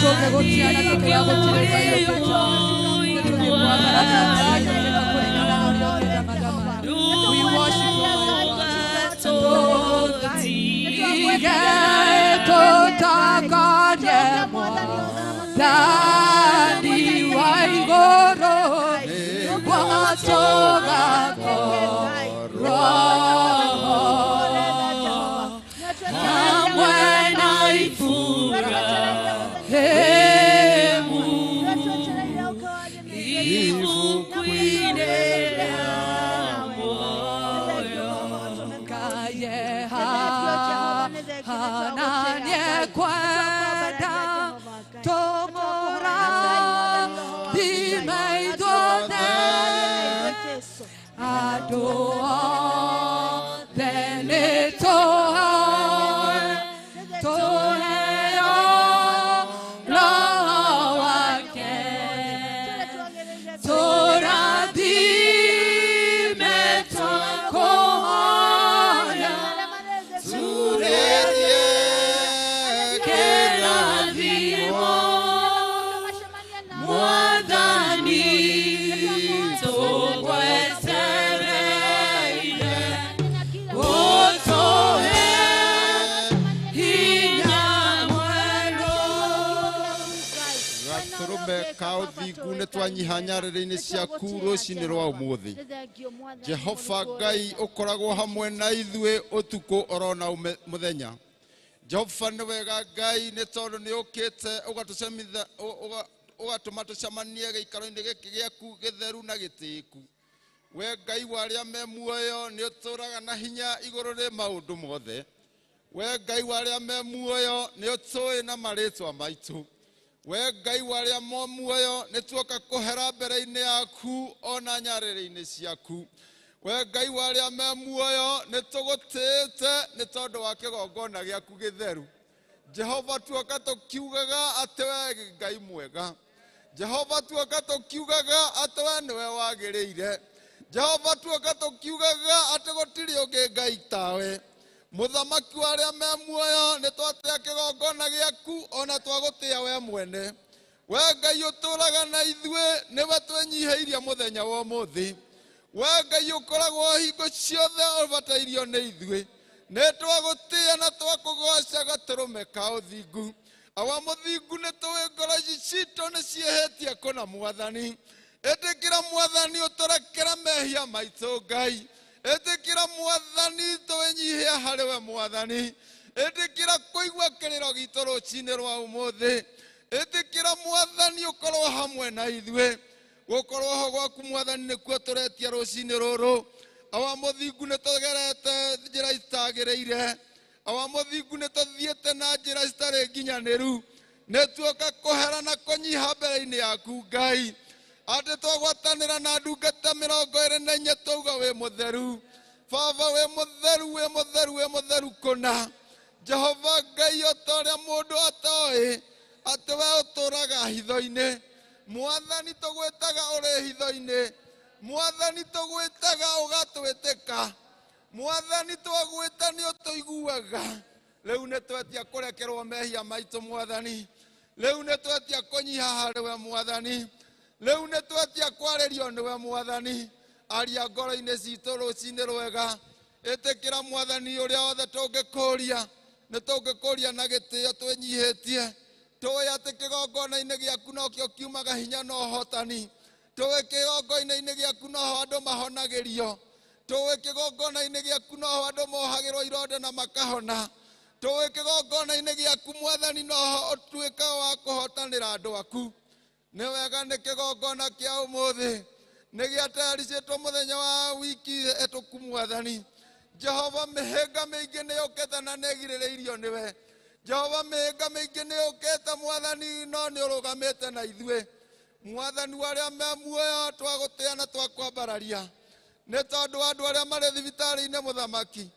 We worship Twanyihanyarĩrĩ-inĩ ciaku rũcinĩ rwa ũmũthĩ. Jehova Ngai ũkoragwo hamwe na ithuĩ ũtukũ orona mũthenya. Jehova nĩ wega Ngai nĩ tondũ nĩ ũkĩte ũgatũcemithia ũgatũma tũcemanie gĩikaro-inĩ gĩkĩ gĩaku gĩtheru na gĩtĩĩku. We Ngai wa arĩa me muoyo nĩ ũtũũraga na hinya igũrũ rĩ maũndũ mothe. We Ngai wa arĩa me muoyo nĩ ũtũĩ na marĩtwa maitũ. We Ngai wa arĩa mo muoyo nĩ tuoka kũhera mbere-inĩ yaku ona nyarĩrĩ-inĩ ciaku. We Ngai wa arĩa me muoyo nĩ tũgũtĩĩte nĩ tondũ wa kĩgongona gĩaku gĩtheru. Jehova tuoka tũkiugaga atĩ we Ngai mwega. Jehova tuoka tũkiugaga atĩ we nĩwe wagĩrĩire. Jehova tuoka tũkiugaga atĩ gũtirĩ ũngĩ Ngai tawe. Mũthamaki wa arĩa me muoyo nĩ twatĩa kĩgongona gĩaku ona twagũtĩa we mwene. We Ngai ũtũũraga na ithuĩ nĩwe twĩnyihĩirie mũthenya wa ũmũthĩ. We Ngai ũkoragwo hingo ciothe ũbatairio nĩ ithuĩ. Nĩ twagũtĩa na twakũgoca gatũrũme ka ũthingu. Awa mũthingu nĩ tũĩ ngoro ici citũ nĩ ciĩhĩtie kũna Mwathani. Ĩtĩkĩra Mwathani ũtũrekere mehia maitũ Ngai. Ĩtĩkĩra Mwathani twĩnyihie harĩ we Mwathani. Ĩtĩkĩra kũigua kĩrĩro gitũ rũcinĩ rwa ũmũthĩ. Ĩtĩkĩra Mwathani ũkorwo hamwe na ithuĩ. Gũkorwo ho gwaku Mwathani nĩkuo tũretia rũcinĩ rũrũ. Awa mũthingu nĩ tũgerete njĩra itagĩrĩire. Awa mũthingu nĩ tũthiĩte na njĩra citarĩ nginyanĩru. Nĩ tuoka kũhera na kũnyiha mbere-inĩ yaku Ngai. Atĩ twagwatanĩra na ndungata 24 twauga wĩ mũtheru. Baba wĩ mũtheru, wĩ mũtheru, wĩ mũtheru kũna. Jehova Ngai o ta ũrĩa mũndũ atoĩ atĩ we ũtũũraga hitho-inĩ. Mwathani tũgwĩtaga ũrĩ hitho-inĩ. Mwathani tũgwĩtaga ũgatwĩtĩka. Mwathani twagwĩta nĩ ũtũiguaga. Rĩu nĩ twetia kũrekerwo mehia maitũ Mwathani. Rĩu nĩ twetia kũnyiha harĩ we Mwathani. Rĩu nĩ twetia kwarĩrio nĩwe Mwathani. Aria ngoro-inĩ citũ rũcinĩ rwega. Ĩtĩkĩra Mwathani ũrĩa wothe tũngĩkũria. Nĩ tũngĩkũria na gĩtĩo twĩnyihĩtie. Tũĩ atĩ kĩgongona-inĩ gĩaku nokĩo kiumaga hinya na ũhotani. Tũĩ kĩgongona-inĩ gĩaku noho andũ mahonagĩrio. Tũĩ kĩgongona-inĩ gĩaku noho andũ mohagĩrwo ironda na makahona. Tũĩ kĩgongona-inĩ gĩaku Mwathani noho ũtuĩkaga wa kũhotanĩra andũ aku. Nĩ wega nĩ kĩgongona kĩa ũmũthĩ. Nĩ gĩatayaricĩtwo mũthenya wa wiki ĩtũku Mwathani. Jehova mĩhĩnga mĩingĩ nĩ yũkĩte na nĩ ĩgirĩrĩirio nĩwe. Jehova mĩhĩnga mĩingĩ nĩ yũkĩte Mwathani no nĩ ũrũgamĩte na ithuĩ. Mwathani wa arĩa me muoyo twagũtĩa na twakwambararia. Nĩ tondũ andũ arĩa marĩ thibitarĩ-inĩ mũthamaki.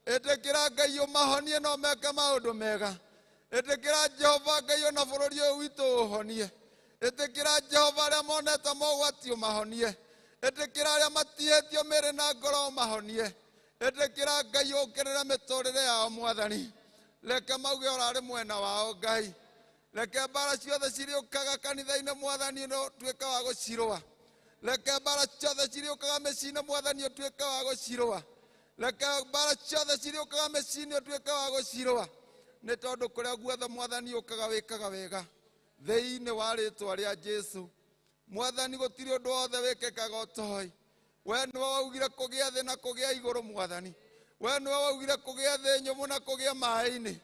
Ĩtĩkĩra Ngai ũmahonie no meke maũndũ mega. Ĩtĩkĩra Jehova Ngai ona bũrũri ũyũ witũ ũhonie. Ĩtĩkĩra Jehova arĩa monete mogwati ũmahonie. Ĩtĩkĩra arĩa matihĩtio mĩĩrĩ na ngoro ũmahonie. Ĩtĩkĩra Ngai ũkĩrĩre mĩtũrĩre yao Mwathani. Reke mauge ũrarĩ mwena wao Ngai. Reke mbara ciothe cirĩũkaga kanitha-inĩ mwathani ũtuĩke wa gũcirũa. Reke mbara ciothe cirĩũkaga mĩciĩ-inĩ mwathani ũtuĩke wa gũcirũa. Reke mbara ciothe cirĩũkaga mĩciĩ-inĩ ũtuĩke wa gũcirũa. Nĩ tondũ kũrĩa guothe mwathani ũkaga wĩkaga wega. Thĩinĩ wa rĩtwa rĩa Jesu. Mwathani gũtirĩ ũndũ wothe wĩkĩkaga ũtoĩ. We nĩwe waugire kũgĩa thĩ na kũgĩa igũrũ mwathani. We nĩwe waugire kũgĩa thĩ nyũmũ na kũgĩa maĩ-inĩ.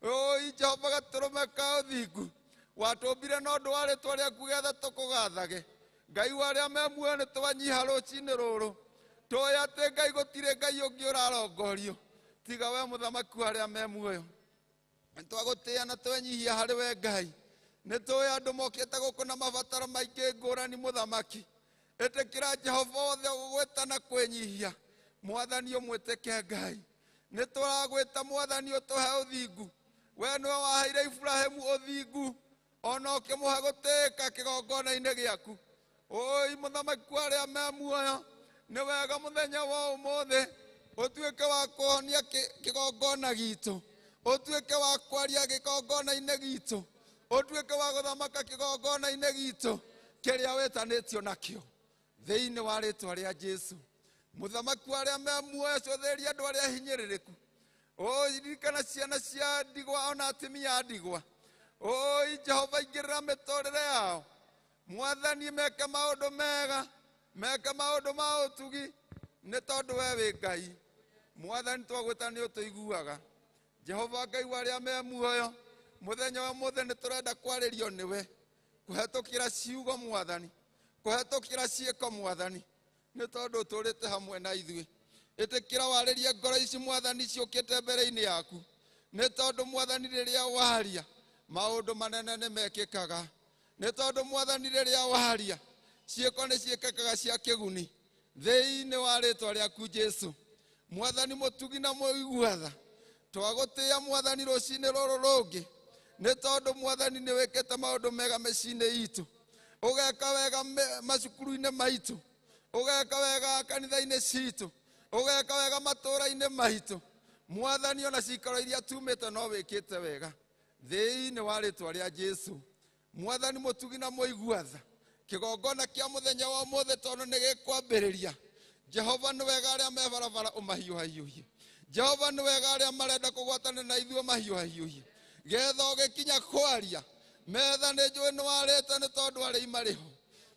Oi Jehova gatũrũme ka ũthingu. Watũmbire na ũndũ wa rĩtwa rĩaku getha tũkũgathage. Ngai wa arĩa me muoyo nĩ twanyiha rũcinĩ rũrũ. Tũĩ atĩ Ngai gũtirĩ Ngai ũngĩ ũrarongorio tiga we mũthamaki wa arĩa me muoyo. Nĩ twagũtĩĩa na twenyihia harĩ we Ngai. Nĩ tũĩ andũ mokĩte gũkũ na mabataro maingĩ ngũrani mũthamaki. Ĩtĩkĩra Jehova othe ũgũgwĩta na kwĩnyihia. Mwathani ũmwĩtĩke Ngai. Nĩ tũragwĩta mwathani ũtũhe ũthingu. We nĩwe waheire Iburahĩmu ũthingu ona ũkĩmũhe gũtĩĩka kĩgongona-inĩ gĩaku. Oi mũthamaki wa arĩa me muoyo, nĩ wega mũthenya wa ũmũthĩ ũtuĩke wa kũhonia kĩgongona gitũ, ũtuĩke wa kwaria kĩgongona-inĩ gitũ, ũtuĩke wa gũthamaka kĩgongona-inĩ gitũ kĩrĩa wĩtanĩtio nakĩo. Thĩinĩ wa rĩtwa rĩa Jesu. Mũthamaki wa arĩa me muoyo, cũthĩrĩria andũ arĩa hinyĩrĩrĩku. Oi ririkana ciana cia ndigwa ona atumia a ndigwa. Oi Jehova ingĩrĩra mĩtũrĩre yao. Mwathani meke maũndũ mega, meke maũndũ ma ũtugi, nĩ tondũ we wĩ Ngai. Mwathani twagwĩta nĩ ũtũiguaga. Jehova Ngai wa arĩa me muoyo, mũthenya wa ũmũthĩ nĩ tũrenda kwarĩrio nĩwe, kũhetũkĩra ciugo mwathani, kũhetũkĩra ciĩko mwathani, nĩ tondũ ũtũrĩte hamwe na ithuĩ. Ĩtĩkĩra warĩrie ngoro ici mwathani ciũkĩte mbere-inĩ yaku, nĩ tondũ mwathani rĩrĩa waria maũndũ manene nĩ mekĩkaga. Nĩ tondũ mwathani rĩrĩa waria ciĩko nĩ ciĩkĩkaga cia kĩguni. Thĩinĩ wa rĩtwa rĩaku Jesu. Mwathani mũtugi na mũiguatha, twagũtĩĩa mwathani rũcinĩ rũrũ rũngĩ, nĩ tondũ mwathani nĩ wĩkĩte maũndũ mega mĩciĩ-inĩ itũ, ũgeka wega macukuru-inĩ maitũ, ũgeka wega kanitha-inĩ citũ, ũgeka wega matũũra-inĩ maitũ. Mwathani ona cikaro iria tumĩte no wĩkĩte wega. Thĩinĩ wa rĩtwa rĩa Jesu. Mwathani mũtugi na mũiguatha, kĩgongona kĩa mũthenya wa ũmũthĩ tondũ nĩ gĩkwambĩrĩria. Jehova nĩ wega arĩa me barabara ũmahiũhahiũhie. Jehova nĩ wega arĩa marenda kũgwatana na ithuĩ ũmahiũhahiũhie. Getha ũgĩkinya kwaria, metha nĩ njũĩ nĩ warĩte nĩ tondũ arĩi marĩ ho.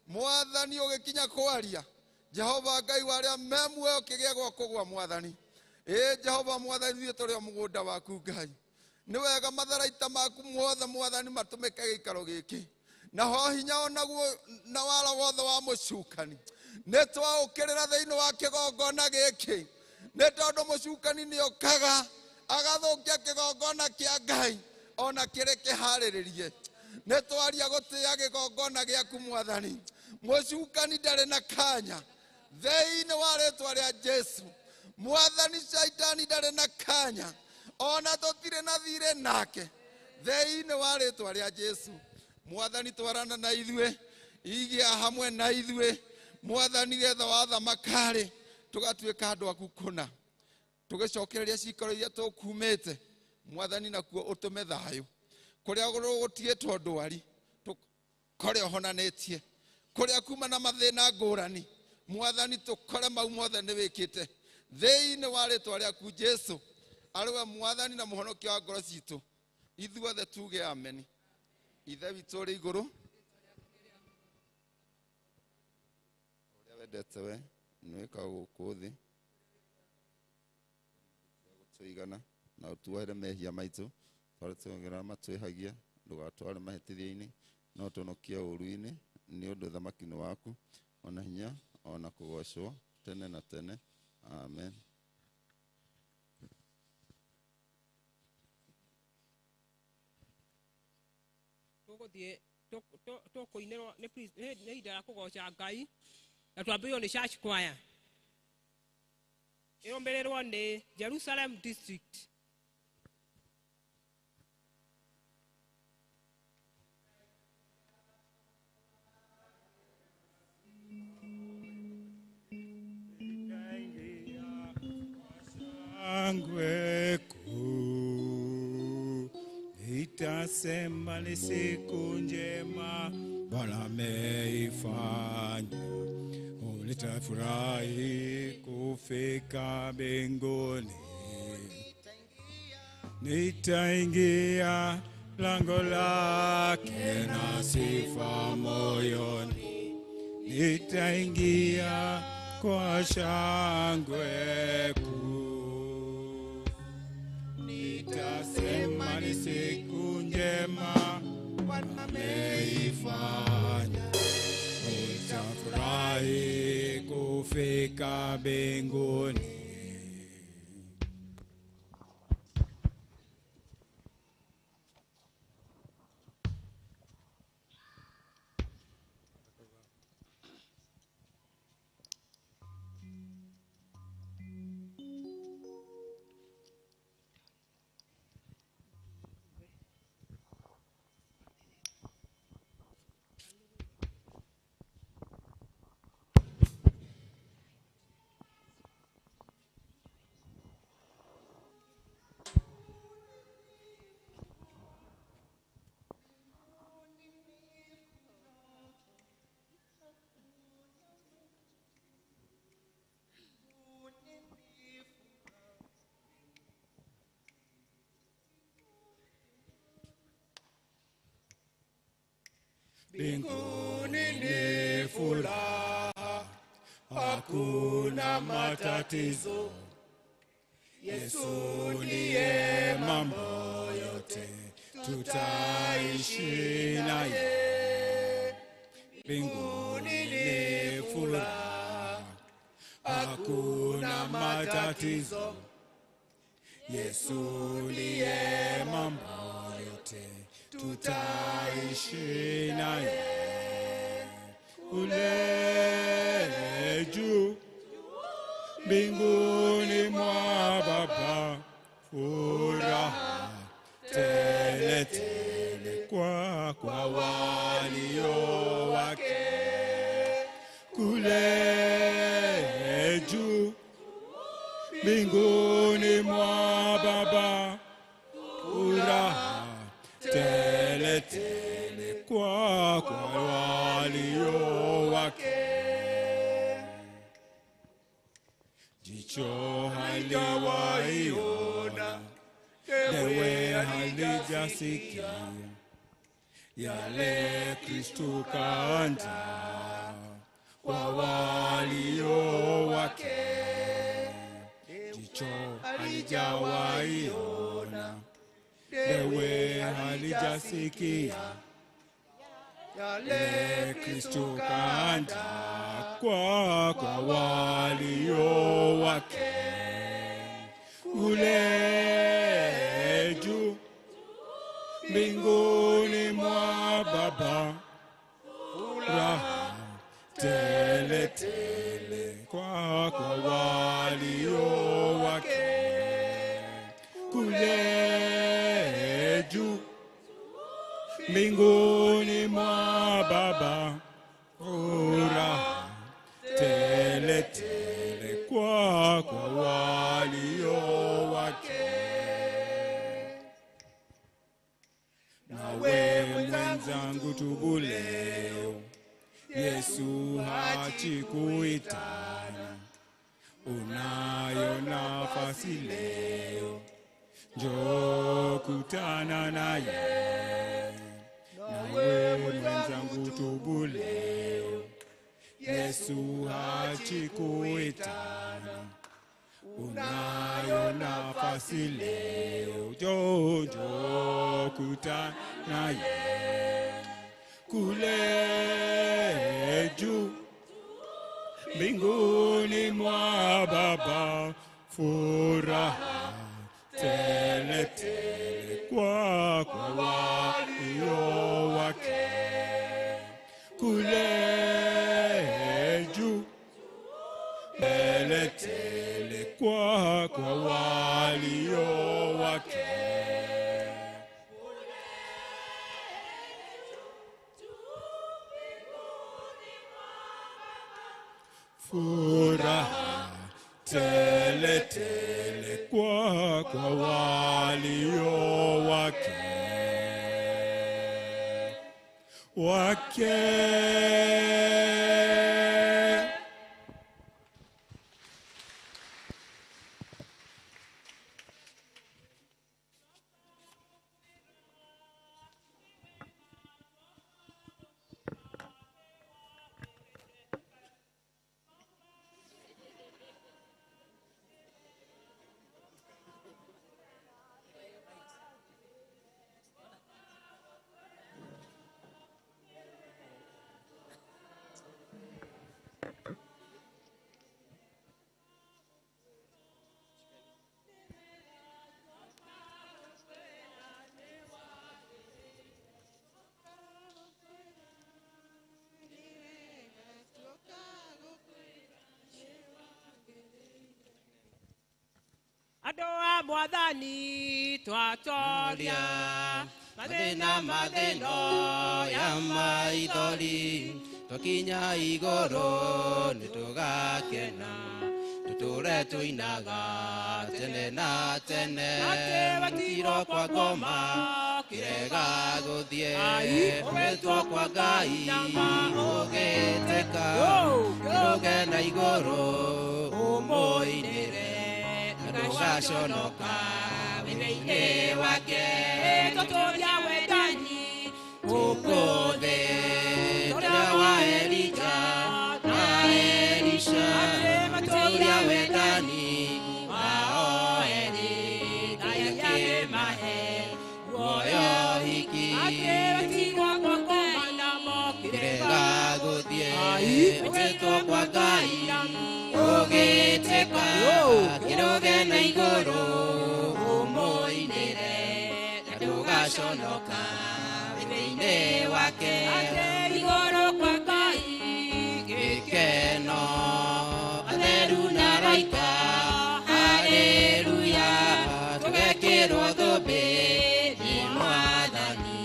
Mwathani ũgĩkinya kwaria, Jehova Ngai wa arĩa me muoyo kĩgĩe gwa kũgũa mwathani. Ĩ Jehova mwathani ithuĩ tũrĩ o mũgũnda waku Ngai. Nĩ wega matharaita maku mothe mwathani matũmĩke gĩikaro gĩkĩ. Naho hinya onaguo na wara wothe wa mũcukani nĩ twaũkĩrĩra thĩinĩ wa kĩgongona gĩkĩ, nĩ tondũ mũcukani nĩ okaga agathũkia kĩgongona kĩa Ngai ona kĩrĩ kĩharĩrĩrie. Nĩ twaria gũtĩĩa kĩgongona gĩaku mwathani. Mũcukani ndarĩ na kanya thĩinĩ wa rĩtwa rĩa Jesu. Mwathani shaitani ndarĩ na kanya ona tũtirĩ na thirĩ nake thĩinĩ wa rĩtwa rĩa Jesu. Mwathani twarana na ithuĩ, igĩa hamwe na ithuĩ mwathani, getha wathamakari tũgatuĩka andũ aku kũna, tũgĩcokereria cikaro iria tũkumĩte mwathani, nakuo ũtũme thayũ kũrĩa gũtigĩtwo ndwari tũkore ũhonanĩtie, kũrĩa kuma na mathĩna ngũrani mwathani tũkore mau mothe nĩ wĩkĩte thĩinĩ wa rĩtwa rĩaku Jesu, arĩ we mwathani na mũhonokia wa ngoro citũ. Ithuothe tuge ameni. Ithe witũ ũrĩ igũrũ, ũrĩa wendete we nĩ wĩkaga gũkũ thĩ, gũtũigana na ũtuohere mehia maitũ twarĩ tũgerera matwĩhagia, ndũgatware mahĩtithio-inĩ no tũnokie ũũru-inĩ, nĩ ũndũ ũthamaki nĩ waku, ona hinya ona kũgocwo tene na tene. Amen. Tũgũthiĩ tũkũinĩrwo nĩ ihinda rĩa kũgoca Ngai, na twambĩrĩrio nĩ church choir ĩrũmĩrĩrwo nĩ Jerusalem District. Shangwe kuu Nitasema ni siku njema Bwana ameifanya, nitafurahi kufika mbinguni. Nitaingia lango lake na sifa moyoni, nitaingia kwa shangwe kuu. Nitasema ni siku njema Bwana ameifanya, nitafurahi kufika mbinguni. Mbinguni ni furaha, hakuna matatizo. Yesu ndiye mambo yote, tutaishi naye. Mbinguni ni furaha, hakuna matatizo. Yesu ndiye mambo yote, tutaishi naye. Kule juu mbinguni mwa Baba, furaha tele tele kwa walio wake. Kule juu mbinguni mwa Baba, furaha tele tele kwa walio wake. Jicho halijawahi ona, lewe halijasikia yale Kristo kaandaa kwa walio wake. Jicho halijawahi ona, lewe halijasikia yale Kristo kaandaa kwa walio wake. Kule juu mbinguni mwa Baba, furaha tele tele kwa walio wake. Kule juu mbinguni mwa Baba, furaha tele tele kwa walio wake. Nawe mwenzangu tubu leo, Yesu hachi kuitana, unayo nafasi leo, njoo kutana naye. Nawe mwenzangu tubu leo, Yesu hachi kuitana, unayo nafasi leo, njoo kutana naye. Kule juu mbinguni mwa Baba, furaha tele tele kwa walio wake. Kule juu tele tele kwa walio wake. Furaha tele tele kwa walio wake. wake. Adoa mwathani twatoria mathĩna mathĩno ya maithori twakinya igũrũ nĩtũgakena tũtũre tũinaga tene na tene gũtirwo kwa ngoma kĩrega gũthiĩ ũgĩtwo kwa Ngai ũgĩtĩka kĩrũge na igũrũ ũmũinĩre ndũgaconoka wĩra-inĩ wake tũtũria wendani gũkũ thĩ tũrĩa wa Elija na Elisha tũtũria wendani wao erĩ Ngai akĩmahe muoyo hiki kĩrega gũthiĩ ũgĩtwo kwa Ngai ũgĩtĩka kĩrũge na igũrũ ũmũinĩre na ndũgaconoka wĩra-inĩ wake igũrũ kwa Ngai gĩkeno atheru na araika haleluya tũgekĩrwo thũmbĩ nĩ Mwathani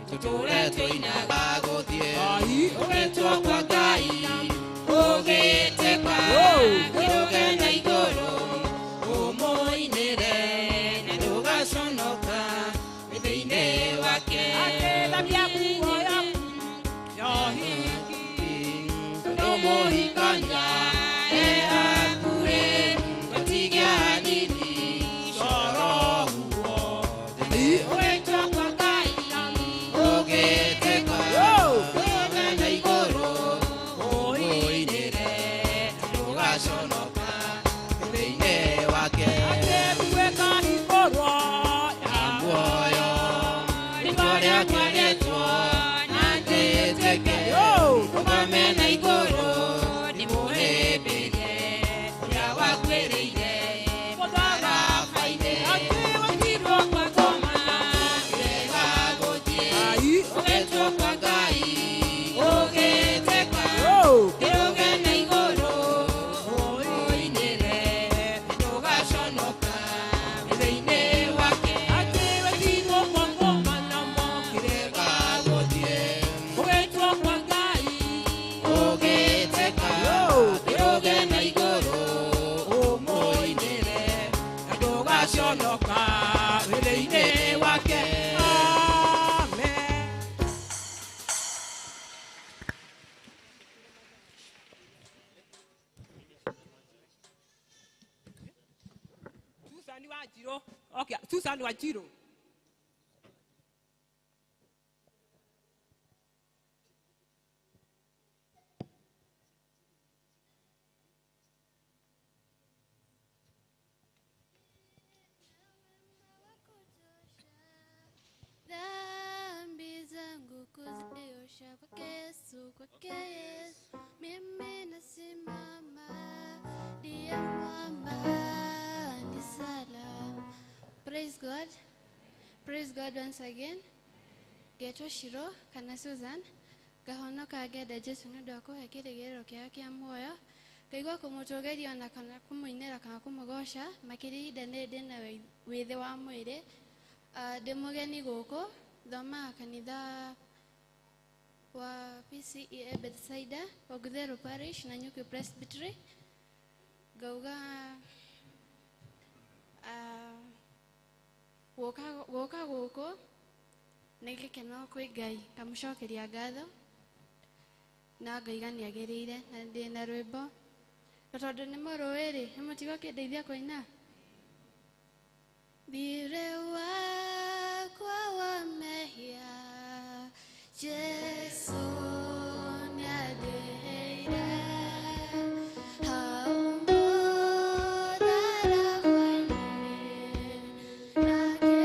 tũtũre tũinaga gũthiĩ ũgĩtwo kwa Ngai ũgĩtĩka kĩrũge na igũrũ ũmũinĩre na ndũgaconoka wĩra-inĩ wake akĩthambia nguo yaku ya ũhiki tondũ mũhikania e hakuhĩ gũtigia hanini coro huo ũgĩtwo kwa Ngai ũgĩtĩka kĩrũge na igũrũ ũmũinĩre na ndũgaconoka wĩra-inĩ wake akĩbuĩka hingũrwo ya muoyo rĩtwa rĩake rĩetwo na njĩtĩke rũgame na igũrũ ndĩmũhĩmbĩrie ũrĩa wakuĩrĩire mũtharaba-inĩ akĩgũtirwo kwa ngoma kĩrega gũthiĩ ũgĩtwo kwa Ngai ũgĩtĩka kĩrũge na igũrũ ũinĩre ndũgaconoka wĩra-inĩ wake akĩgũtirwo kwa ngoma namo kĩrega gũthiĩ ũgĩtwo kwa Ngai ũgĩtĩka kĩrũge na igũrũ ũmũinĩre na ndũgaconoka wĩra-inĩ wake. Amen. Susan Wanjiru. Okay, Susan Wanjiru. Dhambi zangu kuziosha kwake Yesu, kwake Yesu mimi nasimama, ndiye mwamba ni salama. Praise God. Praise God once again. Getwo Shiro kana Susan ngahonoka ngenda Jesu nĩ ũndũ wa kũhe kĩrĩgĩrĩro kĩega kĩa muoyo ngaigua kũmũtũgĩria ona kana kũmũinĩra kana kũmũgoca makĩria ihinda nĩ ndĩna wĩthĩ wa mwĩrĩ. Ndĩ mũgeni gũkũ thomaga kanitha wa PCEA Bethsaida Ogudheru Parish na Nyuki Presbytery. Ngauga gũka gũkũ Nĩ gĩkeno kwĩ Ngai ngamũcokeria ngatho na ngaiga nĩ agĩrĩire na ndĩ na rwĩmbo na tondũ nĩ mũrũĩ rĩ nĩ mũtigũkĩndeithia kũina. Thirĩ wakwa wa mehia Jesũ nĩandĩhĩire hau mũtharaba-inĩ nake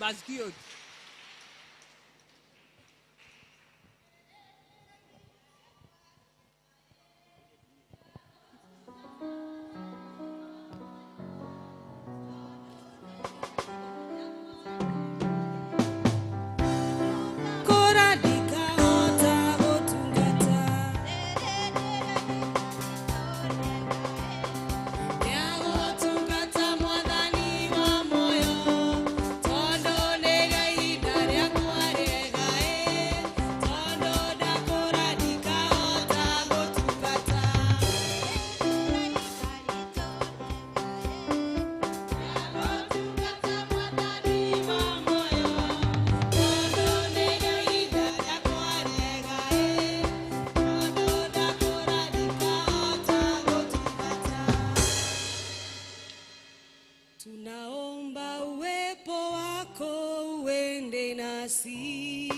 Masgiod. Tunaomba uwepo wako. nasi.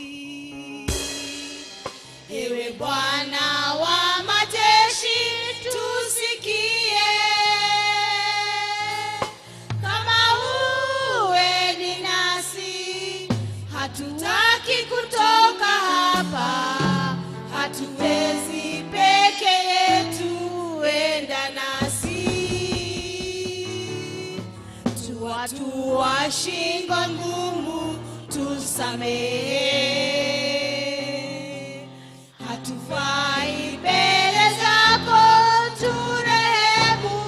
Ewe Bwana wa majeshi, tusikie. Kama uwe ni nasi, hatutaki kutoka hapa, hatuwezi peke yetu, enda nasi. Tuwatua shingo ngumu, tusamehe. Hatufai mbele zako, turehemu.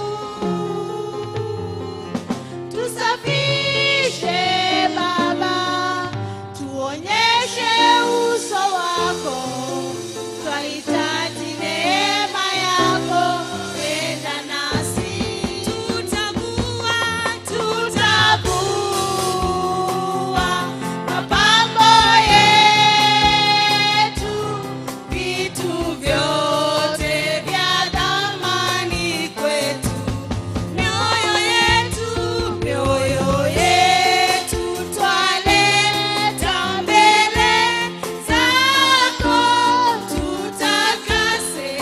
Tusafishe Baba, tuonyeshe uso wako, twahitaji neema yako, enda nasi. Tutavua, tutavua mapambo yetu, vitu vyote vya thamani kwetu. Mioyo yetu, mioyo yetu twaleta mbele zako, tutakase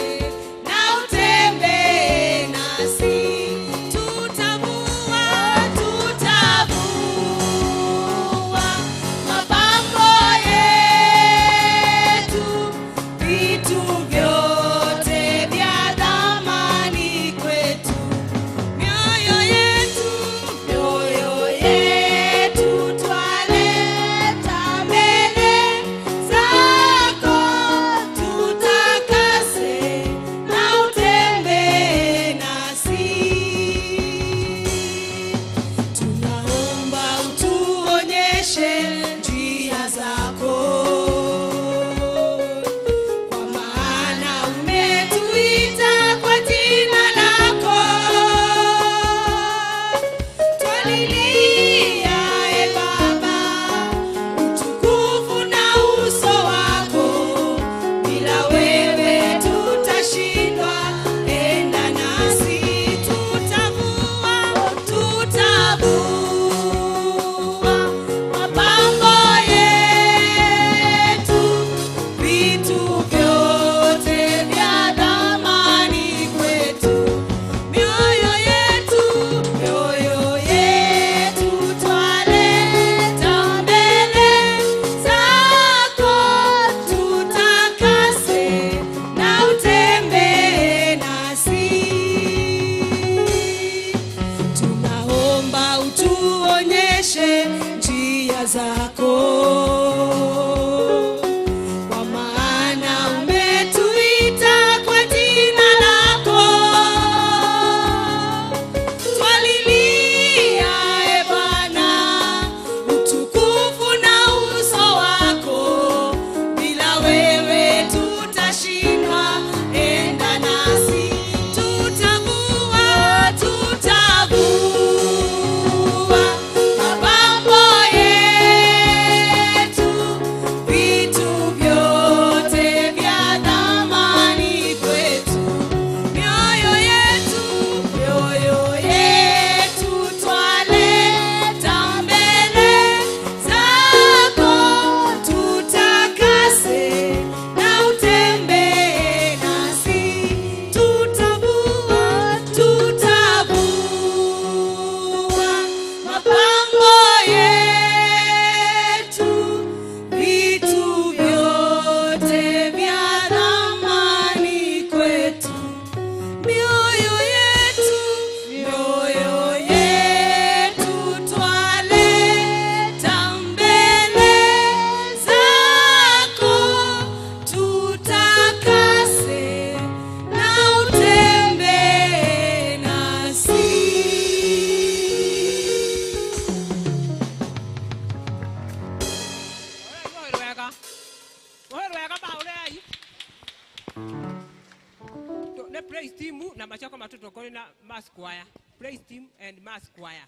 na utembee nasi. Tutavua, tutavua mapambo yetu, vitu vyote vya thamani kwetu. Mioyo yetu, mioyo yetu twaleta mbele zako, tutakase na utembee nasi. Tunaomba utuonyeshe njia zako, kwa maana umetuita kwa jina lako. Twalilia e Baba, utukufu na uso wako, bila wewe tutashindwa, enda nasi. Tutavua, tutavua mapambo yetu, vitu vyote vya thamani kwetu. Mioyo yetu, mioyo yetu twaleta mbele zako, tutakase na utembee nasi. Tunaomba utuonyeshe njia zako, kwa maana umetuita kwa jina lako. Twalilia e Bwana, utukufu na uso wako, bila wewe tutashindwa, enda nasi. Tutavua, tutavua mapambo yetu, vitu vyote vya thamani kwetu. Mioyo yetu, mioyo yetu twaleta mbele zako, tutakase na utembee nasi. Tutavua, tutavua mapambo yetu, vitu vyote vya thamani kwetu. Mioyo yetu, mioyo yetu twaleta mbele zako, tutakase na utembee nasi. Wega wega bahurei nä praise team na macoko matũtongoria na mass choir. Praise team and mass choir.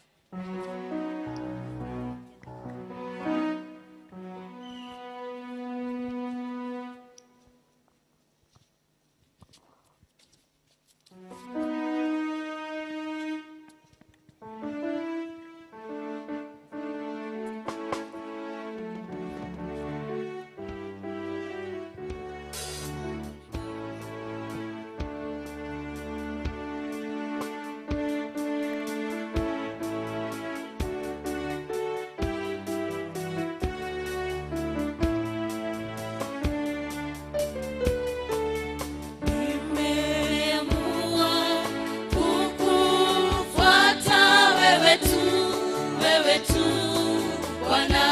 wewe tu Bwana.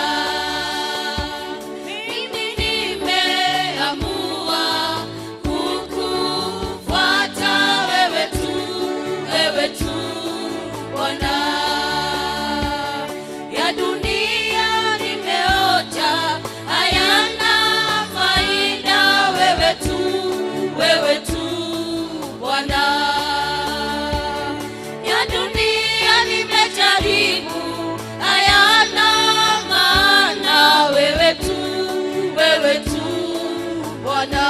Mimi nimeamua kukufuata wewe tu, wewe tu Bwana. Ya dunia nimeota hayana faida, wewe tu, wewe tu Bwana. Ya dunia nimejaribu hayana maana, wewe tu, wewe tu Bwana.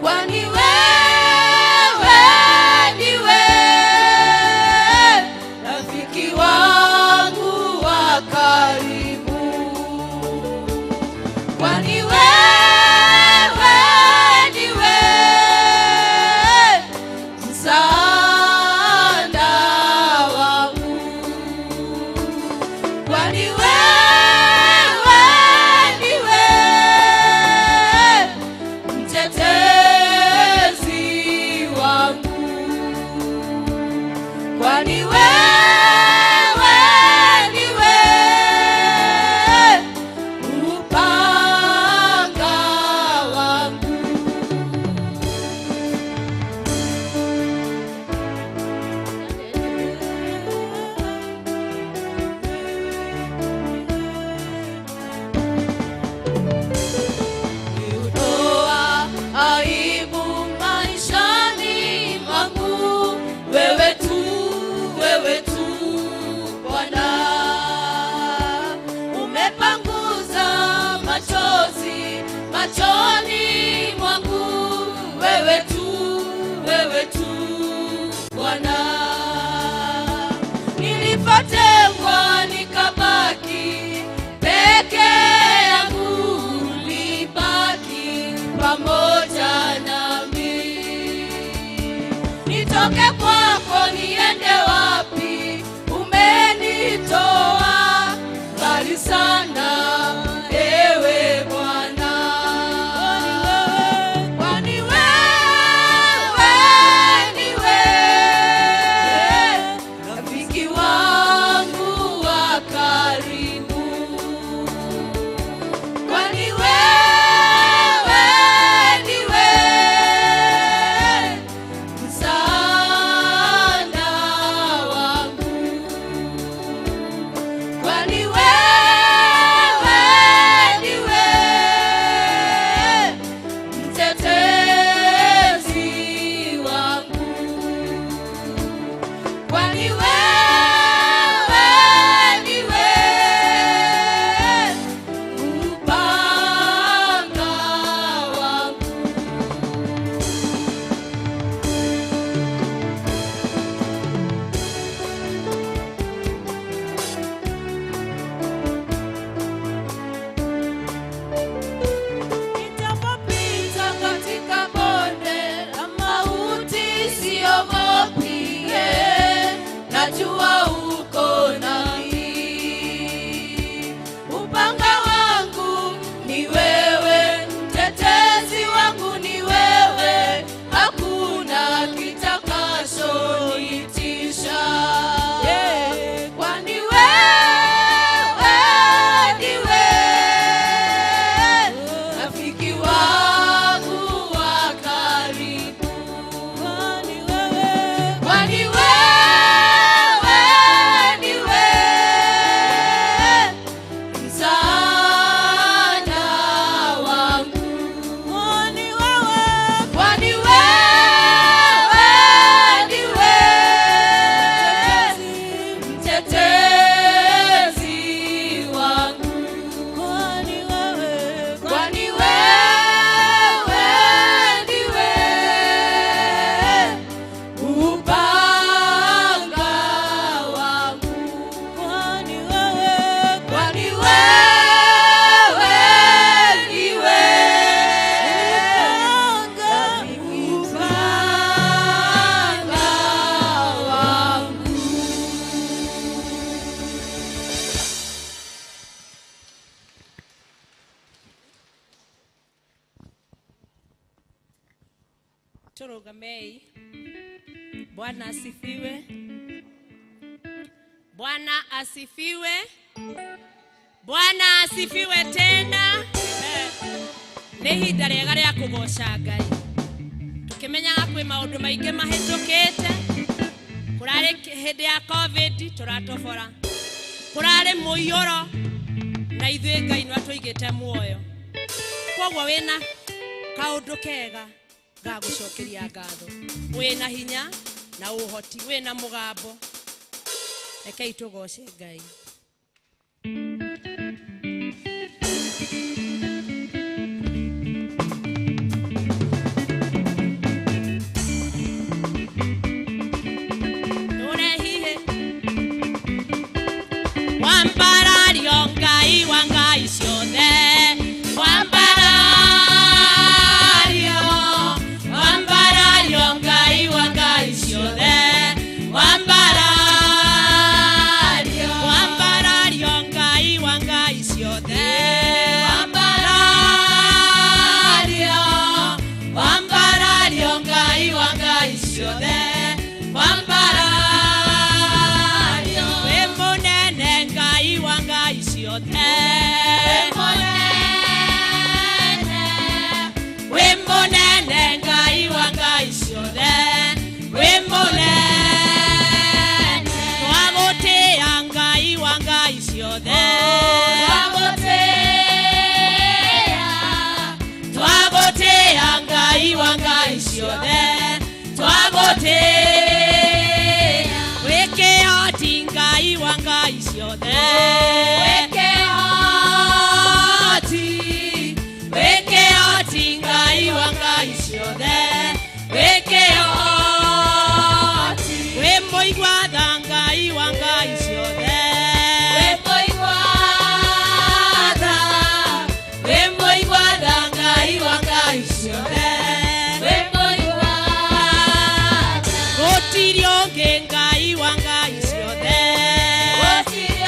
Kwani wewe ndiwe rafiki wangu wa karibu, kwani wewe ndiwe msaada wangu, kwani wewe ndiwe mtetezi wangu, kwani wewe ndiwe upanga wangu. Ondoa aibu maishani mwangu, wewe tu, wewe tu Bwana. Umepanguza machozi machoni mwangu, wewe tu, wewe tu Bwana. Nilipotengwa nikabaki peke yangu, ulibaki pamoja nami. Nitoke kwako niende wapi? Umenitoa mbali sana, ewe Bwana. Kwani wewe ndiwe rafiki wangu wa karibu, kwani wewe ndiwe msaada wangu, kwani wewe ndiwe mtetezi wangu, kwani wewe ndiwe upanga wangu. Nitapopita katika bonde la mauti siogopi, najua uko nami. Upanga wangu ni wewe, mtetezi wangu ni wewe, hakuna kitakachonitisha. Kwani wewe ndiwe rafiki wangu wa karibu, kwani wewe ndiwe msaada wangu, kwani wewe ndiwe mtetezi wangu, kwani wewe ndiwe upanga wangu, kwani wewe ndiwe upanga wangu. Turugamei. Bwana asifiwe. Bwana asifiwe. Bwana asifiwe tena. Nĩ ihinda rĩega rĩa kũgoca Ngai. Tũkĩmenyaga kwĩ maũndũ maingĩ mahĩtũkĩte. Kũrarĩ hĩndĩ ya COVID tũratobora. Kũrarĩ mũiyũro na ithuĩ Ngai nĩ atũigĩte muoyo. Koguo wĩna kaũndũ kega ga gũcokeria ngatho. Wĩna hinya na ũhoti, wĩna mũgambo. Rekei tũgoce Ngai. Tũrehihe wambarario Ngai wa ngai ciothe, wambarario, wambarario Ngai wa ngai ciothe, wambarario, wambarario Ngai wa ngai ciothe, wambarario, wambarario Ngai wa ngai ciothe, wambarario, wĩ mũnene Ngai wa ngai ciothe, wĩ mũnene Ngai wa ngai ciothe, wĩ mũnene, twagũtĩĩa Ngai wa ngai ciothe, twagũtĩĩa, twagũtĩĩa Ngai wa ngai ciothe, twagũtĩĩa, wĩ kĩhoti Ngai wa ngai ciothe, wĩ kĩhoti, wĩ kĩhoti Ngai wa ngai ciothe, wĩ kĩhoti, wĩ mũigua tha Ngai wa ngai ciothe, wĩ mũigua tha, wĩ mũigua tha Ngai wa ngai ciothe, wĩ mũigua tha, gũtirĩ ũngĩ Ngai wa ngai ciothe, gũtirĩ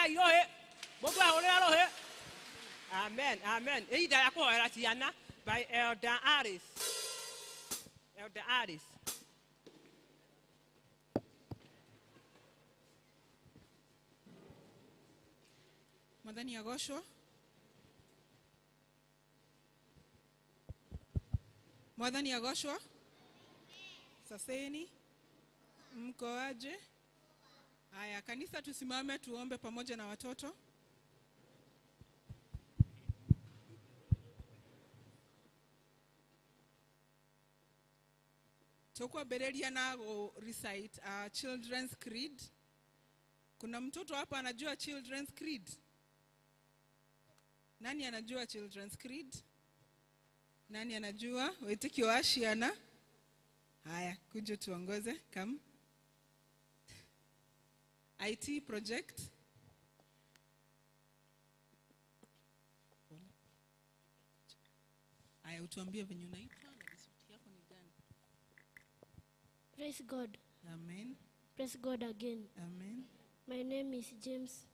Ngai rũhĩ. Mũndũ ahũrĩra rũhĩ. Amen, amen. Ihinda rĩa kũhoera ciana by Elder Alice. Elder Alice. Mwathani agocwo. Mwathani agocwo. Saseni mko aje? Haya, kanisa tusimame tuombe pamoja na watoto. Tukwambĩrĩria na go recite children's creed. Kuna mtoto hapa anajua children's creed? Nani anajua children's creed? Nani anajua wĩtĩkio wa ciana? Haya, kuja tuongoze. Come. IT project. Haya, utuambie venye unaitwa na district yako ni gani? Praise God. Amen. Praise God again. Amen. My name is James,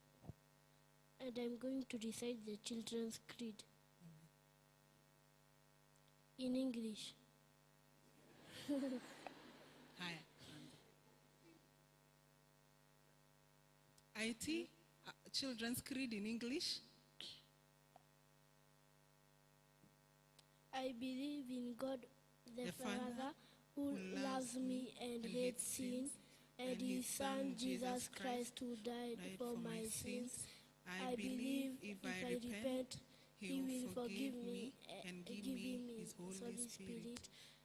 and I'm going to recite the children's creed. Amen. In English. Haya. IT, children's creed in English. I believe in God the Father, who loves me and hates sin, and his Son Jesus Christ, who died for my sins. I believe if I repent, he will forgive me and give me his Holy Spirit.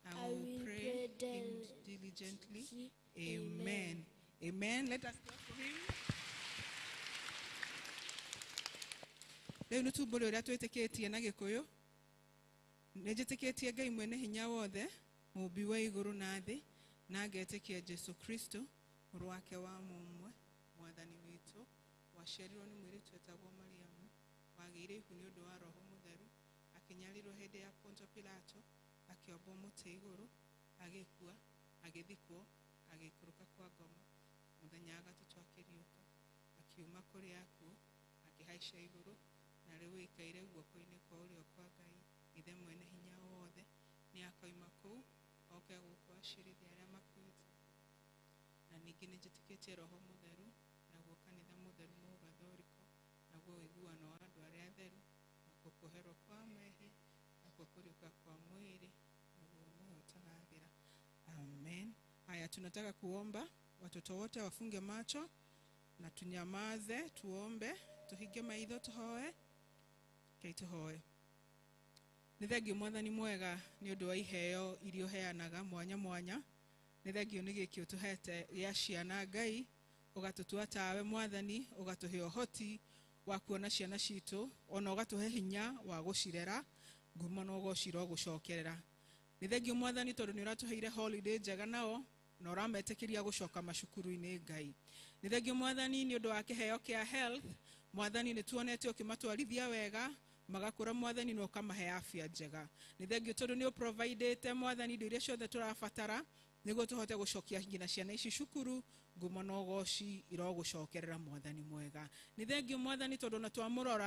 I will pray diligently. Amen. Amen. Let us clap for him. Rĩu nĩ tumbũre ũrĩa twĩtĩkĩtie na Gĩkũyũ. Nĩ njĩtĩkĩtie Ngai mwene hinya wothe, mũũmbi wa igũrũ na thĩ, na ngetĩkia Jesu Kristo, mũrũ wake wa mũmwe, mwathani witũ, waciarirwo nĩ mũirĩtu wetagwo Mariamu, wagĩire ihu nĩ ũndũ wa Roho Mũtheru, akĩnyarirwo hĩndĩ ya Ponto Pilato, akĩombwo mũtĩ igũrũ, agĩkua, agĩthikwo, agĩikũrũka kwa ngoma, mũthenya wa gatatũ akĩriũka, akiuma kũrĩ akuũ, akĩhaica igũrũ, na rĩu ĩikaire guoko-inĩ kwa ũrĩo kwa Ngai, Ithe mwene hinya wothe, nĩ akoima kũu oke gũkũ acirithia arĩa makuĩte. Na ningĩ nĩ njĩtĩkĩtie Roho Mũtheru, naguo kanitha mũtheru mũgathoriko, naguo ũiguano wa andũ arĩa atheru, nakuo kũherwo kwa mehia, nakuo kũriũka kwa mwĩrĩ, naguo muoyo ũtagathira. Amen. Haya, tunataka kuomba. Watoto wote wafunge macho na tunyamaze, tuombe, tuhinge maitho, tuhoe. Kai tuhoe. Nĩ thengio mwathani mwega nĩ ũndũ wa iheo iria ũheanaga mwanya mwanya. Nĩ thengio nĩ gĩkĩ ũtũhete gĩa ciana Ngai, ũgatũtua tawe mwathani, ũgatũhe ũhoti wa kuona ciana citũ, ona ũgatũhe hinya wa gũcirera, ngumo na ũgoci gũcokerera. Nĩ thengio mwathani tondũ nĩ ũratũheire holiday njega nao, na ũrametĩkĩria gũcoka macukuru-inĩ Ngai. Nĩ thengio mwathani nĩ ũndũ wa kĩheo kĩa health, mwathani nĩ tuonete ũkĩmatwarithia wega, magakũra mwathani na ũkamahe afya njega. Nĩ thengio tondũ nĩ ũprovidĩte mwathani indo iria ciothe tũrabatara nĩguo tũhote gũcokia nginya ciana ici cukuru, ngumo na ũgoci irogũcokerera mwathani mwega. Nĩ thengio mwathani tondũ ona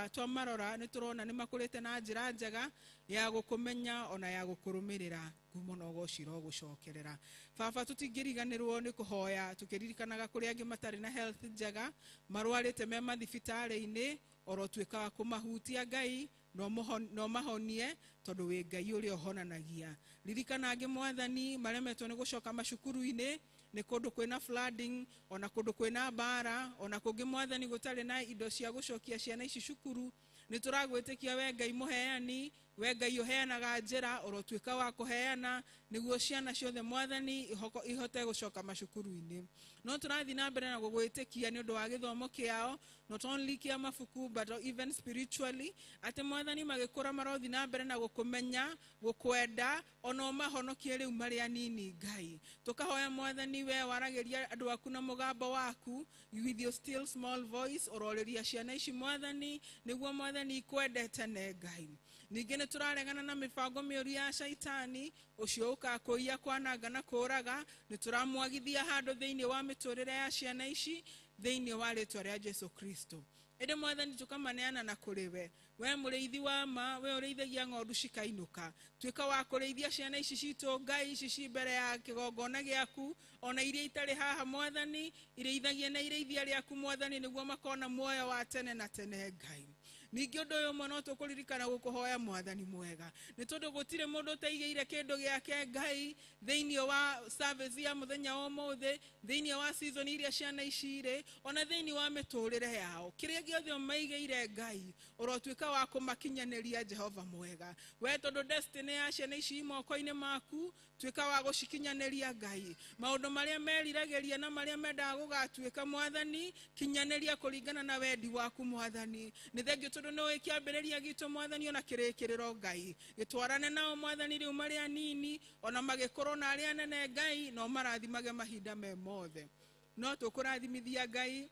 twamarora nĩ tũrona nĩ makũrĩte na njĩra njega ya gũkũmenya ona ya gũkũrũmĩrĩra, ngumo na ũgoci irogũcokerera. Baba, tũtingĩriganĩrwo nĩ kũhoya tũkĩririkanaga kũrĩa angĩ matarĩ na health njega, marwarĩte me mathibitarĩ-inĩ, oro tuĩka wa kũmahutia Ngai, no mahonie tondũ wĩ Ngai ũrĩa ũhonanagia. Ririkana angĩ mwathani maremetwo nĩ gũcoka macukuru-inĩ, nĩ kũndũ kwĩna flooding, ona kũndũ kwĩna mbara, ona kũngĩ mwathani gũtarĩ na indo cia gũcokia ciana ici cukuru. Nĩ tũragwĩtĩkia we Ngai mũheani, we Ngai ũheanaga njĩra, ũrotuĩka wa kũheana nĩguo ciana ciothe mwathani ihote gũcoka macukuru-inĩ. No tũrathiĩ na mbere na gũgwĩtĩkia nĩ ũndũ wa gĩthomo kĩao, not only kĩa mabuku but even spiritually, atĩ mwathani magĩkũra marothi na mbere na gũkũmenya, gũkwenda, ona ũmahonokie rĩu marĩ anini Ngai. Tũkahoya mwathani we waragĩria andũ aku na mũgambo waku, with your still small voice, ũrorĩria ciana ici mwathani nĩguo mwathani ikwendete ne Ngai. Ningĩ nĩ tũraregana na mĩbango mĩũru ya shaitani, ũcio ũkaga kũiya, kwananga na kũũraga. Nĩ tũramwagithia handũ thĩinĩ wa mĩtũrĩre ya ciana ici, thĩinĩ wa rĩtwa rĩa Jesu Kristo. Ĩndĩ Mwathani tũkamaneana na kũrĩ we. We mũrĩithi wa ma, we ũrĩithagia ng'ondu cikainũka. Tuĩka wa kũrĩithia ciana ici citũ Ngai, ici ci mbere ya kĩgongona gĩaku, ona iria itarĩ haha Mwathani, irĩithagie na irĩithia rĩaku Mwathani, nĩguo makona muoyo wa tene na tene Ngai. Ningĩ ũndũ ũyũ ũmwe no tũkũririkana gũkũhoya Mwathani mwega, nĩ tondũ gũtirĩ mũndũ ũtaigĩire kĩndũ gĩake Ngai thĩinĩ wa service ya mũthenya wa ũmũthĩ, thĩinĩ wa season iria ciana ici irĩ, ona thĩinĩ wa mĩtũrĩre yao. Kĩrĩa gĩothe ũmaigĩire Ngai, ũrotuĩka wa kũmakinyanĩria Jehova mwega. We tondũ destiny ya ciana ici moko-inĩ maku, tuĩka wa gũcikinyanĩria Ngai. Maũndũ marĩa meriragĩria na marĩa mendaga gũgatuĩka Mwathani, kinyanĩria kũringana na wendi waku Mwathani. Nĩ thengio tondũ nĩũĩ kĩambĩrĩria gitũ Mwathani ona kĩrĩkĩrĩro Ngai. Gĩtwarane nao Mwathani rĩu marĩ anini, ona magĩkũrwo na arĩa anene Ngai, no marathimage mahinda me mothe. No tũkũrathimithia Ngai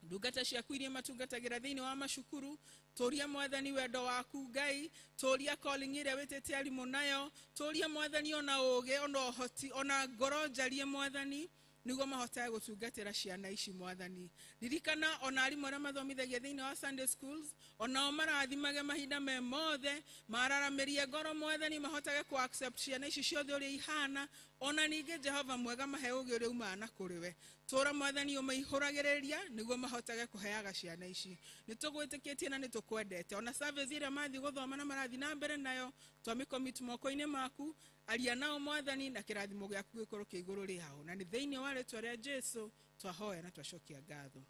ndungata ciaku iria matungatagĩra thĩinĩ wa macukuru. Tũria Mwathani wendo waku Ngai, tũria calling ĩrĩa wĩtĩte arimũ nayo, tũria Mwathani ona ũũgĩ ona ũhoti ona ngoro njarie Mwathani, nĩguo mahotage gũtungatĩra ciana ici Mwathani. Ririkana ona arimũ arĩa mathomithagia thĩinĩ wa Sunday schools, onao marathimage mahinda me mothe, mararamĩrie ngoro Mwathani, mahotage ku accept ciana ici ciothe ũrĩa ihana, ona ningĩ Jehova mwega mahe ũũgĩ ũrĩa umaga na kũrĩ we. Tũra Mwathani ũmaihũragĩrĩria nĩguo mahotage kũheaga ciana ici. Nĩ tũgwĩtĩkĩtie na nĩ tũkwendete. Ona service ĩrĩa mathiĩ gũthoma na marathiĩ na mbere nayo, twamĩcommit moko-inĩ maku, aria nao Mwathani, na kĩrathimo gĩaku gĩkorwo kĩ igũrũ rĩao. Na nĩ thĩinĩ wa rĩtwa rĩa Jesu twahoya na twacokia ngatho.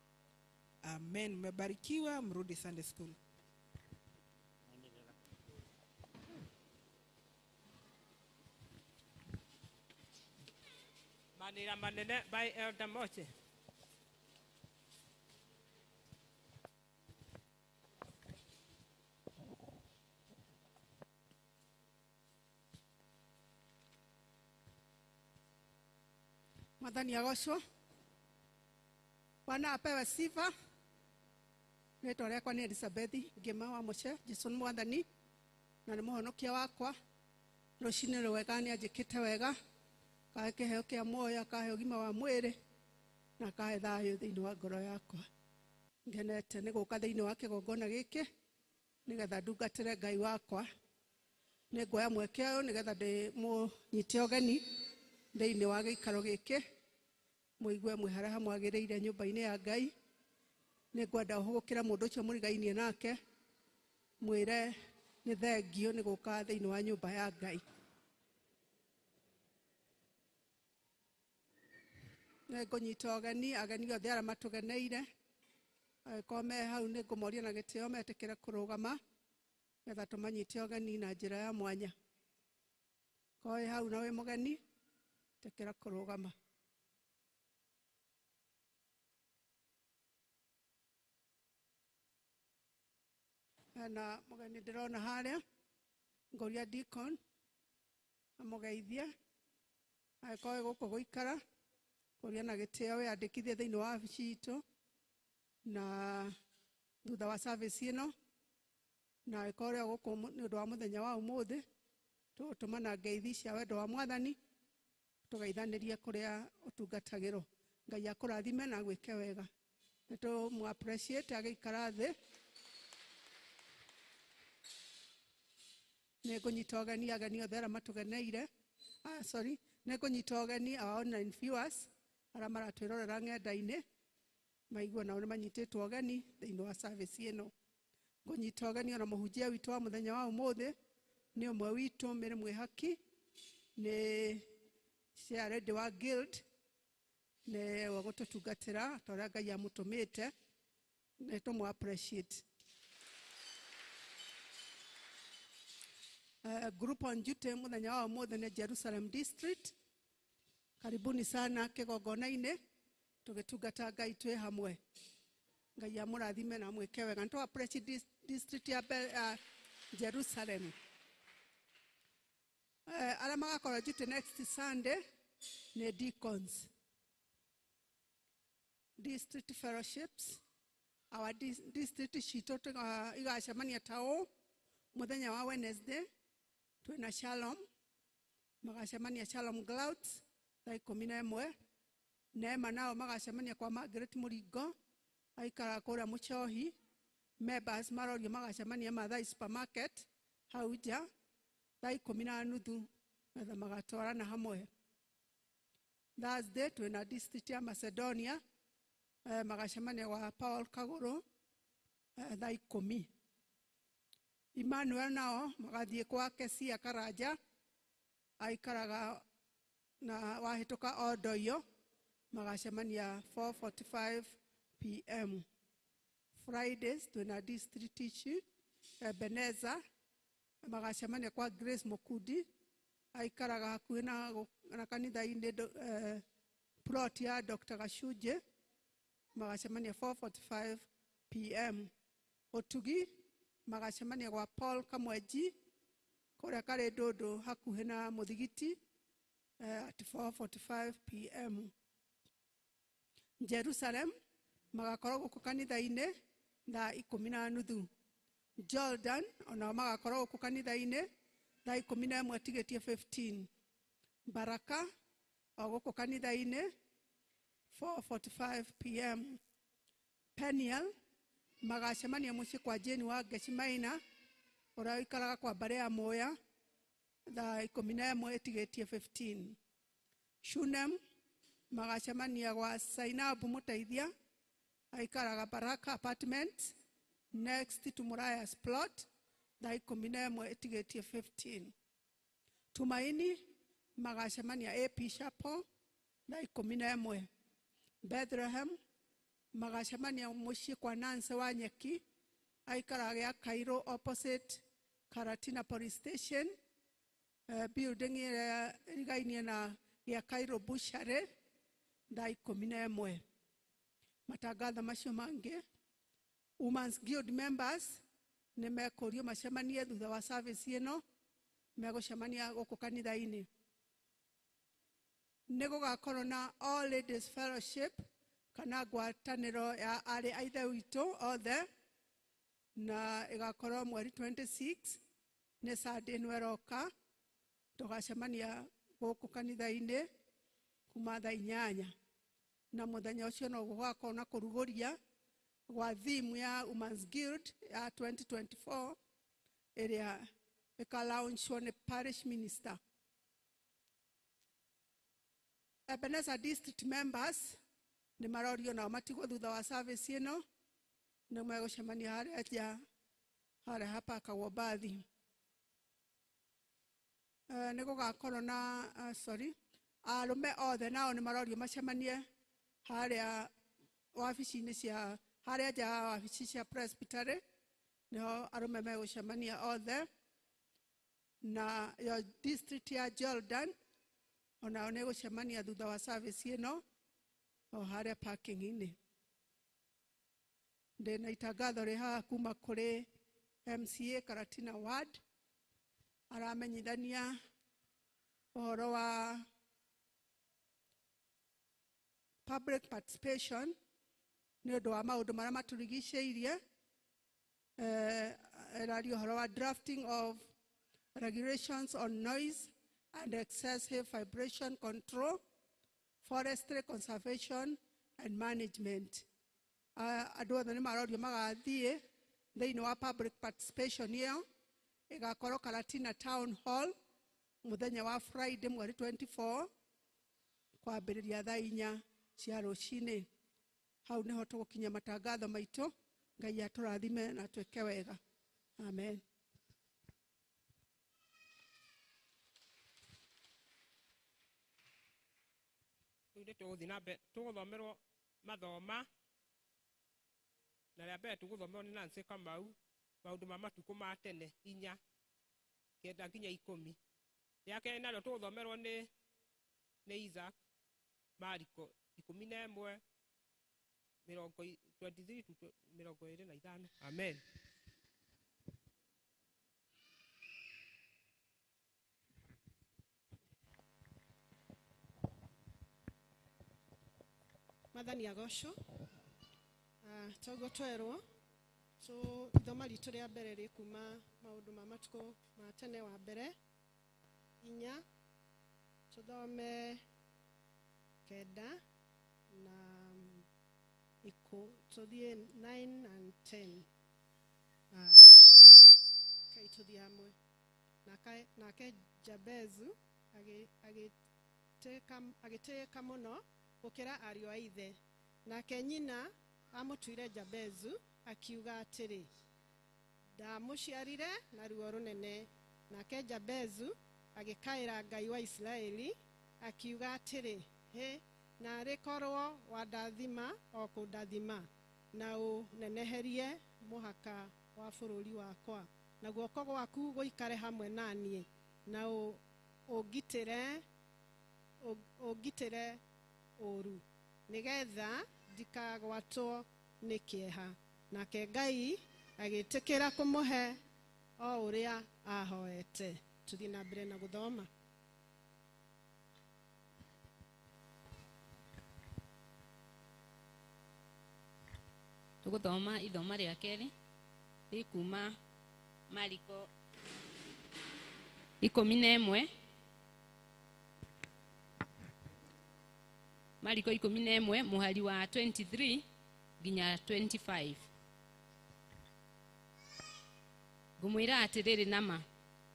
Amen. Mmebarikiwa, mrudi Sunday school. Manira manene by Elder Moche. Mwathani agocwo. Bwana apewe sifa. Rĩtwa rĩakwa nĩ Elizabeth Ngĩma wa Mũce. Jesu nĩ Mwathani na nĩ mũhonokia wakwa. Rũcinĩ rwega nĩ anjĩkĩte wega, kahe kĩheo kĩa muoyo, kahe ũgima wa mwĩrĩ na kahe thayũ thĩinĩ wa ngoro yakwa. Ngenete nĩ gũka thĩinĩ wa kĩgongona gĩkĩ nĩgetha ndungatĩre Ngai wakwa. Nĩ nguoya mweke ũyũ nĩgetha ndĩmũnyite ũgeni thĩinĩ wa gĩikaro gĩkĩ, mũigue mwĩ harĩa hamwagĩrĩire nyũmba-inĩ ya Ngai. Nĩ ngwenda ũhũgũkĩre mũndũ ũcio mũrigainie nake, mwĩre nĩ thengio nĩ gũka thĩinĩ wa nyũmba ya Ngai. Nĩ ngũnyita ũgeni ageni othe arĩa matũgeneire, angĩkorwo me hau nĩ ngũmoria na gĩtĩo metĩkĩre kũrũgama nĩgetha tũmanyite ũgeni na njĩra ya mwanya. Korwo wĩ hau na wĩ mũgeni, ĩtĩkĩra kũrũgama. Hena mũgeni ndĩrona harĩa, ngũria deacon amũgeithie, angĩkorwo wĩ gũkũ gũikara, ngũria na gĩtĩo wĩyandĩkithie thĩinĩ wa wabici itũ na thutha wa service ĩno, na angĩkorwo ũrĩ o gũkũ nĩ ũndũ wa mũthenya wa ũmũthĩ, tũgũtũmana ngeithi cia wendo wa Mwathani, tũgeithanĩrie kũrĩa ũtungatagĩrwo. Ngai akũrathime na agwĩke wega. Nĩ tũmũ appreciate agĩikara thĩ. Nĩ ngũnyita ũgeni ageni othe arĩa matũgeneire. Sorry, nĩ ngũnyita ũgeni our online viewers arĩa maratwĩrorera ng'enda-inĩ, maigue nao nĩ manyitĩtwo ũgeni thĩinĩ wa service ĩno. Ngũnyita ũgeni ona mũhunjia witũ wa mũthenya wa ũmũthĩ nĩ ũmwe witũ Mary Mwĩhaki, nĩ chairlady wa guild, nĩ wa gũtũtungatĩra ta ũrĩa Ngai amũtũmĩte, nĩ tũmũ appreciate. Group on duty mũthenya wa ũmũthĩ nĩ Jerusalem District. Karibuni sana kĩgongona-inĩ tũgĩtungata Ngai twĩ hamwe. Ngai amũrathime na amwĩke wega. Nĩ tũ appreciate district ya Jerusalem. Arĩa magakorwo duty next Sunday nĩ deacons. District fellowships, our district citũ igacemania ta ũũ mũthenya wa Wednesday twĩna Shalom, magacemania Shalom Clouds thaa 11. Neema nao magacemania kwa Margaret Mũringo, aikaraga kũrĩa Mũchohi Members marorio magacemania Mathai supermarket hau nja thaa 10:30 na magatwarana hamwe. Thursday twina district ya Macedonia, magacemania gwa Paul Kaguru thaa 10. Emmanuel nao magathiĩ gwake Cia Karanja, aikaraga na wahĩtũka Ondoyo, magacemania 4:45 pm. Fridays twina district ici Ebeneza, magacemania kwa Grace Mukudi, aikaraga hakuhĩ na kanitha-inĩ plot ya Dr. Gashuje, magacemania 4:45 pm. Otugi magacemania gwa Paul Kamweji kũrĩa karĩ ndũndũ hakuhĩ na mũthigiti at 4:45 pm. Jerusalem magakorwo gũkũ kanitha-inĩ thaa 10:30. Jordan onao magakorwo gũkũ kanitha-inĩ thaa 11:15. Baraka o gũkũ kanitha-inĩ 4:45 pm. Peniel magacemania mũciĩ kwa Jane wa Ngeci Maina ũrĩa ũikaraga kwa Mbare ya Muya thaa 11:15. Shunem magacemania gwa Sainabu Muteithia, aikaraga Baraka Apartment next to Muraya's plot thaa 11:15. Tumaini magacemania AP Chapel thaa 11. Bethlehem magacemania mũciĩ kwa Nancy wa Nyeki, aikaraga gĩa Cairo opposite Karatina Police Station, building ĩrĩa ĩrigainie na gĩa Cairo Butchery thaa 11. Matangatho macio mangĩ, Women's Guild members nĩ mekũrio macemanie thutha wa service ĩno, megũcemania gũkũ kanitha-inĩ. Nĩ gũgakorwo na All Ladies Fellowship kana ngwatanĩro ya arĩ a ithe witũ othe, na ĩgakorwo mweri 26 nĩ Sunday ĩno ĩroka. Tũgacemania gũkũ kanitha-inĩ kuma thaa 8, na mũthenya ũcio no gũgakorwo na kũrugũria gwa theme ya Women's Guild ya 2024 ĩrĩa ĩkalaunchwo nĩ parish minister. Ebenezer district members nĩ marorio nao matigwo thutha wa service ĩno, nĩ megũcemania harĩa nja harĩa hapakagwo mbathi. Nĩ gũgakorwo na sorry, arũme othe nao nĩ marorio macemanie harĩa wabici-inĩ cia harĩa nja ya wabici cia presbytery, nĩho arũme megũcemania othe. Na yo district ya Jordan onao nĩ gũcemania thutha wa service ĩno o harĩa parking-inĩ. Ndĩna itangatho rĩ haha kuma kũrĩ MCA Karatina Ward, aramenyithania ũhoro wa public participation nĩ ũndũ wa maũndũ marĩa matũrigicĩirie. Ĩraria ũhoro wa drafting of regulations on noise and excessive vibration control, forestry conservation and management. Andũ othe nĩ marorio magathiĩ thĩinĩ wa public participation ĩyo, ĩgakorwo Karatina Town Hall mũthenya wa Friday mweri 24 kwambĩrĩria thaa 4 cia rũcinĩ. Hau nĩho tũgũkinya matangatho maitũ. Ngai atũrathime na twĩke wega. Amen. Rĩu nĩ tũgũthiĩ na mbere tũgũthomerwo mathoma, na rĩa mbere tũgũthomerwo nĩ Nancy Kamau maũndũ ma matukũ ma tene 4 9 nginya 10. Rĩa kerĩ narĩo tũgũthomerwo nĩ Isaac Mariko 11 23 to 25. Amen. Mwathani agocwo. Toguo twerwo ithoma ritũ rĩa mbere rĩ kuma maũndũ ma matukũ ma tene wa mbere 4 tũthome 9 na tũthiĩ 9 and 10. Kai tũthiĩ hamwe. Nake Jabezu agĩtĩĩka mũno gũkĩra ariũ a ithe. Nake nyina amũtuire Jabezu akiuga atĩrĩ, ndamũciarire na ruo rũnene. Nake Jabezu agĩkaĩra Ngai wa Isiraeli akiuga atĩrĩ, hĩ, naarĩ korwo wandathima o kũndathima na ũneneherie mũhaka wa bũrũri wakwa, na guoko gwaku gũikare hamwe na niĩ, na ũngitĩre ũũru, nĩgetha ndikagwatwo nĩ kĩeha. Nake Ngai agĩtĩkĩra kũmũhe o ũrĩa ahoete. Tũthiĩ na mbere na gũthoma. Tũgũthoma ithoma rĩa kerĩ rĩkuma Mariko 11, Mariko 11 mũhari wa 23 nginya 25. Ngũmwĩra atĩrĩrĩ nama,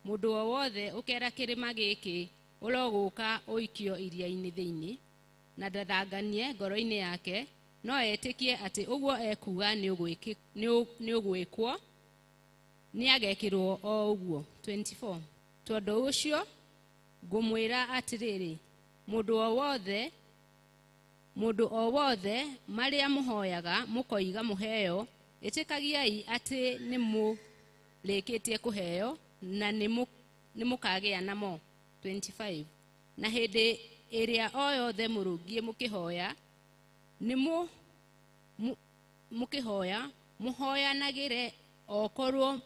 mũndũ o wothe ũkera kĩrĩma gĩkĩ ũrogũka ũikio iria-inĩ thĩinĩ, na ndathanganie ngoro-inĩ yake, no etĩkie atĩ ũguo ekuuga nĩũgwĩkwo, nĩagekĩrwo o ũguo. 24. Tondũ ũcio ngũmwĩra atĩrĩrĩ, mũndũ o wothe marĩa mũhoyaga mũkoiga mũheo, ĩtĩkagiai atĩ nĩmũrĩkĩtie kũheo na nĩmũkagĩa namo. 25. Na hĩndĩ ĩrĩa o yothe mũrũngiĩ mũkĩhoya, mũkĩhoya mũhoyanagĩre okorwo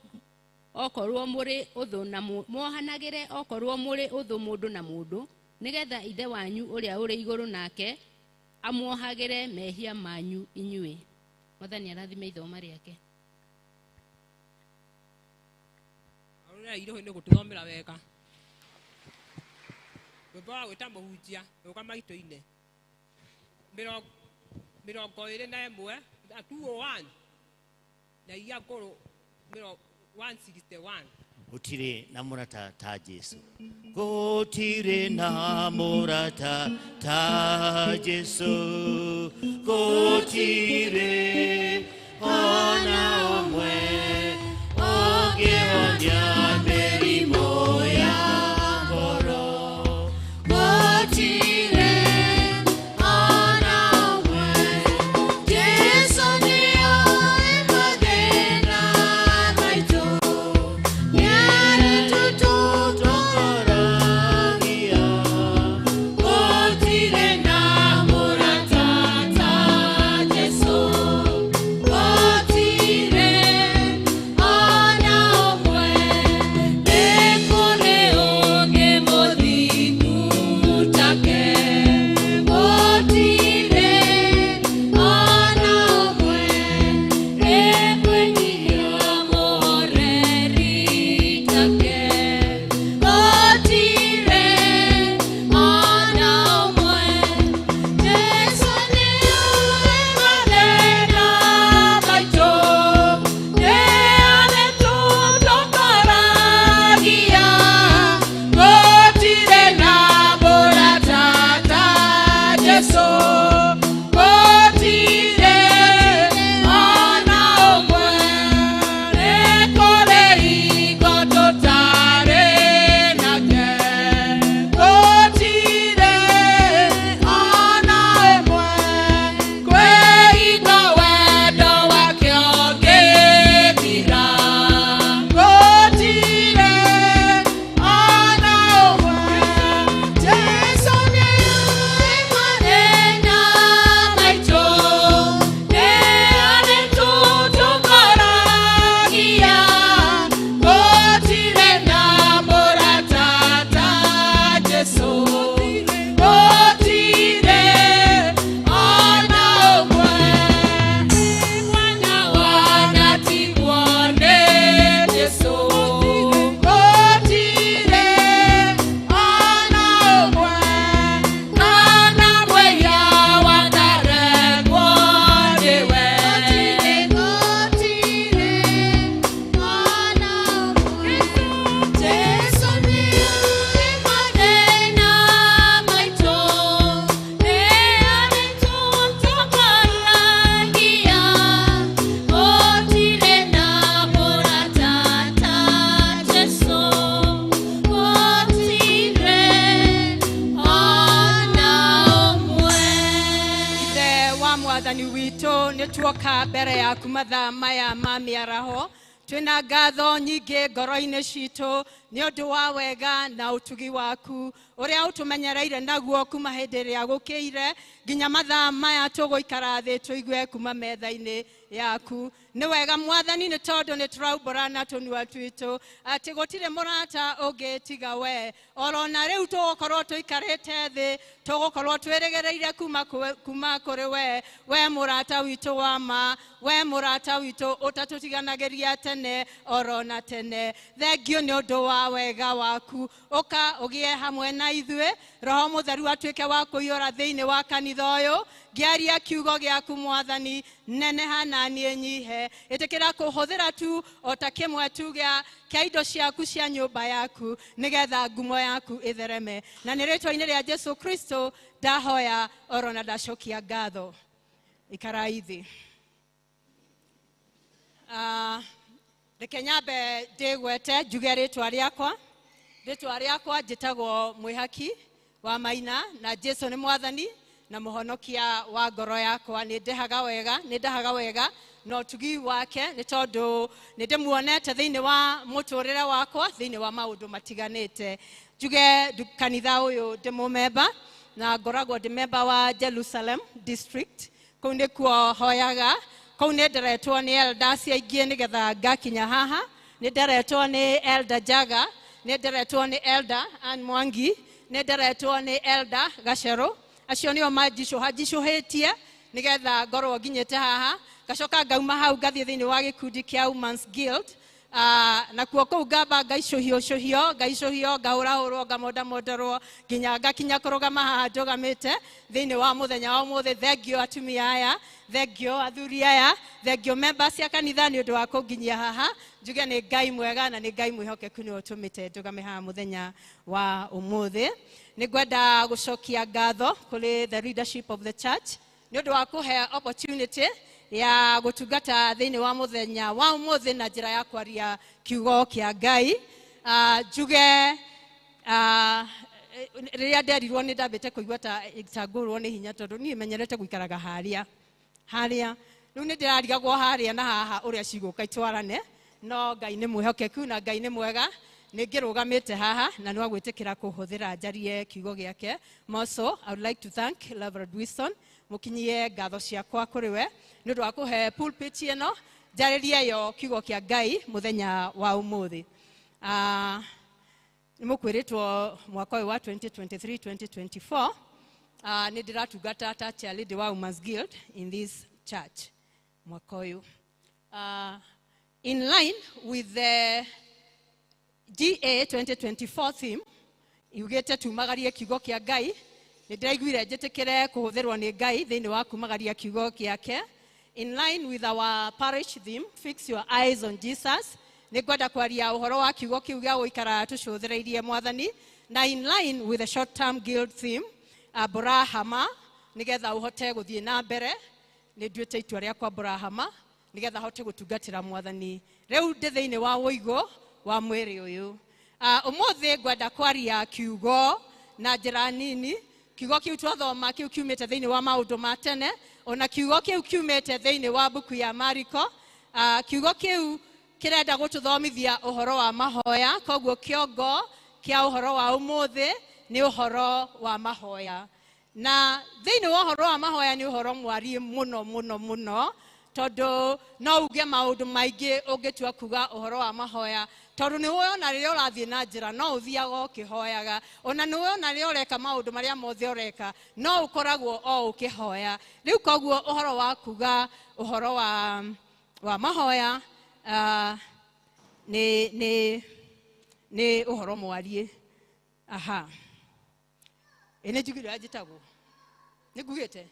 mũrĩ ũthũ na muohanagĩre okorwo mũrĩ ũthũ mũndũ na mũndũ, nĩgetha ithe wanyu ũrĩa ũrĩ igũrũ nake amuohagĩre mehia manyu inyuĩ. Mwathani arathime ithoma rĩake. Arũrĩa iroho nĩ gũtũthomera wega. Rwĩmbo wa gwĩta mũhunjia rũgama itũ-inĩ 21, 201 na iria ngũrũ 161. Gũtirĩ na mũrata ta Jesu, gũtirĩ na mũrata ta Jesu, gũtirĩ ona ũmwe ũngĩhonia mĩrimũ ya ngoro, Gũtirĩ ona ũmwe, Jesu nĩoĩ mathĩna maitũ, nĩarĩtũtongoragia. Gũtirĩ na mũrata ta Jesu. Witũ nĩ tuoka mbere yaku mathaa maya ma mĩaraho twĩna ngatho nyingĩ ngoro-inĩ citũ nĩ ũndũ wa wega na ũtugi waku ũrĩa ũtũmenyereire naguo kuma hĩndĩ ĩrĩa gũkĩire nginya mathaa maya tũgũikara thĩ tũigue kuma metha-inĩ yaku. Nĩ wega Mwathani nĩ tondũ nĩ tũraumbũra na tũnua twitũ atĩ gũtirĩ mũrata ũngĩ tiga we. Orona rĩu tũgũkorwo tũikarĩte thĩ tũgũkorwo twĩrĩgĩrĩire kuma kũrĩ we, we mũrata witũ wa ma, we mũrata witũ ũtatũtiganagĩria tene orona tene. Thengio nĩ ũndũ wa wega waku, ũka ũgĩe hamwe na ithuĩ, Roho Mũtheru atuĩke wa kũiyũra thĩinĩ wa kanitha ũyũ. Ngĩaria kiugo gĩaku Mwathani, neneha na niĩ nyihe, ĩtĩkĩra kũhũthĩra tu o ta kĩmwe tu kĩa indo ciaku cia nyũmba yaku nĩgetha ngumo yaku ĩthereme. Na nĩ rĩtwa-inĩ rĩa Jesu Kristo ndahoya orona ndacokia ngatho. Ikarai thĩ. Reke nyambe ndĩgwete njuge rĩtwa rĩakwa. Rĩtwa rĩakwa njĩtagwo Mwĩhaki wa Maina, na Jesu nĩ Mwathani na mũhonokia wa ngoro yakwa. Nĩ ndehaga wega, nĩ ndahaga wega na ũtugi wake nĩ tondũ nĩ ndĩmuonete thĩinĩ wa mũtũrĩre wakwa, thĩinĩ wa maũndũ matiganĩte. Njuge kanitha ũyũ ndĩ mũmemba na ngoragwo ndĩ memba wa Jerusalem District. Kũu nĩkuo hoyaga, kũu nĩ nderetwo nĩ elders aingĩ nĩgetha ngakinya haha. Nĩ nderetwo nĩ Elder Jaga, nĩ nderetwo nĩ Elder Ann Mwangi, nĩ nderetwo nĩ Elder Gacero. Acio nĩo manjicũhĩtie nĩgetha ngorwo nginyĩte haha. Ngacoka ngauma hau ngathiĩ thĩinĩ wa gĩkundi kĩa Women's Guild. Nakuo kũu ngamba ngaicũhio ngaicũhio ngahũrahũrwo ngamondamondorwo nginya ngakinya kũrũgama haha ndũgamĩte thĩinĩ wa mũthenya wa ũmũthĩ. Thengio atumia aya, thengio athuri aya, thengio members cia kanitha nĩ ũndũ wa kũnginyia haha. Njuge nĩ Ngai mwega na nĩ Ngai mwĩhokeku nĩwe ũtũmĩte ndũgame haha mũthenya wa ũmũthĩ. Nĩ ngwenda gũcokia ngatho kũrĩ the leadership of the church nĩ ũndũ wa kũhe opportunity ya gũtungata thĩinĩ wa mũthenya wa ũmũthĩ na njĩra ya kwaria kiugo kĩa Ngai. Njuge rĩrĩa nderirwo nĩ ndambĩte kũigua ta ngũrwo nĩ hinya tondũ niĩ menyerete gũikaraga harĩa harĩa. Rĩu nĩ ndĩrarigagwo harĩa na haha ũrĩa cigũka itwarane, no Ngai nĩ mwĩhokeku na Ngai nĩ mwega. Nĩ ngĩrũgamĩte haha na nĩ wagwĩtĩkĩra kũhũthĩra njarie kiugo gĩake. Also, I would like to thank Reverend Wilson, mũkinyie ngatho ciakwa kũrĩ we nĩ ũndũ wa kũhe pulpit ĩno njarĩrie yo kiugo kĩa Ngai mũthenya wa ũmũthĩ. Nĩ mũkwĩrĩtwo mwaka ũyũ wa 2023-2024 nĩ ndĩratungata ta chair lady wa Women's Guild in this church mwaka ũyũ. In line with the GA 2024 theme yugĩte tumagarie kiugo kĩa Ngai, nĩ ndĩraiguire njĩtĩkĩre kũhũthĩrwo nĩ Ngai thĩinĩ wa kumagaria kiugo gĩake. In line with our parish theme, fix your eyes on Jesus, nĩ ngwenda kwaria ũhoro wa kiugo kĩu gĩa gũikara tũcũthĩrĩirie Mwathani. Na in line with the short term guild theme, ambũra hama nĩgetha ũhote gũthiĩ na mbere. Nĩ nduĩte itua rĩa kwambũra hama nĩgetha hote gũtungatĩra Mwathani rĩu ndĩ thĩinĩ wa ũigũ wa mwĩrĩ ũyũ. Ũmũthĩ ngwenda kwaria kiugo na njĩra nini. Kiugo kĩu twathoma kĩu kiumĩte thĩinĩ wa maũndũ ma tene, ona kiugo kĩu kiumĩte thĩinĩ wa mbuku ya Mariko. Kiugo kĩu kĩrenda gũtũthomithia ũhoro wa mahoya, koguo kĩongo kĩa ũhoro wa ũmũthĩ nĩ ũhoro wa mahoya. Na thĩinĩ wa ũhoro wa mahoya nĩ ũhoro mwariĩ mũno mũno mũno, tondũ no uge maũndũ maingĩ ũngĩtua kuga ũhoro wa mahoya, tondũ nĩ wona rĩrĩa ũrathiĩ na njĩra no ũthiaga ũkĩhoyaga, ona nĩ wona rĩrĩa ũreka maũndũ marĩa mothe ũreka no ũkoragwo o ũkĩhoya. Rĩu koguo ũhoro wa kuga ũhoro wa mahoya nĩ ũhoro mwariĩ. Aha, ĩ nĩ njugire ũrĩa njĩtagwo, nĩ ngugĩte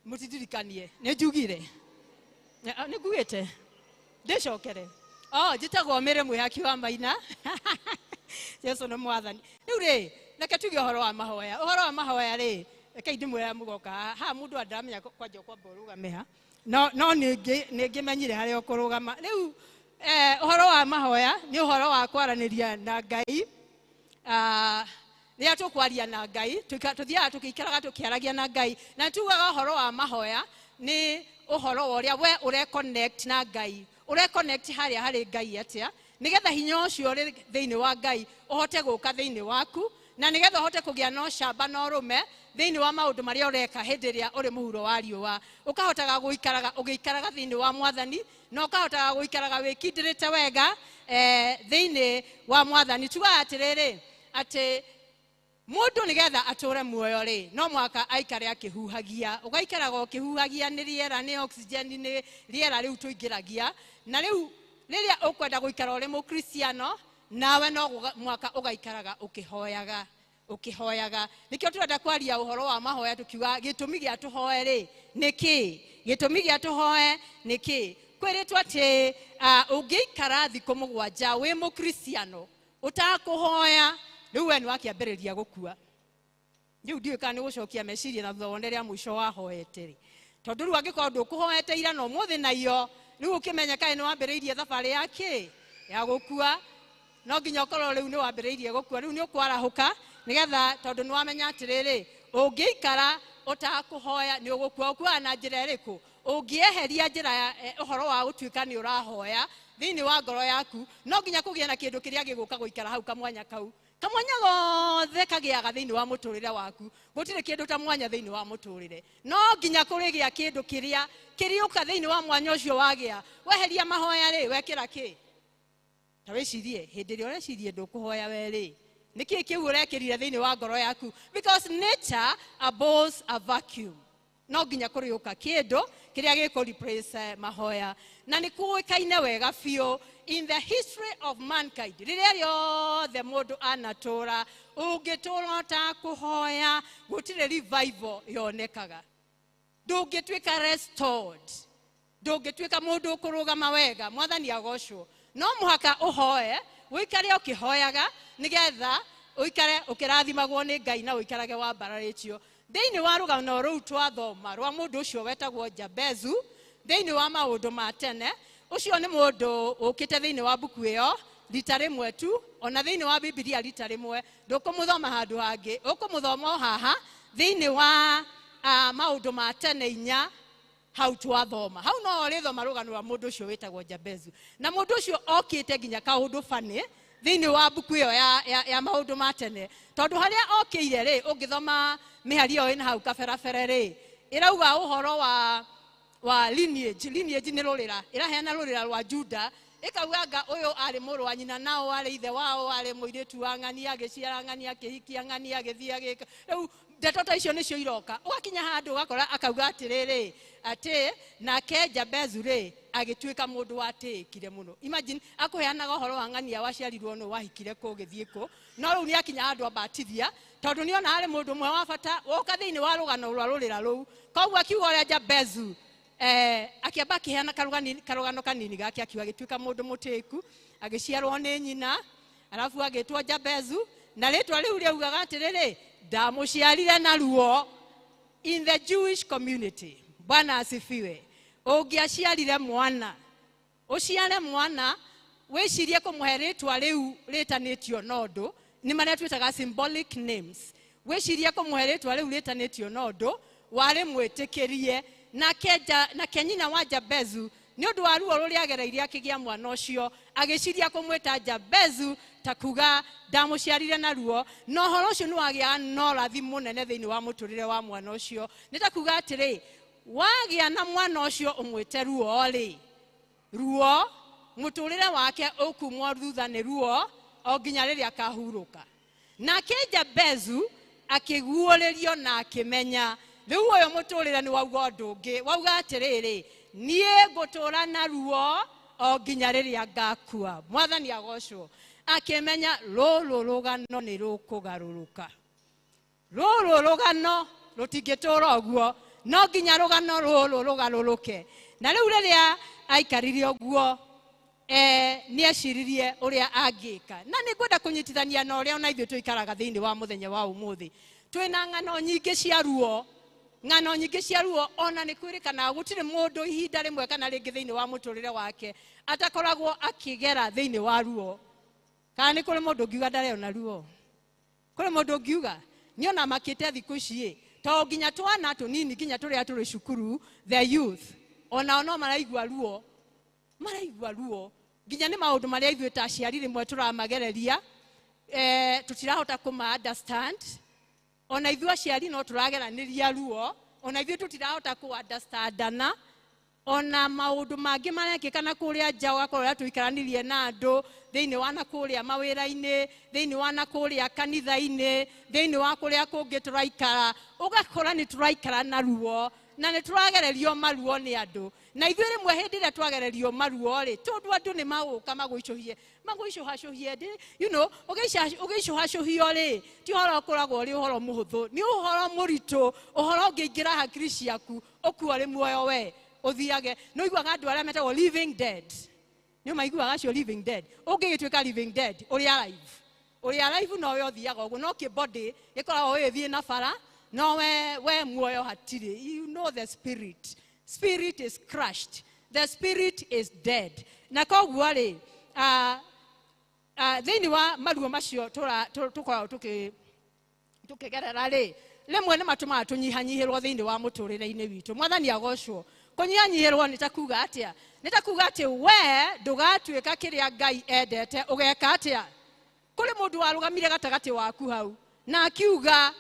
mũtindirikanie, nĩ njugire, nĩ ngugĩte ndĩcokere. Oh, njĩtagwo Mary Mwĩhaki wa Maina. Jesu nĩ Mwathani. Rĩu rĩ, reke tuge ũhoro wa mahoya. Ũhoro wa mahoya rĩ, reke ndĩmwĩre mũgoka haha mũndũ andaramenya kwanja kwamba ũrũgame ha, no nĩ ngĩmenyire harĩa ũkũrũgama. Rĩu ũhoro wa mahoya nĩ ũhoro wa kwaranĩria na Ngai. Rĩrĩa tũkwaria na Ngai, tũthiaga tũkĩikaraga tũkĩaragia na Ngai, na tugaga ũhoro wa mahoya. nĩ ũhoro wa ũrĩa we ũreconnect na Ngai, ũreconnect harĩa harĩ Ngai atĩa, nĩgetha hinya ũcio ũrĩ thĩinĩ wa Ngai ũhote gũka thĩinĩ waku, na nĩgetha ũhote kũgĩa na ũcamba na ũrũme thĩinĩ wa maũndũ marĩa ũreka hĩndĩ ĩrĩa ũrĩ mũhuro wa riũa. Ũkahotaga gũikaraga ũgĩikaraga thĩinĩ wa Mwathani, na ũkahotaga gũikaraga wĩkindĩrĩte wega thĩinĩ wa Mwathani. Tugaga atĩrĩrĩ, atĩ mũndũ nĩgetha atũre muoyo rĩ, no mũhaka aikare akĩhuhagia. Ũgaikaraga ũkĩhuhagia nĩ rĩera, nĩ oxygen, nĩ rĩera rĩu tũingĩragia. Na rĩu rĩrĩa ũkwenda gũikara ũrĩ mũkristiano, nawe no mũhaka ũgaikaraga ũkĩhoyaga, ũkĩhoyaga. Nĩkĩo tũrenda kwaria ũhoro wa mahoya, tũkiuga gĩtũmi gĩa tũhoe rĩ nĩ kĩ? Gĩtũmi gĩa tũhoe nĩ kĩ? Kwĩrĩtwo atĩ ũngĩikara thikũ 7 wĩ mũkristiano ũtakũhoya, rĩu we nĩ wakĩambĩrĩria gũkua. Rĩu ndiũĩ kana nĩ gũcokia meciria na thutha wone rĩa mũico wahoete rĩ, tondũ rĩu angĩkorwo ndũkũhoete ira na ũmũthĩ na iyo, rĩu ũkĩmenya kaĩ nĩ wambĩrĩirie thabarĩ ya kĩ? Ya gũkua. No nginya ũkorwo rĩu nĩ wambĩrĩirie gũkua, rĩu nĩ ũkwarahũka nĩgetha, tondũ nĩ wamenya atĩrĩrĩ, ũngĩikara ũtakũhoya nĩ ũgũkua. Ũkuaga na njĩra ĩrĩkũ? Ũngĩeheria njĩra ya ũhoro wa gũtuĩka nĩ ũrahoya thĩinĩ wa ngoro yaku, no nginya kũgĩe na kĩndũ kĩrĩa gĩgũka gũikara hau kamwanya kau. Kamwanya gothe kagĩaga thĩinĩ wa mũtũrĩre waku. Gũtirĩ kĩndũ ta mwanya thĩinĩ wa mũtũrĩre. No nginya kũrĩgĩa kĩndũ kĩrĩa kĩrĩũka thĩinĩ wa mwanya ũcio wagĩa. Weheria mahoya rĩ, wekĩra kĩ? Ta wĩcirie, hĩndĩ ĩrĩa ũrecirie ndũkũhoya we rĩ, nĩ kĩĩ kĩu ũrekĩrire thĩinĩ wa ngoro yaku? Because nature abhors a vacuum. No nginya kũrĩũka kĩndũ kĩrĩa gĩkũ replace mahoya. Na nĩ kũĩkaine wega biũ in the history of mankind, rĩrĩa rĩothe mũndũ anatũra, ũngĩtũra ũtakũhoya, gũtirĩ revival yonekaga. Ndũngĩtuĩka restored, ndũngĩtuĩka mũndũ ũkũrũgama wega. Mwathani agocwo. No mũhaka ũhoe, ũikare ũkĩhoyaga, nĩgetha ũikare ũkĩrathimagwo nĩ Ngai na ũikarage wambararĩtio. Thĩinĩ wa rũgano rũu twathoma rwa mũndũ ũcio wetagwo Jabezu, thĩinĩ wa maũndũ ma tene, ũcio nĩ mũndũ ũkĩte thĩinĩ wa mbuku ĩyo rita rĩmwe tu, ona thĩinĩ wa Bibilia rita rĩmwe, ndũkũmũthoma handũ hangĩ, ũkũmũthoma o haha thĩinĩ wa maũndũ ma tene 4 hau twathoma. Hau no ũrĩthoma rũgano rwa mũndũ ũcio wĩtagwo Jabezu. Na mũndũ ũcio okĩte nginya kaũndũ bani thĩinĩ wa mbuku ĩyo ya maũndũ ma tene, tondũ harĩa okĩire rĩ, ũngĩthoma mĩhari ĩyo ĩna hau kaberabere rĩ, ĩrauga ũhoro wa lineage. Lineage nĩ rũrĩra, ĩraheana rũrĩra rwa Juda, ĩkauga anga ũyũ arĩ mũrũ wa nyina, nao arĩ ithe wao, arĩ mũirĩtu wa ng'ania, agĩciara ng'ania, akĩhikia ng'ania, agĩthiĩ agĩka. Rĩu ndeto ta icio nĩcio iroka. Ũgakinya handũ ũgakora akauga atĩrĩrĩ, atĩ nake Jabezu rĩ agĩtuĩka mũndũ watĩĩkire mũno. Imagine akũheanaga ũhoro wa ng'ania waciarirwo nũ, wahikire kũ, ũgĩthiĩ kũ, no rĩu nĩ akinya handũ ambatithia, tondũ nĩona harĩ mũndũ ũmwe wa bata woka thĩinĩ wa rũgano rwa rũrĩra rũu. Koguo akiuga ũrĩa Jabezu akĩamba akĩheana karũgano kanini gake, akiuga agĩtuĩka mũndũ mũtĩĩku, agĩciarwo nĩ nyina, arabu agĩtwo Jabezu, na rĩtwa rĩu rĩaugaga atĩrĩrĩ, ndamũciarire na ruo. In the Jewish community, Bwana asifiwe, ũngĩaciarire mwana, ũciare mwana, wĩcirie kũmũhe rĩtwa rĩu rĩtanĩtio na ũndũ, nĩ marĩa twĩtaga symbolic names. Wĩcirie kũmũhe rĩtwa rĩu rĩtanĩtio na ũndũ, warĩ mwĩtĩkĩrie. Nake nyina wa Jabezu, nĩ ũndũ wa ruo rũrĩa agereire akĩgĩa mwana ũcio, agĩciria kũmwĩta Jabezu ta kuga ndamũciarire na ruo. Na ũhoro ũcio nĩ wagĩaga na ũrathi mũnene thĩinĩ wa mũtũrĩre wa mwana ũcio. Nĩ ta kuga atĩrĩ, wagĩa na mwana ũcio ũmwĩte ruo rĩ, ruo mũtũrĩre wake ũkumwo thutha nĩ ruo o nginya rĩrĩa akahurũka. Nake Jabezu akĩguũrĩrio na akĩmenya rĩu ũyũ mũtũrĩre nĩ wauga ũndũ ũngĩ, wauga atĩrĩrĩ, niĩ ngũtũra na ruo o nginya rĩrĩa ngakua. Mwathani agocwo. Akĩmenya rũrũ rũgano nĩ rũkũgarũrũka, rũrũ rũgano rũtingĩtũra ũguo, no nginya rũgano rũrũ rũgarũrũke. Na rĩu rĩrĩa aikarire ũguo, nĩ eciririe ũrĩa angĩka. Na nĩ ngwenda kũnyitithania na ũrĩa ona ithuĩ tũikaraga thĩinĩ wa mũthenya wa ũmũthĩ. Twĩna ng'ano nyingĩ cia ruo, ng'ano nyingĩ cia ruo, ona nĩ kwĩrĩkanaga gũtirĩ mũndũ ihinda rĩmwe kana rĩngĩ thĩinĩ wa mũtũrĩre wake atakoragwo akĩgera thĩinĩ wa ruo. Kana nĩ kũrĩ mũndũ ũngiuga ndarĩ ona ruo? Kũrĩ mũndũ ũngiuga? Niĩ ona makĩte thikũ ici ĩ, To nginya twana tũnini nginya tũrĩa tũrĩ cukuru, the youth onao no maraigua ruo, maraigua ruo nginya nĩ maũndũ marĩa ithuĩ ta aciari rĩmwe tũramagereria, tũtirahota kũma understand. Ona ithuĩ aciari no tũrageranĩria ruo, ona ithuĩ tũtirahota kũ understandana. Ona maũndũ mangĩ marekĩka na kũrĩa nja, ũgakorwo ũrĩa tũikaranirie na andũ thĩinĩ wa na kũrĩa mawĩra-inĩ, thĩinĩ wa na kũrĩa kanitha-inĩ, thĩinĩ wa kũrĩa kũngĩ tũraikara, ũgakora nĩ tũraikara na ruo na nĩ tũragererio maruo nĩ andũ. Na ithuĩ rĩmwe hĩndĩ ĩrĩa twagererio maruo rĩ, tondũ andũ nĩ magũka magũicũhie, magũicũhacũhie, you know, ũgĩicũhacũhio rĩ, ti ũhoro ũkoragwo ũrĩ ũhoro mũhũthũ, nĩ ũhoro mũritũ, ũhoro ũngĩingĩra hakiri ciaku ũkua ũrĩ muoyo we ũthiage. Nĩ ũiguaga andũ arĩa metagwo living dead, nĩ ũmaiguaga acio living dead. Ũngĩgĩtuĩka living dead ũrĩ alive, ũrĩ alive nowe ũthiaga ũguo, no kĩbody gĩkoragwo gĩgĩthiĩ na bara, no we muoyo hatirĩ. You know the spirit, spirit is crushed, the spirit is dead. Na koguo rĩ, thĩinĩ wa maruo macio tũkoragwo tũkĩgerera rĩ, rĩmwe nĩ matũmaga tũnyihanyihĩrwo thĩinĩ wa mũtũrĩre-inĩ witũ. Mwathani agocwo. Kũnyihanyihĩrwo nĩ ta kuga atĩa? Nĩ ta kuga atĩ we ndũgatuĩka kĩrĩa Ngai endete, ũgeka atĩa? Kũrĩ mũndũ warũgamire gatagatĩ waku hau na akiuga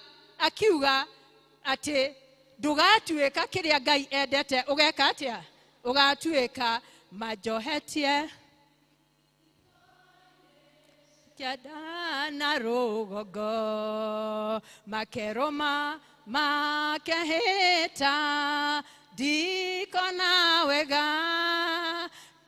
atĩ ndũgatuĩka kĩrĩa Ngai endete, ũgeka atĩa? Ũgatuĩka majohetie kĩanda na rũgongo, makerũma makehĩta ndikona wega,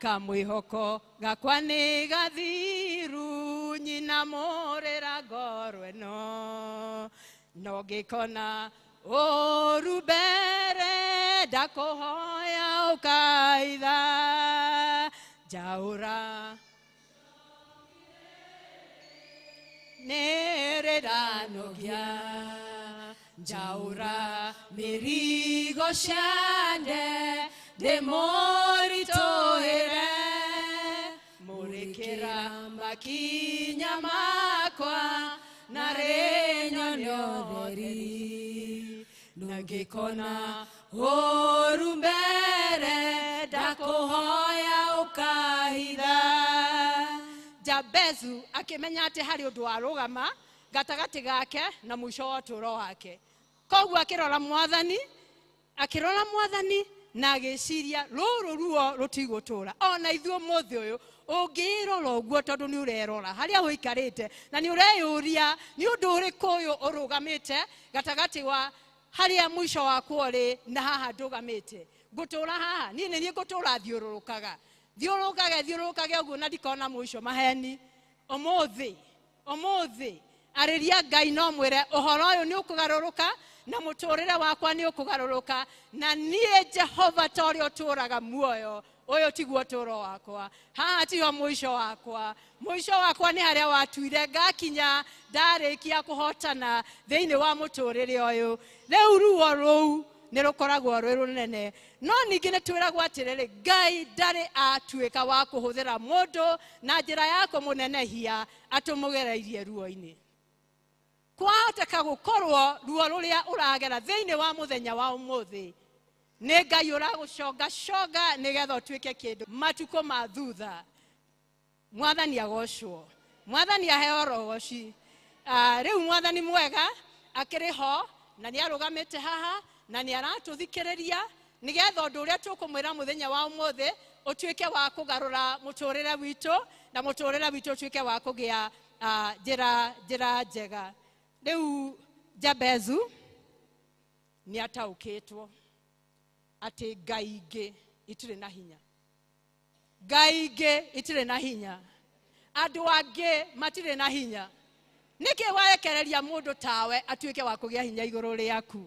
kamwĩhoko gakwa nĩ gathiru, nyina mũrĩra ngoro ĩno, no ngĩkona ũru mbere ndakũhoya ũkaitha njaũra nĩrĩranogia, njaũra mĩrigo ciande ndĩmũritũhĩre, mũrĩkĩra makinya makwa na rĩnyone ũtheri, na ngĩkona ũru mbere ndakũhoya ũkahitha. Jabezu akĩmenya atĩ harĩ ũndũ warũgama gatagatĩ gake na mũico wa ũtũũro wake. Koguo akĩrora Mwathani, akĩrora Mwathani na agĩciria rũrũ ruo rũtigũtũra. Ona ithuĩ ũmũthĩ ũyũ ũngĩrora ũguo, tondũ nĩ ũrerora harĩa ũikarĩte na nĩ ũreyũria nĩ ũndũ ũrĩkũ ũyũ ũrũgamĩte gatagatĩ wa harĩa mũico wakwa ũrĩ na haha ndũgamĩte. Ngũtũra haha niĩ nĩ niĩ ngũtũra thiũrũrũkaga, thiũrũrũkage thiũrũrũkage ũguo na ndikona mũico. Maheni ũmũthĩ, ũmũthĩ arĩria Ngai no mwĩre ũhoro ũyũ nĩ ũkũgarũrũka na mũtũrĩre wakwa nĩ ũkũgarũrũka, na niĩ Jehova ta ũrĩa ũtũũraga muoyo, ũyũ tiguo ũtũũro wakwa, haha tiho mũico wakwa. Mũico wakwa nĩ harĩa watuire ngakinya ndarĩkia kũhotana thĩinĩ wa mũtũrĩre ũyũ. Rĩu ruo rũu nĩ rũkoragwo rwĩ rũnene. No ningĩ nĩ twĩragwo atĩrĩrĩ, Ngai ndarĩ atuĩka wa kũhũthĩra mũndũ na njĩra ya kũmũnenehia atũmũgereirie ruo-inĩ. Kwahoteka gũkorwo ruo rũrĩa ũragera thĩinĩ wa mũthenya wa ũmũthĩ nĩ Ngai ũragũcongaconga nĩgetha ũtuĩke kĩndũ matukũ ma thutha. Mwathani agocwo, Mwathani aheo rogoci. Rĩu Mwathani mwega akĩrĩ ho na nĩ arũgamĩte haha na nĩ aratũthikĩrĩria nĩgetha ũndũ ũrĩa tũkũmwĩra mũthenya wa ũmũthĩ ũtuĩke wa kũgarũra mũtũrĩre witũ, na mũtũrĩre witũ ũtuĩke wa kũgĩa njĩra njega. Rĩu Jabezu nĩ ataũkĩtwo atĩ ngai ingĩ itirĩ na hinya, ngai ingĩ itirĩ na hinya, andũ angĩ matirĩ na hinya. Nĩkĩ warekereria mũndũ tawe atuĩke wa kũgĩa hinya igũrũ rĩaku?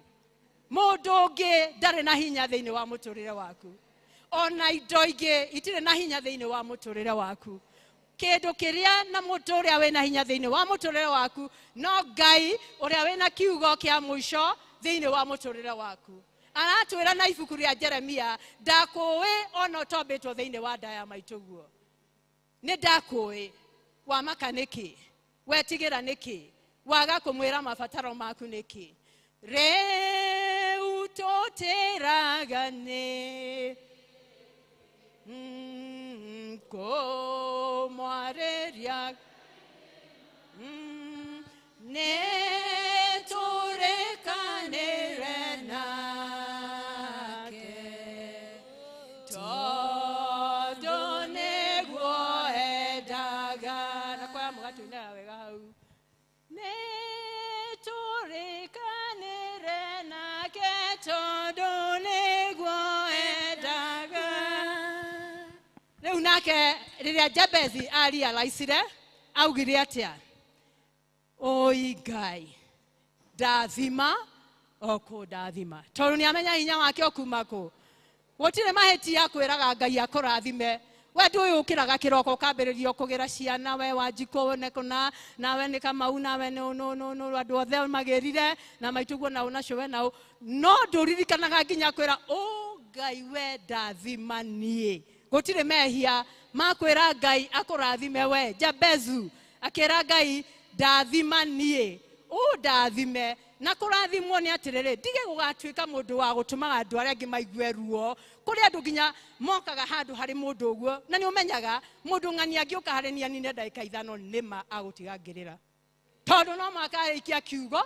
Mũndũ ũngĩ ndarĩ na hinya thĩinĩ wa mũtũrĩre waku, ona indo ingĩ itirĩ na hinya thĩinĩ wa mũtũrĩre waku. Kĩndũ kĩrĩa na mũndũ ũrĩa wĩna hinya thĩinĩ wa mũtũrĩre waku no Ngai ũrĩa wĩna kiugo kĩa mũico thĩinĩ wa mũtũrĩre waku. Aratwĩra na ibuku rĩa Jeremia, ndakũĩ ona ũtombĩtwo thĩinĩ wa nda ya maitũguo. Nĩ ndakũĩ, wamaka nĩkĩ? Wetigĩra nĩkĩ? Waga kũmwĩra mabataro maku nĩkĩ? Rĩu tũtĩraga nĩ kũmwarĩria nĩ tũrĩkanĩre nake tondũ nĩguo endaga. Na kwaya mũgatũinĩra wega hau. Nĩ tũrĩkanĩre nake tondũ nĩguo endaga. Rĩu nake rĩrĩa Jabezi arealize augire atĩa? Oi Ngai, ndathima o kũndathima, tondũ nĩ amenya hinya wake ũkuma kũ. Gũtirĩ mahĩtia kwĩraga Ngai akũrathime. We ndũĩ ũkĩraga kĩroko ũkambĩrĩria kũgĩra ciana, we Wanjikũ nĩ kũna, nawe nĩ Kamau, nawe nĩ nũ andũ othe magĩrire na maitũguo nao na cũwe nao, no ndũririkanaga nginya kwĩra ũ Ngai we ndathima niĩ. Gũtirĩ mehia ma kwĩra Ngai akũrathime we. Jabezu akĩra Ngai ndathima niĩ, ũndathime. Na kũrathimwo nĩ atĩrĩrĩ, ndige gũgatuĩka mũndũ wa gũtũmaga andũ arĩa angĩ maigue ruo. Kũrĩ andũ nginya mokaga handũ harĩ mũndũ ũguo, na nĩ ũmenyaga mũndũ ng'ani angĩũka harĩ niĩ anine ndagĩka 5 nĩma agũtiga ngĩrĩra, tondũ no mũhaka arĩkia kiugo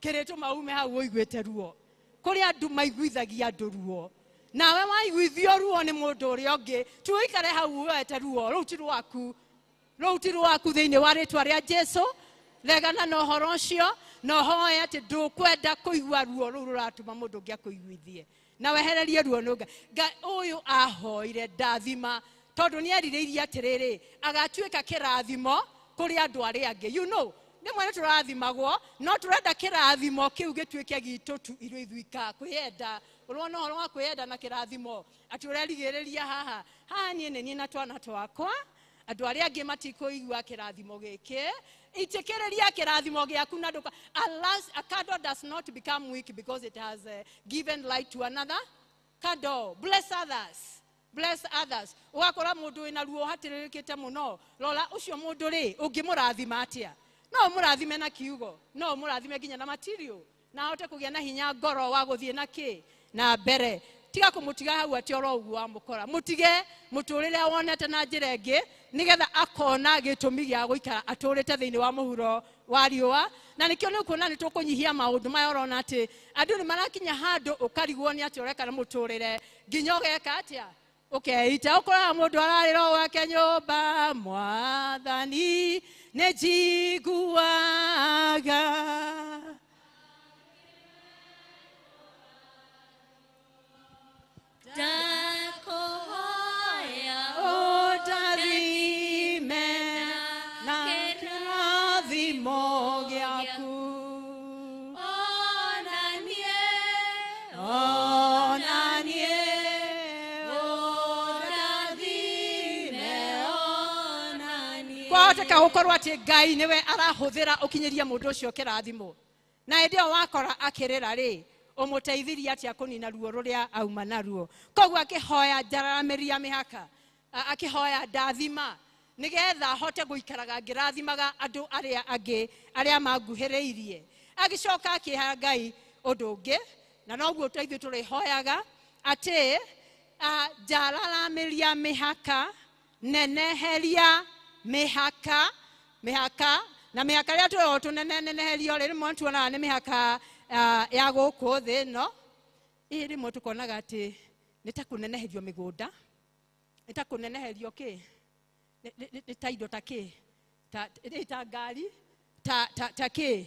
kĩrĩtũma ume hau ũiguĩte ruo. Kũrĩ andũ maiguithagia andũ ruo, nawe waiguithio ruo nĩ mũndũ ũrĩa ũngĩ, ti ũikare hau woete ruo rũu ti rwaku, rũu ti rwaku. Thĩinĩ wa rĩtwa rĩa Jesu regana na ũhoro ũcio, na ũhoe atĩ ndũkwenda kũigua ruo rũu rũratũma mũndũ ũngĩ akũiguithie, na wehererie ruo nĩ Ngai. Ngai ũyũ ahoire ndathima tondũ nĩ erirĩirie atĩrĩrĩ, agatuĩka kĩrathimo kũrĩ andũ arĩa angĩ. You know, rĩmwe nĩ tũrathimagwo, no tũrenda kĩrathimo kĩu gĩtuĩke gitũ tu ithuĩ ithuika. Kwĩyenda, ũrona ũhoro wa kwĩyenda na kĩrathimo atĩ ũrerigĩrĩria haha haha niĩ nĩ niĩ na twana twakwa, andũ arĩa angĩ matikũigua kĩrathimo gĩkĩ. Itĩkĩrĩria kĩrathimo gĩaku na ndũka. Alas, a candle does not become weak because it has given light to another candle. Bless others, bless others. Ũgakora mũndũ wĩna ruo hatĩrĩrĩkĩte mũno, rora ũcio mũndũ rĩ, ũngĩmũrathima atĩa? No ũmũrathime na kiugo, no ũmũrathime nginya na material, na ahote kũgĩa na hinya ngoro wa gũthiĩ na kĩ na mbere. Tiga kũmũtiga hau atĩ oro ũguo wamũkora, mũtige mũtũrĩre wonete na njĩra ĩngĩ, nĩgetha akona gĩtũmi gĩa gũikara atũrĩte thĩinĩ wa mũhuro wa riũa. Na nĩkĩo nĩ ũkuona nĩ tũkũnyihia maũndũ maya. Ũrona atĩ andũ nĩ marakinya handũ ũkarigwo nĩ atĩ ũreka na mũtũrĩre, nginya ũgeka atĩa? Ũkeita. Ũkoraga mũndũ ararĩra gwake nyũmba, Mwathani nĩ njiguaga Ndakuhoya ũndathime na kĩrathimo gĩaku. Onanie, Onanie, ũndathime, onanie. Kwahoteka gũkorwo atĩ Ngai nĩwe arahũthĩra ũkinyĩria mũndũ ũcio kĩrathimo, na hĩndĩ ĩyo wakora akĩrĩra rĩ, ũmũteithirie atĩa kũnina ruo rũrĩa auma naruo? Koguo akĩhoya njararamĩria mĩhaka, akĩhoya ndathima, nĩgetha ahote gũikaraga ngĩrathimaga andũ arĩa angĩ arĩa manguhĩrĩirie. Agĩcoka akĩha Ngai ũndũ ũngĩ, na noguo ithuĩ tũrĩhoyaga atĩ njararamĩria mĩhaka, neneheria mĩhaka, mĩhaka na mĩhaka ĩrĩa tũrĩo tũneneherio rĩ, rĩmwe tuonaga nĩ mĩhaka ya gũkũ thĩ ĩno. Ĩ rĩmwe tũkonaga atĩ nĩ ta kũneneherio mĩgũnda, nĩ ta kũneneherio kĩ, nĩ ta indo ta kĩ, ta ngari, ta kĩ,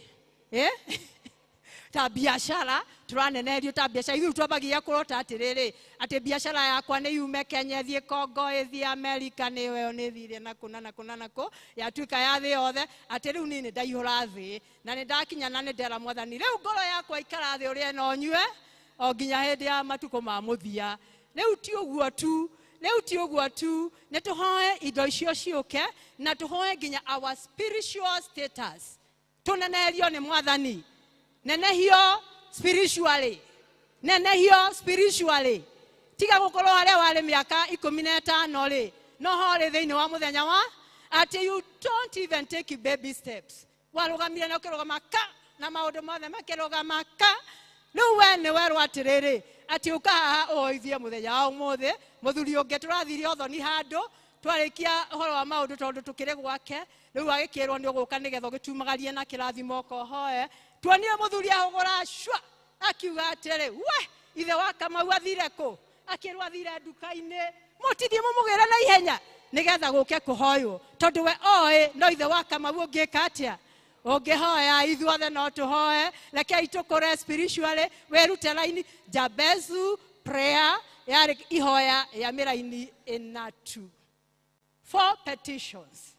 ta biashara tũraneneherio ta biashara. Ithuĩ twambagia kũrota atĩrĩrĩ, atĩ biashara yakwa nĩ yume Kenya ĩthiĩ Congo ĩthiĩ Amerika, nĩyo ĩyo nĩ ĩthire na kũ na na kũ na na kũ, yatuĩka ya thĩ yothe, atĩ rĩu niĩ nĩ ndaihũra thĩ na nĩ ndakinya na nĩ ndera Mwathani, rĩu ngoro yakwa ikara thĩ ũrĩe na ũnyue o nginya hĩndĩ ya matukũ ma mũthia. Rĩu ti ũguo tu, rĩu ti ũguo tu, nĩ tũhoe indo icio ciũke na tũhoe nginya our spiritual status tũneneherio nĩ Mwathani. Nenehio spiritually, nenehio spiritually. Tiga gũkorwo harĩa warĩ mĩaka 15 rĩ, no ho rĩ thĩinĩ wa mũthenya wa atĩ you don't even take baby steps. Warũgamire na ũkĩrũgama ka na maũndũ mothe makĩrũgama ka. Rĩu we nĩ werwo atĩrĩrĩ, atĩ ũka haha ũhoithie mũthenya wa ũmũthĩ, mũthuri ũngĩ tũrathire ũthoni handũ, twarĩkia ũhoro wa maũndũ tondũ tũkĩrĩ gwake, rĩu agĩkĩrwo nĩ ũgũka nĩgetha ũgĩtumagarie na kĩrathimo ũkohoe. Tuonire mũthuri ahũgũra cua, akiuga atĩrĩ, we ithe wa Kamau athire kũ? Akĩrwo athire nduka-inĩ. Mũtithiĩ mũmũgĩre na ihenya nĩgetha gũke kũhoywo, tondũ we oĩ no ithe wa Kamau ũngĩka atĩa? Ũngĩhoya, ithuothe no tũhoe. Rekei tũkũre spiritually, wĩrute raini. Jabezu prayer yarĩ ihoya ya mĩraini ĩnatu, 4 petitions.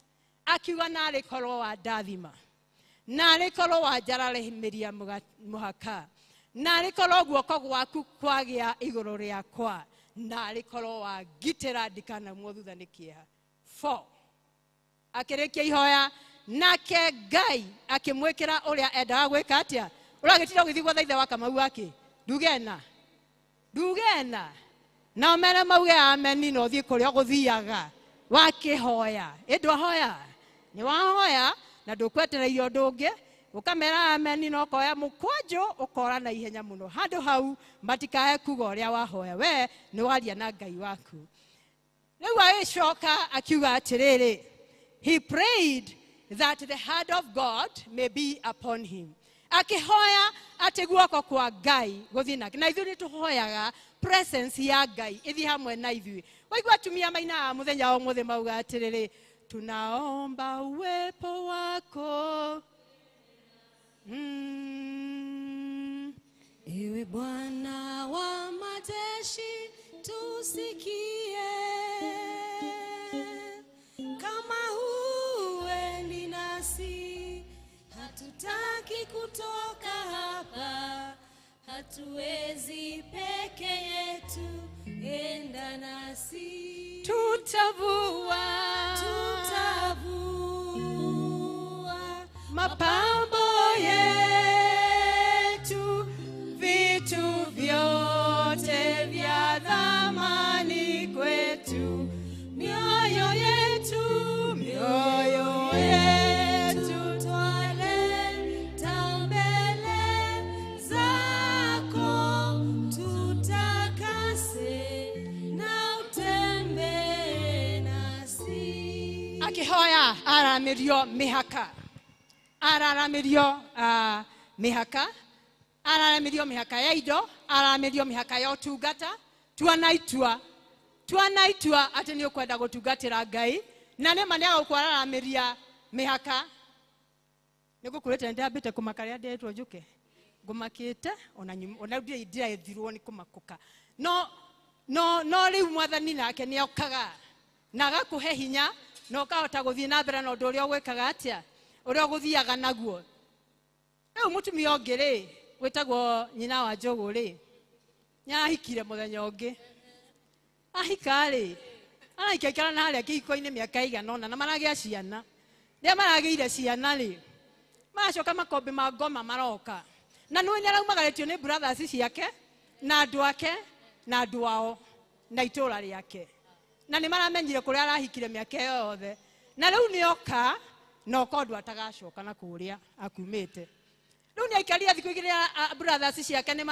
Akiuga narĩ korwo wa ndathima, narĩ korwo wa njararĩmĩria mũhaka, narĩ korwo guoko gwaku kwagĩa igũrũ rĩakwa, narĩ korwo wa ngitĩra ndikanaumwo thutha nĩ kĩeha. 4. Akĩrĩkia ihoya, nake Ngai akĩmwĩkĩra ũrĩa endaga gwĩka atĩa? Ũragĩtinda ũgĩthiĩ gwetha ithe wa Kamau akĩ? Ndugena. Ndugena. Nao mere mauge ameni na ũthiĩ kũrĩa ũgũthiaga. Wakĩhoya. Ĩ ndwahoya? Nĩ wahoya na ndũkwetereire ũndũ ũngĩ, ũkamera ameni na ũkoya mũkwanjũ ũkora na ihenya mũno. Handũ hau matikae kuga ũrĩa wahoya, we nĩ waria na Ngai waku. Rĩu agĩcoka akiuga atĩrĩrĩ, he prayed that the hand of God may be upon him. Akĩhoya atĩ guoko kwa Ngai gũthiĩ nake. Na ithuĩ nĩ tũhoyaga presence ya Ngai ĩthiĩ hamwe na ithuĩ. Waigua atumia mainaga mũthenya wa ũmũthĩ mauga atĩrĩrĩ, tunaomba uwepo wako. Ewe Bwana wa majeshi, tusikie. Kama huendi nasi, hatutaki kutoka hapa, hatuwezi peke yetu, enda nasi. Tutavua, tutavua mapambo yetu, vitu vyote vya thamani kwetu, mioyo yetu, mioyo yetu twaleta mbele zako, tutakase na utembee nasi. Akihoya aramĩrio mĩhaka, araramĩrio mĩhaka, araramĩrio mĩhaka ya indo, araramĩrio mĩhaka ya ũtungata. Tua itua, tua itua atĩ nĩ ũkwenda gũtungatĩra Ngai, na nĩ ma nĩ agũkwararamĩria mĩhaka. Nĩ ngũkwĩrĩte nĩndambĩte kũmaka rĩrĩa ndĩretwo njũke, ngũmakĩte ona ona ndirathirwo nĩ kũmakũka, no no no rĩu Mwathani nake nĩ okaga na agakũhe hinya na ũkahota gũthiĩ na mbere na ũndũ ũrĩa ũgwĩkaga atĩa, ũrĩa ũgũthiaga naguo. Rĩu mũtumia ũngĩ rĩ, wĩtagwo nyina wa Njũgũ rĩ, nĩarahikire mũthenya ũngĩ. Ahika rĩ, araikaikara na harĩa kĩhiko-inĩ mĩaka ĩigana ũna na maragĩa ciana. Rĩrĩa maragĩire ciana rĩ, maracoka makombe ma ngoma maroka. Na nĩũĩ nĩaraumagarĩtio nĩ brothers ciake, na andũ ake, na andũ ao, na itũũra rĩake. Na nĩ maramenyire kũrĩa arahikire mĩaka ĩyo yothe. Na rĩu nĩoka, na oka ũndũ atagacoka na kũrĩa akumĩte. Rĩu nĩaikarire thikũ igĩrĩ brothers ciake nĩ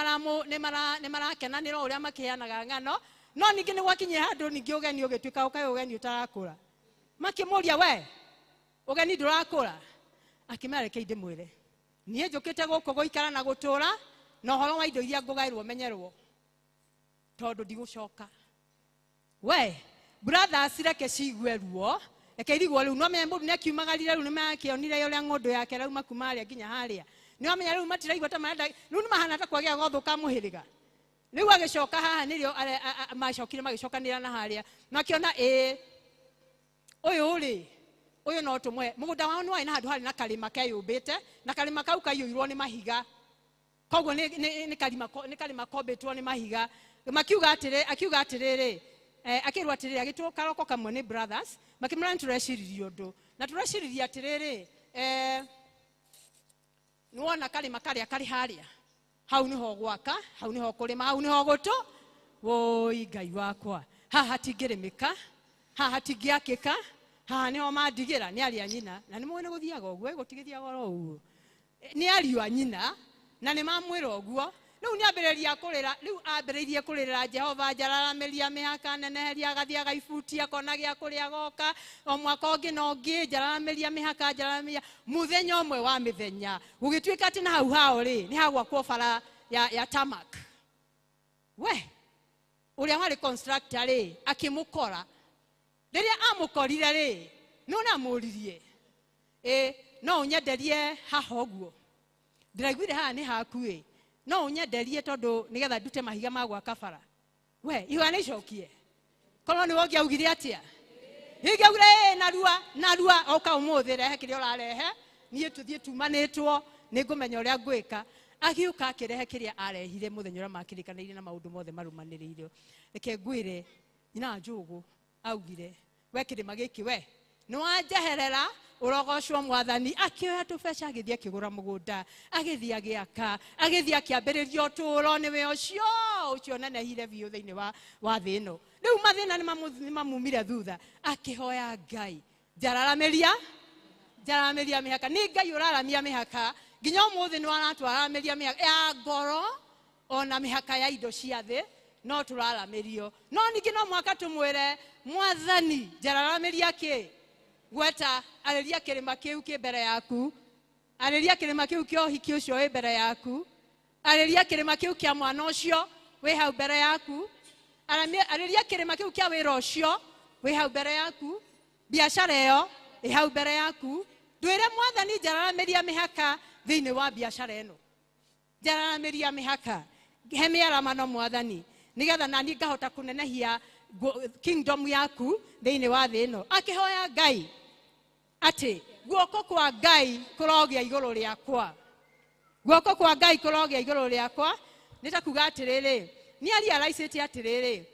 marakenanĩra ũrĩa makĩheanaga ng'ano, no ningĩ nĩ gwakinyire handũ ningĩ ũgeni ũgĩtuĩka ũkaĩ ũgeni ũtarakũra. Makĩmũria, we ũgeni ndũrakũra? Akĩmera, rekei ndĩmwĩre, niĩ njũkĩte gũkũ gũikara na gũtũũra, na ũhoro wa indo iria ngũgaĩrwo menyerwo, tondũ ndigũcoka. We brothers reke ciigue ruo, reke irigwo rĩu. No menya mũndũ nĩakiumagarire rĩu, nĩmakĩonire ũrĩa ng'ũndũ yake rauma kuma harĩa nginya harĩa. Nĩwamenya rĩu matiraigua ta marenda, rĩu nĩmahana ta kwagĩa gotho ka mũhĩrĩga. Rĩu agĩcoka haha nĩrĩo macokire magĩcokanĩra na harĩa, makĩona ĩĩ ũyũ rĩ, ũyũ no tũmũhe. Mũgũnda wao nĩwarĩ na handũ harĩ na karĩma keyũmbĩte, na karĩma kau kaiyũirwo nĩ mahiga. Koguo nĩ karĩma kombĩtwo nĩ mahiga. Makiuga atĩrĩ, akiuga atĩrĩrĩ, akĩrwo atĩrĩrĩ, agĩtwo karoko kamwe nĩ brothers, makĩmwĩra nĩ tũreciririe ũndũ. Na tũreciririe atĩrĩrĩ, nĩwona karĩma karĩa karĩ harĩa, hau nĩho gwaka, hau nĩho kũrĩma, hau nĩho gũtũ. Woi Ngai wakwa, haha hatingĩrĩmĩka, haha hatingĩakĩka, haha nĩho mandigĩra nĩ arĩa nyina. Na nĩ mũĩ nĩ gũthiaga ũguo, gũtigĩthiaga oro ũguo. Nĩ ariũ a nyina na nĩ mamwĩra ũguo. Rĩu nĩ ambĩrĩria kũrĩra, rĩu ambĩrĩirie kũrĩrĩra Jehova, njararamĩria mĩhaka, neneheria, agathiĩ agaibutia, akona gĩa kũrĩa goka o mwaka ũngĩ na ũngĩ, njararamĩria mĩhaka, njararamĩria. Mũthenya ũmwe wa mĩthenya gũgĩtuĩka atĩ na hau hao rĩ nĩ hagwakwo bara ya tarmac. We ũrĩa warĩ constructor rĩ akĩmũkora. Rĩrĩa amũkorire rĩ nĩ ũnamũririe, ĩ no ũnyenderie haha ũguo, ndĩraiguire haha nĩ haku ĩ, no ũnyenderie tondũ nĩgetha ndute mahiga ma gwaka bara. We ihoya nĩ icokie, korwo nĩwe ũngĩaugire atĩa? Ingĩaugire ĩ narua narua, oka ũmũthĩ rehe kĩrĩa ũrarehe, niĩ tũthiĩ tumanĩtwo, nĩ ngũmenya ũrĩa ngwĩka. Agĩũka akĩrehe kĩrĩa arehire mũthenya ũrĩa makĩrĩkanĩire na maũndũ mothe marũmanĩrĩire. Reke ngwĩre, nyina wa Njũgũ augire, we kĩrĩma gĩkĩ we nĩ wanjeherera, ũrogocwo mwathani. Akĩoya tũbeca agĩthiĩ akĩgũra mũgũnda, agĩthiĩ agĩaka, agĩthiĩ akĩambĩrĩria ũtũũro nĩwe ũcio ũcio nenehire biũ thĩinĩ wa thĩ ĩno. Rĩu mathĩna nĩ mamumire thutha, akĩhoya Ngai, njararamĩria, njararamĩria mĩhaka. Nĩ Ngai ũraramia mĩhaka nginya ũmũthĩ nĩ aratwaramĩria mĩhaka ya ngoro ona mĩhaka ya indo cia thĩ no tũraramĩrio. No ningĩ no mũhaka tũmwĩre mwathani, njararamĩria kĩ? Gweta, arĩria kĩrĩma kĩu kĩ mbere yaku, arĩria kĩrĩma kĩu kĩa ũhiki ũcio wĩ mbere yaku, arĩria kĩrĩma kĩu kĩa mwana ũcio wĩ hau mbere yaku, arĩria kĩrĩma kĩu kĩa wĩra ũcio wĩ hau mbere yaku, biacara ĩyo ĩ hau mbere yaku. Ndwĩre mwathani, njararamĩria mĩhaka thĩinĩ wa biacara ĩno, njararamĩria mĩhaka, he mĩaramano mwathani, nĩgetha naniĩ ngahota kũnenehia kingdom yaku thĩinĩ wa thĩ ĩno. Akĩhoya Ngai atĩ guoko kwa Ngai kũrogĩa igũrũ rĩakwa, guoko kwa Ngai kũrogĩa igũrũ rĩakwa. Nĩ ta kuga atĩrĩrĩ, nĩ arealize atĩrĩrĩ,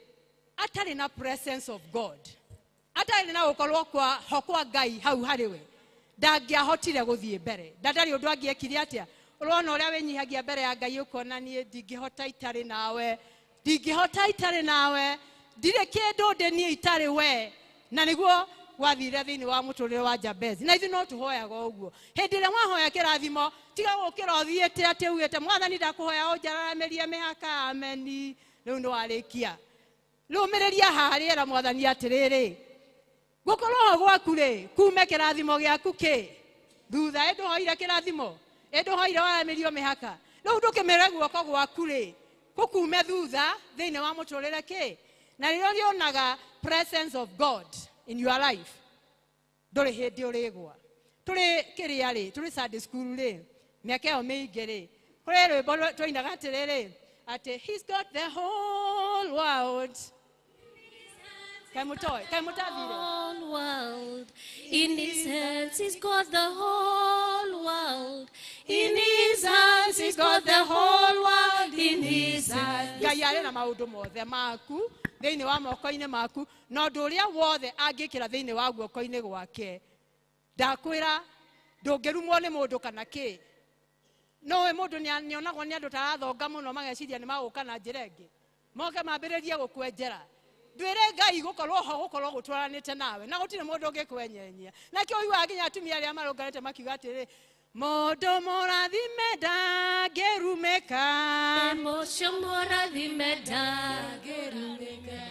atarĩ na presence of God, atarĩ na gũkorwo kwa ho kwa Ngai hau harĩ we, ndangĩahotire gũthiĩ mbere, na ndarĩ ũndũ angĩekire atĩa. Ũrona ũrĩa wĩnyihagia mbere ya Ngai ũkona niĩ ndingĩhota itarĩ nawe, ndingĩhota itarĩ nawe, ndirĩ kĩndũ ndĩ niĩ itarĩ we. Na nĩguo gwathire thĩinĩ wa mũtũrĩre wa Jabezi. Na ithuĩ no tũhoyaga ũguo. Hĩndĩ ĩrĩa mwahoya kĩrathimo, tiga gũkĩra ũthiĩte atĩ ugĩte mwathani ndakũhoya ũnjararamĩrie mĩhaka, ameni. Rĩu nĩ warĩkia. Rũmĩrĩria haha rĩera mwathani atĩrĩrĩ, gũkorwo ho gwaku rĩ kume kĩrathimo gĩaku kĩ thutha. Ĩ ndũhoire kĩrathimo, ĩ ndũhoire waramĩrio mĩhaka, rĩu ndũkĩmĩre guoko gwaku rĩ gũkume thutha thĩinĩ wa mũtũrĩre kĩ. Na rĩrĩa ũrĩonaga presence of God in your life, ndũrĩ hĩndĩ ũrĩgwa. Tũrĩ kĩrĩa rĩ, tũrĩ Sunday school rĩ, mĩaka ĩyo mĩingĩ rĩ, kũrĩ rwĩmbo twainaga atĩrĩrĩ, atĩ he's got the whole world. Kaĩ mũtoĩ, kaĩ mũtathire? Whole world in his hands, he's got the whole world in his hands, he's got the whole world in his hands. Ngai arĩ na maũndũ mothe maku thĩinĩ wa moko-inĩ maku, na ũndũ ũrĩa wothe angĩkĩra thĩinĩ wa guoko-inĩ gwake, ndakwĩra ndũngĩrumwo nĩ mũndũ kana kĩ. No we mũndũ nĩonagwo nĩ andũ tarathonga mũno, mageciria nĩ magũka na njĩra ĩngĩ, moke mambĩrĩrie gũkwenjera. Ndwĩre Ngai gũkorwo ho gũkorwo gũtwaranĩte nawe, na gũtirĩ mũndũ ũngĩkwenyenyia. Nakĩo ũiguaga nginya atumia arĩa marũngarĩte makiuga atĩrĩ, mũndũ mũrathime ndangĩrumĩka, Mũcio mũrathime ndangĩrumĩka,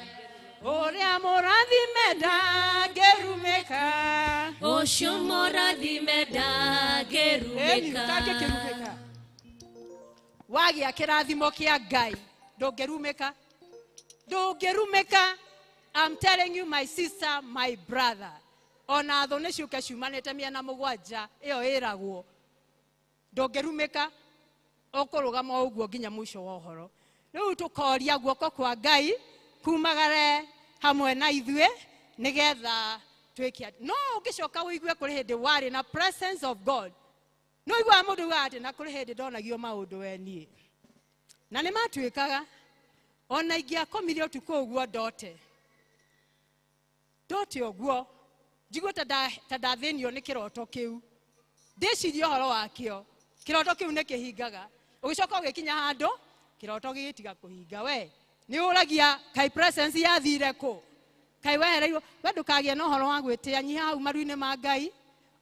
ũrĩa mũrathime ndangĩrumĩka, ũcio mũrathime ndangĩrumĩka. Ndangĩkĩrumĩka. Wagĩa kĩrathimo kĩa Ngai ndũngĩrumĩka, ndũngĩrumĩka. I'm telling you my sister, my brother, ona thũ nĩ ciũke ciumanĩte mĩena mũgwanja ĩyo ĩragwo, ndũngĩrumĩka, ũkũrũgama o ũguo nginya mũico wa ũhoro. Rĩu tũkoria guoko kwa Ngai kumagare hamwe na ithuĩ nĩgetha twĩke atĩ. No ũngĩcoka ũigue kũrĩ hĩndĩ warĩ na presence of God, no ũiguaga mũndũ ugaga atĩ na kũrĩ hĩndĩ ndonagio maũndũ we niĩ, na nĩ matuĩkaga ona ingĩakomire ũtukũ ũguo ndote ndote ũguo njigue ta ndathĩnio nĩ kĩroto kĩu, ndĩcirie ũhoro wakĩo, kĩroto kĩu nĩ kĩhingaga. Ũgĩcoka ũgĩkinya handũ kĩroto gĩgĩtiga kũhinga, we nĩ ũragia kaĩ presence yathire kũ, kaĩ wehereirwo. We ndũkagĩe na ũhoro wa gwĩtĩa, nyiha hau maru-inĩ ma Ngai,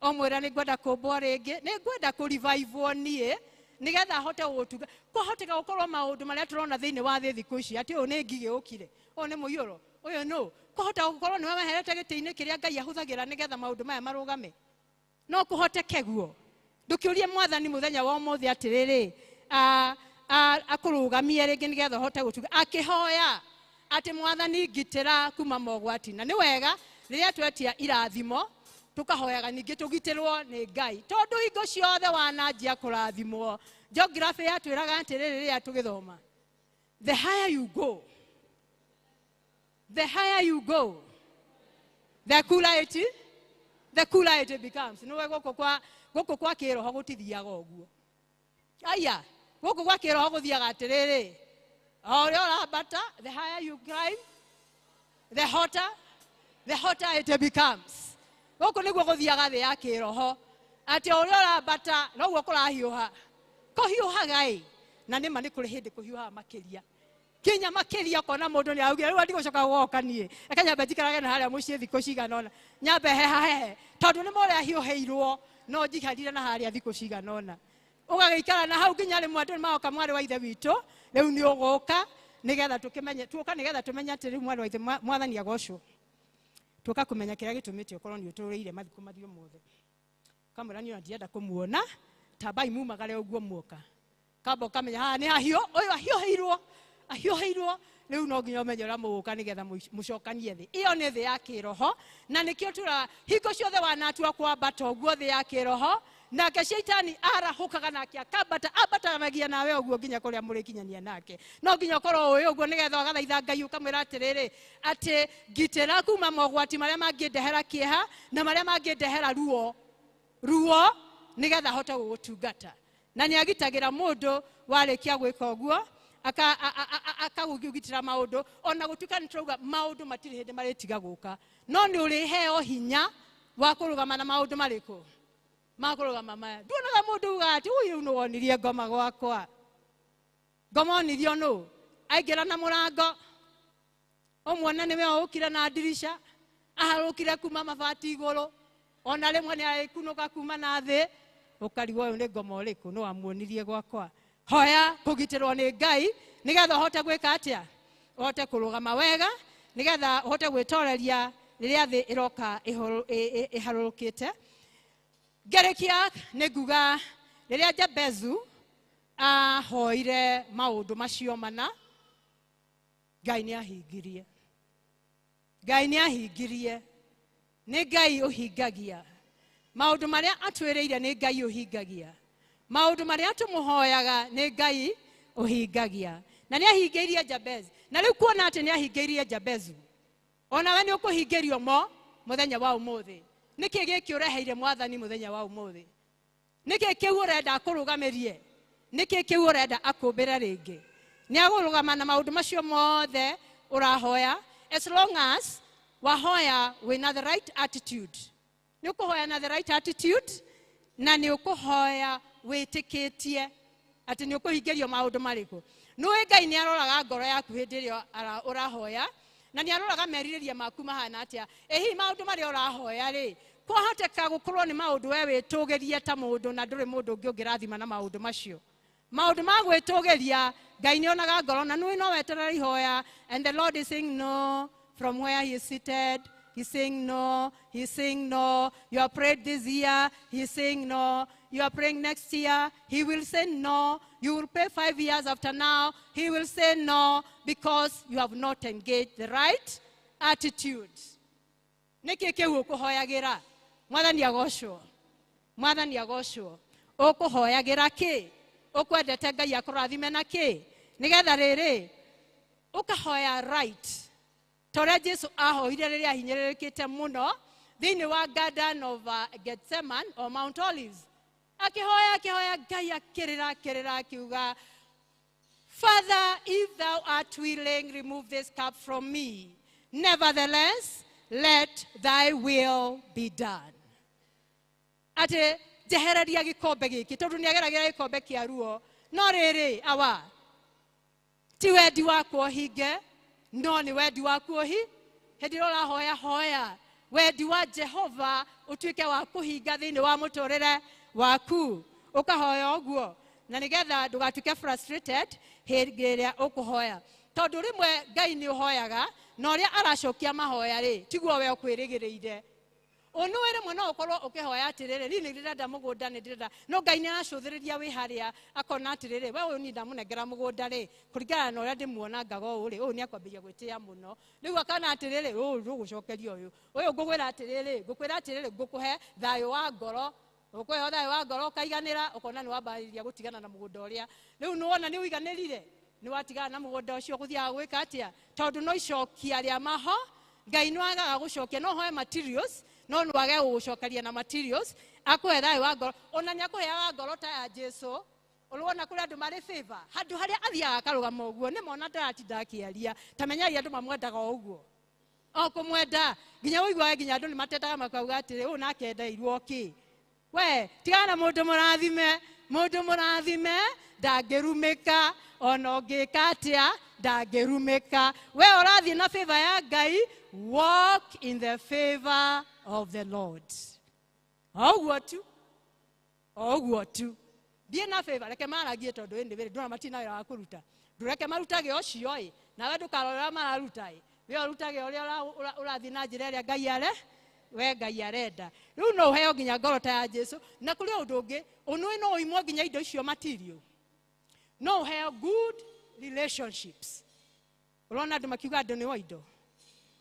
Ũmwĩre nĩ ngwenda kũmbwo rĩngĩ, nĩ ngwenda kũrivivwo niĩ nĩgetha hote gũgũtunga. Kwahoteka gũkorwo maũndũ marĩa tũrona thĩinĩ wa thĩ thikũ ici atĩ ũyũ nĩ ngigĩ ũkire, ũyũ nĩ mũiyũro, ũyũ nũ. Kwahota gũkorwo nĩwe weherete gĩtĩ-inĩ kĩrĩa Ngai ahũthagĩra nĩgetha maũndũ maya marũgame. No kũhoteke guo. Ndũkĩũrie mwathani mũthenya wa ũmũthĩ atĩrĩrĩ, akũrũgamie rĩngĩ nĩgetha ũhote gũtunga. Akĩhoya atĩ mwathani ngitĩra kuma mogwati. Na nĩ wega rĩrĩa twetia irathimo tukahoyaga ningĩ tũgitĩrwo nĩ Ngai, tondũ hingo ciothe wananjia kũrathimwo. Geography yatwĩraga atĩrĩrĩ rĩrĩa tũgĩthoma, the higher you go, the higher you go, the cooler it, the cooler it becomes. Nĩwe gũkũ kwa kĩroho gũtithiaga ũguo. Aya, gũkũ kwa kĩroho gũthiaga atĩrĩrĩ, o ũrĩa ũrambata, the higher you climb, the hotter it becomes. Gũkũ nĩguo gũthiaga thĩ ya kĩroho, atĩ o ũrĩa ũrambata noguo kũrahiũha. Kũhiũhaga ĩ, na nĩma nĩ kũrĩ hĩndĩ kũhiũhaga makĩria. Kinya makĩria ũkona mũndũ nĩ augire rĩu ndigũcoka gũgoka niĩ, reke nyambe njikarage na harĩa mũciĩ thikũ cigana ũna, nyambe hehahehe, tondũ nĩ ma ũrĩa hiũhĩirwo no njikarire na harĩa thikũ cigana ũna. Ũgagĩikara na hau nginya rĩmwe andũ nĩmagoka mwarĩ wa ithe witũ, rĩu nĩ ũgũka nĩgetha tũkĩmenye, tuoka nĩgetha tũmenye atĩ rĩu mwarĩ wa ithe mwathani agocwo. Tuoka kũmenya kĩrĩa gĩtũmĩte ũkorwo nĩ ũtũrĩire mathikũ mathio mothe. Kamwĩra niĩ ona ndirenda kũmuona, tambai mumagare ũguo muoka. Kamba ũkamenya haha nĩ hahiũ, ũyũ ahiũhĩirwo, ahiũhĩirwo, rĩu no nginya ũmenye ũrĩa mũgũka nĩgetha mũcokanie thĩ. Ĩyo nĩ thĩ ya kĩroho, na nĩkĩo tũra hingo ciothe wanatua kwambata ũguo thĩ ya kĩroho, nake shaitani arahũkaga nake akambata, ambatanagia nawe ũguo nginya kũrĩa mũrĩkinyania nake. No nginya ũkorwo ũĩ ũguo nĩgetha ũgathaitha Ngai ũkamwĩra atĩrĩrĩ, atĩ ngitĩra kuma mogwati marĩa mangĩndehera kĩeha na marĩa mangĩndehera ruo, ruo nĩgetha hote gũgũtungata. Na nĩagitagĩra mũndũ warĩkia gwĩka ũguo, akagũgitĩra maũndũ. Ona gũtuĩka nĩ tũrauga maũndũ matirĩ hĩndĩ marĩtiga gũka, no nĩ ũrĩheo hinya wa kũrũgama na maũndũ marĩkũ ma kũrũgama maya. Nduonaga mũndũ ugaga atĩ ũyũ nĩ wonirie ngoma gwakwa, ngoma onirio nũ? Aingĩra na mũrango ũmuona nĩwe ũkire na ndirica, aharũkire kuma mabati igũrũ, ona rĩmwe nĩ agĩkunũka kuma na thĩ, ũkarigwo ũyũ nĩ ngoma ũrĩkũ, nĩ wamuonirie gwakwa. Hoya kũgitĩrwo nĩ Ngai nĩgetha ũhote gwĩka atĩa? Ũhote kũrũgama wega, nĩgetha ũhote gwĩtoreria rĩrĩa thĩ ĩroka ĩharũrũkĩte. Ngerekia nĩ nguga rĩrĩa Jabezu ahoire maũndũ macio mana, Ngai nĩ ahingirie. Ngai nĩ ahingirie. Nĩ Ngai ũhingagia maũndũ marĩa atwĩrĩire, nĩ Ngai ũhingagia maũndũ marĩa tũmũhoyaga, nĩ Ngai ũhingagia. Na nĩ ahingĩirie Jabezu. Na rĩu kuona atĩ nĩ ahingĩirie Jabezu, onawe nĩ ũkũhingĩrio mo mũthenya wa ũmũthĩ. Nĩkĩ gĩkĩ ũreheire mwathani mũthenya wa ũmũthĩ? Nĩkĩ kĩu ũrenda akũrũgamĩrie? Nĩkĩ kĩu ũrenda akũmbĩre rĩngĩ? Nĩ agũrũgama na maũndũ macio mothe ũrahoya, as long as wahoya wĩna the right attitude. Nĩ ũkũhoya na the right attitude, na nĩ ũkũhoya wĩtĩkĩtie atĩ nĩ ũkũhingĩrio maũndũ marĩkũ. Nĩũĩ Ngai nĩ aroraga ngoro yaku hĩndĩ ĩrĩa ũrahoya, na nĩ aroraga merirĩria maku mahana atĩa. Ĩ hihi maũndũ marĩa ũrahoya rĩ, kwahoteka gũkorwo nĩ maũndũ we wĩtũgĩrie ta mũndũ na ndũrĩ mũndũ ũngĩ ũngĩrathima na maũndũ macio. Maũndũ ma gwĩtũgĩria, Ngai nĩ onaga ngoro, na nĩũĩ no weterere ihoya, and the Lord is saying no from where he is seated. He's saying no, he's saying no. You have prayed this year, he's saying no. You are praying next year, he will say no. You will pray 5 years after now, he will say no, because you have not engaged the right attitude. Nĩkĩ kĩu ũkũhoyagĩra? Mwathani agocwo. Mwathani agocwo. Ũkũhoyagĩra kĩ? Ũkwendete Ngai akũrathime na kĩ? Nĩgetha rĩrĩ, ũkahoya right. Ta ũrĩa Jesu ahoire rĩrĩa ahinyĩrĩrĩkĩte mũno thĩinĩ wa Garden of Gethsemane or Mount Olives. Akĩhoya, akĩhoya, Ngai akĩrĩra, akĩrĩra, akiuga, Father, if thou art willing, remove this cup from me. Nevertheless, let thy will be done. Atĩ njehereria gĩkombe gĩkĩ, tondũ nĩageragĩra gĩkombe kĩa ruo. No rĩrĩ, awa, ti wendi wakwa ũhinge, no nĩ wendi waku ũhi. Hĩndĩ ĩrĩa ũrahoya, hoya Wendi wa Jehova ũtuĩke wa kũhinga thĩinĩ wa mũtũrĩre waku. Ũkahoya ũguo na nĩgetha ndũgatuĩke frustrated hĩndĩ ĩrĩa ũkũhoya. Tondũ rĩmwe Ngai nĩ ũhoyaga na ũrĩa aracokia mahoya rĩ tiguo we ũkwĩrĩgĩrĩire. Ũnũĩ rĩmwe no ũkorwo ũkĩhoya atĩrĩrĩ, niĩ nĩ ndĩrenda mũgũnda, nĩ ndĩrenda, no Ngai nĩ aracũthĩrĩria wĩ harĩa akona atĩrĩrĩ, we ũyũ niĩ ndamũnengera mũgũnda rĩ kũringana na ũrĩa ndĩmuona ngaga ũũ rĩ, ũyũ nĩ akwambĩrĩria gwĩtĩa mũno. Rĩu akona atĩrĩrĩ, ũyũ ndũgũcokeria ũyũ, ũyũ ngũkwĩra atĩrĩrĩ, ngũkwĩra atĩrĩrĩ, ngũkũhe thayũ wa ngoro, ũkũheo thayũ wa ngoro ũkaiganĩra, ũkona nĩ wambĩrĩria gũtigana na mũgũnda ũrĩa. Rĩu nĩ wona nĩ ũiganĩrire, nĩ watigana na mũgũnda ũcio, ũgũthiaga gwĩka atĩa? Tondũ no icokia rĩa maho Ngai nĩ wagaga gũcokia, no hoe materials, no nĩ wage gũgũcokeria na materials, akũhe thayũ wa ngoro. Ona nĩ akũheaga ngoro ta ya Jesu. Ũrona kũrĩ andũ marĩ favor, handũ harĩa athiaga akarũgama ũguo, nĩ mona ndaratinda akĩaria, ta menyai andũ mamwendaga o ũguo, o kũmwenda nginya ũiguage nginya andũ nĩ matendaga makauga atĩrĩ, ũyũ nake endeirwo kĩ? We tigana na mũndũ mũrathime, mũndũ mũrathime ndangĩrumĩka, ona ũngĩka atĩa ndangĩrumĩka. We ũrathiĩ na favor ya Ngai, walk in the favor of the Lord. O ũguo tu, o ũguo tu. Thiĩ na favor, reke maragie tondũ ĩ nĩ wĩrĩ, ndũrona matirĩ na wĩra wa kũruta. Ndũreke marutage ũcio ĩ, nawe ndũkarore ũrĩa mararuta ĩ. We ũrutage ũrĩa ũrathiĩ na njĩra ĩrĩa Ngai are, we Ngai arenda. Rĩu no ũheo nginya ngoro ta ya Jesu. Na kũrĩ ũndũ ũngĩ, ũnũĩ no ũimwo nginya indo icio material. No ũheo good relationships. Ũrona andũ makiuga andũ nĩ wa indo.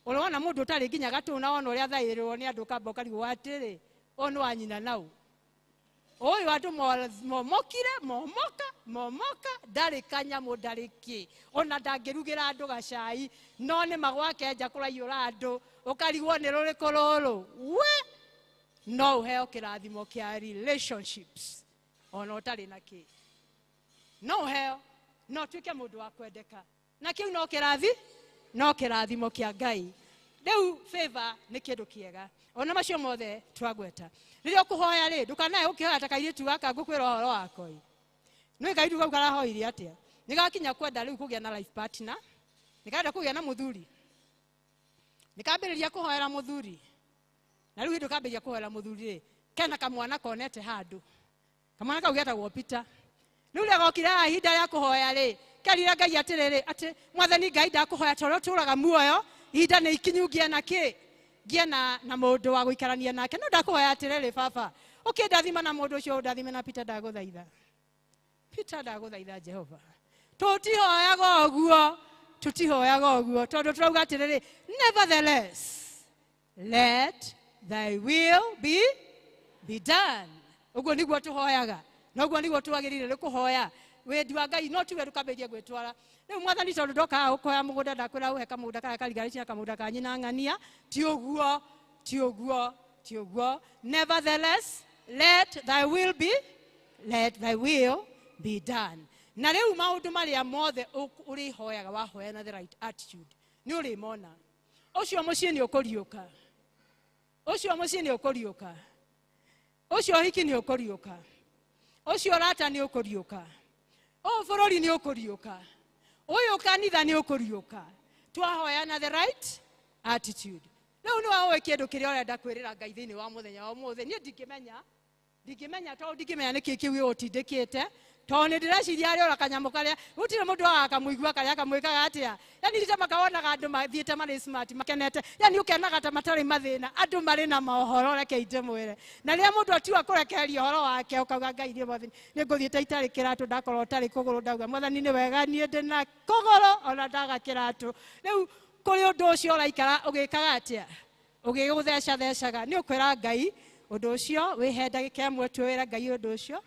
Ũrona mũndũ ũtarĩ nginya gatũ na wona ũrĩa thaĩrĩrwo nĩ andũ ũkamba ũkarigwo atĩrĩ, ũyũ nĩ wa nyina nau. Ũyũ andũ momokire, momoka, momoka, ndarĩ kanyamũ, ndarĩ kĩ. Ona ndangĩrugĩra andũ gacai, no nĩ magwake nja kũraiyũra andũ, ũkarigwo nĩ rũrĩkũ rũrũ. We no ũheo kĩrathimo kĩa relationships ona ũtarĩ na kĩ. No ũheo, no ũtuĩke mũndũ wa kwendeka. Na kĩu no kĩrathi, no kĩrathimo kĩa Ngai. Rĩu favor nĩ kĩndũ kĩega. Ona macio mothe twagweta. Rĩrĩa ũkũhoya rĩ, ndũkanae ũkĩhoya ta kairĩtu gaka ngũkwĩra ũhoro wako ĩ. Nĩ kairĩtu kau karahoire atĩa? Nĩ gakinya kwenda rĩu kũgĩa na life partner, nĩ karenda kũgĩa na mũthuri. Nĩ kambĩrĩria kũhoera mũthuri. Na rĩu hĩndĩ kambĩrĩria kũhoera mũthuri rĩ, kena kamwana konete handũ. Kamwana kau getagwo Peter. Rĩu rĩrĩa gokire haha ihinda rĩa kũhoya rĩ, kerire Ngai atĩrĩrĩ, atĩ Mwathani Ngai ndakũhoya tondũ ũtũũraga muoyo, ihinda nĩ ikinyu ngĩe na kĩ? Ngĩe na mũndũ wa gũikarania nake. No ndakũhoya atĩrĩrĩ baba, ũkĩndathima na mũndũ ũcio, ũndathime na Peter, ndagũthaitha. Peter, ndagũthaitha Jehova. Tũtihoyaga ũguo, tũtihoyaga ũguo, tondũ tũrauga atĩrĩrĩ, nevertheless, let thy will be done. Ũguo nĩguo tũhoyaga. Na ũguo nĩguo twagĩrĩire nĩ kũhoya. Wendi wa Ngai no tiwe ndũkambĩrĩrie gwĩtwara. Rĩu Mwathani tondũ ndokaga gũkũhoya mũgũnda, ndakwĩra ũhe kamũgũnda karĩa kariganĩtie na kamũgũnda ka nyina ng'ania. Ti ũguo, ti ũguo, ti ũguo. Nevertheless, let thy will be, let thy will be done. Na rĩu maũndũ marĩa mothe ũrĩhoyaga wahoya na the right attitude, nĩ ũrĩmona. Ũcio mũciĩ nĩ ũkũriũka. Ũcio mũciĩ nĩ ũkũriũka. Ũcio ũhiki nĩ ũkũriũka. Ũcio ũrata nĩ ũkũriũka. Ũyũ bũrũri nĩ ũkũriũka. Ũyũ kanitha nĩ ũkũriũka. Twahoya na the right attitude. Rĩu nĩ waũĩ kĩndũ kĩrĩa ũrenda kwĩrĩra Ngai thĩinĩ wa mũthenya wa ũmũthĩ. Niĩ ndingĩmenya, ndingĩmenya tondũ ndingĩmenya nĩkĩ kĩu gĩgũtindĩkĩte. Tondũ nĩ ndĩreciria harĩa ũra kanyamũ karĩa, gũtirĩ mũndũ agakamũigua karĩa kamwĩkaga atĩa. Yaani ta makawonaga andũ mathiĩte marĩ smart makenete. Yaani ũkenaga ta matarĩ mathĩna, andũ marĩ na mohoro, reke ndĩmwĩre. Na rĩrĩa mũndũ atua kũrekereria ũhoro wake, ũkauga Ngai niĩ Mwathani, nĩ ngũthiĩte itarĩ kĩratũ, ndakorwo ũtarĩ kũgũrũ, ndauga Mwathani nĩ wega niĩ ndĩna kũgũrũ ona ndaga kĩratũ. Rĩu kũrĩ ũndũ ũcio ũraikara ũgĩkaga atĩa? Ũgĩgũthecathecaga. Nĩ ũkwĩra Ngai ũndũ ũcio, wĩhe ndagĩka ĩmwe tu wĩre Ngai ũndũ ũcio.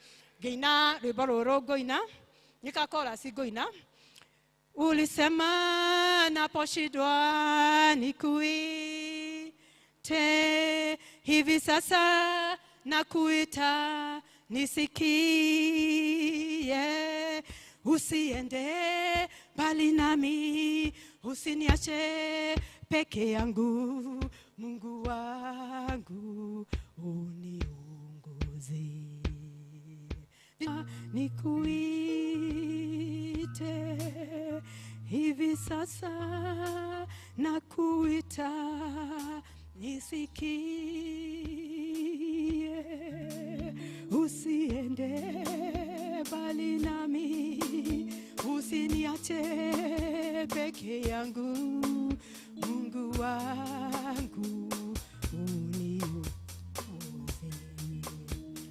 Ngĩina rwĩmbo rũrũ ngũina, nĩ ka chorus ngũina. Ulisema naposhindwa nikuite, hivi sasa nakuita nisikie. Usiende mbali nami, usiniache peke yangu, Mungu wangu uniongoze. Nikuite hivi sasa nakuita nisikie, usiende mbali nami, usiniache peke yangu, Mungu wangu uniokoze.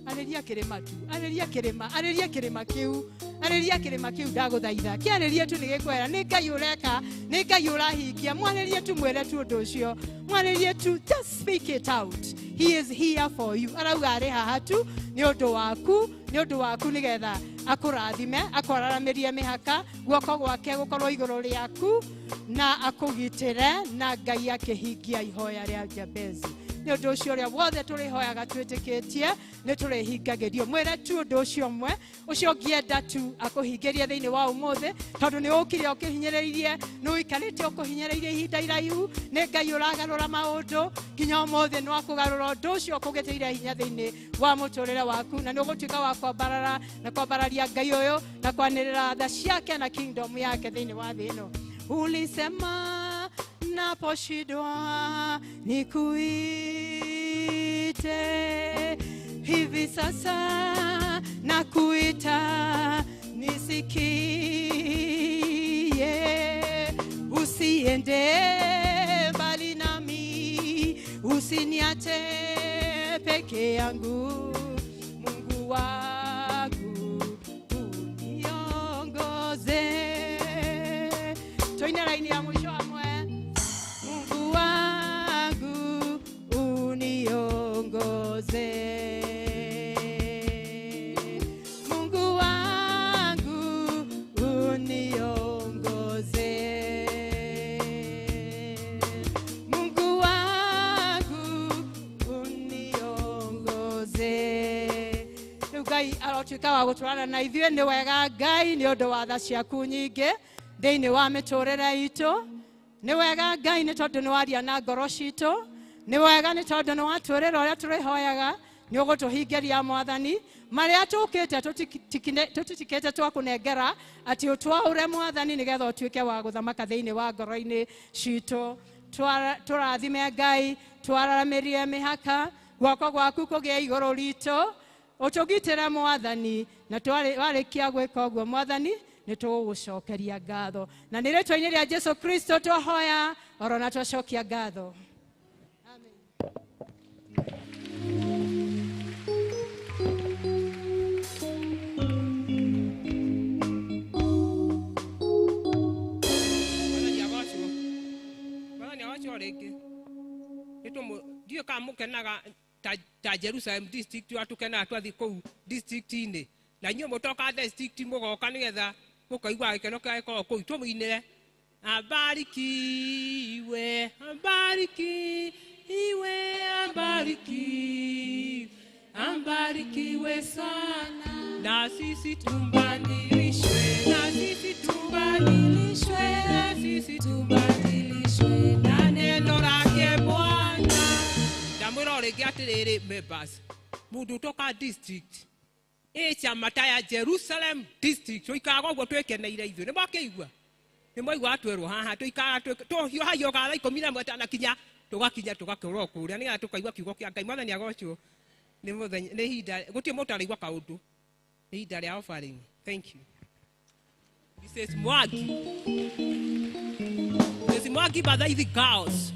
Arĩria kĩrĩma tu, arĩria kĩrĩma, arĩria kĩrĩma kĩu, arĩria kĩrĩma kĩu ndagũthaitha. Kĩarĩrie tu nĩ gĩkwera, nĩ Ngai ũreka, nĩ Ngai ũrahingia. Mwarĩrie tu, mwĩre tu ũndũ ũcio, mwarĩrie tu, just speak it out. He is here for you. Arauga arĩ haha tu nĩ ũndũ waku, nĩ ũndũ waku nĩgetha akũrathime, akwararamĩrie mĩhaka, guoko gwake gũkorwo igũrũ rĩaku na akũgitĩre, na Ngai akĩhingia ihoya rĩa Jabezi. Nĩ ũndũ ũcio ũrĩa wothe tũrĩhoyaga twĩtĩkĩtie nĩ tũrĩhingagĩrio. Mwĩre tu ũndũ ũcio ũmwe ũcio ũngĩenda tu akũhingĩrie thĩinĩ wa ũmũthĩ, tondũ nĩ ũkire ũkĩhinyĩrĩirie, nĩ ũikarĩte ũkũhinyĩrĩirie ihinda iraihu, nĩ Ngai ũragarũra maũndũ nginya ũmũthĩ no akũgarũra ũndũ ũcio ũkũgĩtĩire hinya thĩinĩ wa mũtũrĩre waku, na nĩ ũgũtuĩka wa kwambarara na kwambararia Ngai ũyũ na kwanĩrĩra tha ciake na kingdom yake thĩinĩ wa thĩ ĩno. Ulisema naposhindwa nikuite, hivi sasa nakuita nisikie, usiende mbali nami, usiniache peke yangu, Mungu wangu uniongoze. Tuine laini ya mwisho amwe. Mungu wangu uniongoze, Mungu wangu uniongoze, Mungu wangu uniongoze. Rĩu Ngai arotuĩka wa gũtwarana na ithuĩ. Nĩ wega Ngai nĩ ũndũ wa tha ciaku nyingĩ thĩinĩ wa mĩtũrĩre itũ. Nĩ wega Ngai nĩ tondũ nĩ waria na ngoro citũ. Nĩ wega nĩ tondũ nĩ watwĩrĩra ũrĩa tũrĩhoyaga, nĩ ũgũtũhingĩria Mwathani. Marĩa tũkĩte tũtitikĩte twakũnengera atĩ ũtwaũre Mwathani, nĩgetha ũtuĩke wa gũthamaka thĩinĩ wa ngoro-inĩ citũ. Tũrathime Ngai, twararamĩrie mĩhaka, guoko gwaku kũgĩe igũrũ ritũ, ũtũgitĩre Mwathani, na warĩkia gwĩka ũguo Mwathani nĩ tũgũgũcokeria ngatho. Na nĩ rĩtwa-inĩ rĩa Jesu Kristo twahoya oro na twacokia ngatho. Mwathani agocwo, Mwathani agocwo rĩngĩ. Ndiũĩ kana mũkenaga ta Jerusalem district ũrĩa tũkenaga twathiĩ kũu district-inĩ, na inyuĩ mũtoka district mũgoka nĩgetha mũkaigua gĩkeno kĩrĩa gĩkoragwo kũu. Tũmũinĩre abarikiwe, abarikiwe, abarikiwe, abarikiwe sana, na sisi tubadilishwe, na sisi tubadilishwe, na sisi tubadilishwe na neno lake Bwana. Ndamwĩra o rĩngĩ atĩrĩrĩ members, mũndũ ũtoka district ĩ chama ta ya Jerusalem district tũikaraga ũguo twĩkeneire ithuĩ. Nĩ mwakĩigua? Nĩ mwaigua atwerwo haha tũikaraga tũhiũhagio thaa 11 tanakinya tũgakinya tũgakorwo kũrĩa nĩgetha tũkaigua kiugo kĩa Ngai. Mwathani agocwo. Nĩ mũthenya, nĩ ihinda gũtirĩ mũndũ araigua kaũndũ, nĩ ihinda rĩa offering. Thank you. Mrs. Mwangi, Mrs. Mwangi Bathaithi Girls.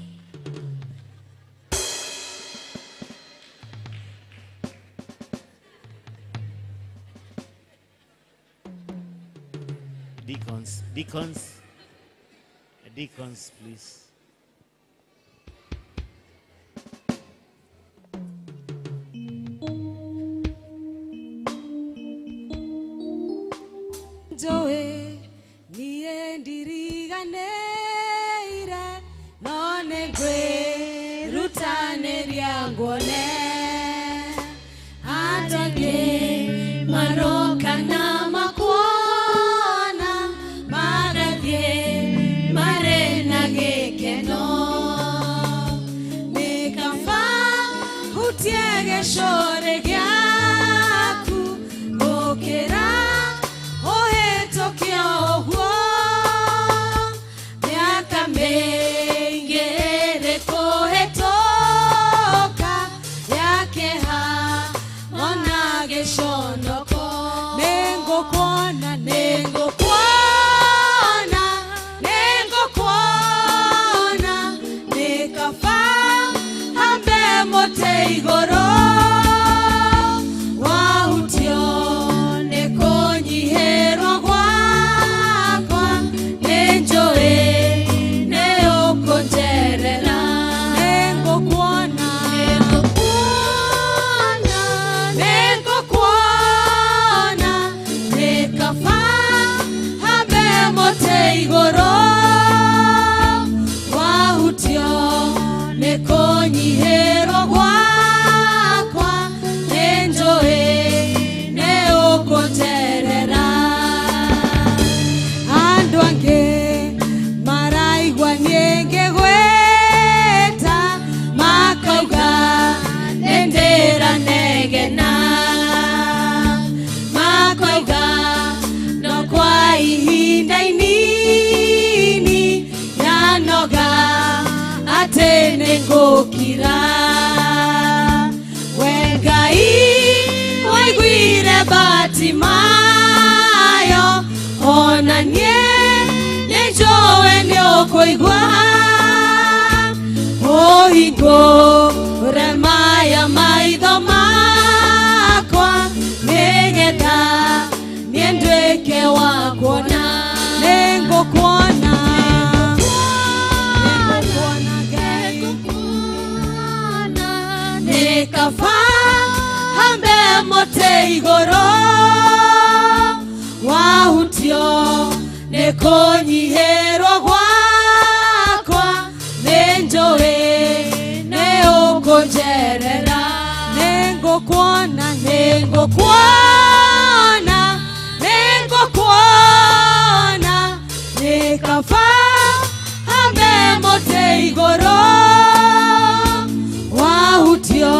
Deacons, deacons, deacons, please. Njoe niĩ ndiriganĩire, no nĩ ngwĩrutanĩria nguone atangĩ maroka na makuona, magathiĩ marĩ na gĩkeno. Nĩ kaba hutie gĩcũrĩ gĩaku gũkĩra ũhĩtũke ũguo. Mĩaka mĩingĩ ĩrĩ kũhĩtũka mũtĩ igũrũ wahutio nĩ kũnyihĩrwo gwakwa nĩ njũĩ nĩ ũkũnjerera nĩngũkuona nĩngũkuona nĩ kaba hambe mũtĩ igũrũ wahutio nĩ kũnyihĩrwo gwakwa nĩ njũĩ nĩ ũkũnjerera andũ angĩ maraigua niĩ ngĩgwĩta makauga nĩ ndĩranegena makauga no kwa ihinda inini yanoga atĩ nĩngũkira we Ngai waiguire Batimayo ona niĩ nĩnjũĩ nĩũkũigua ũhingũre maya maitho makwa nĩgetha niĩ nduĩke wa kuona nĩngũkuona nĩ kaba hambe mũtĩ igũrũ wahutio nĩ kũnyihĩrwo gwakwa nĩ njũĩ nĩ ũkũnjerera nĩngũkuona nĩngũkuona nĩngũkuona nĩ kaba hambe mũtĩ igũrũ wahutio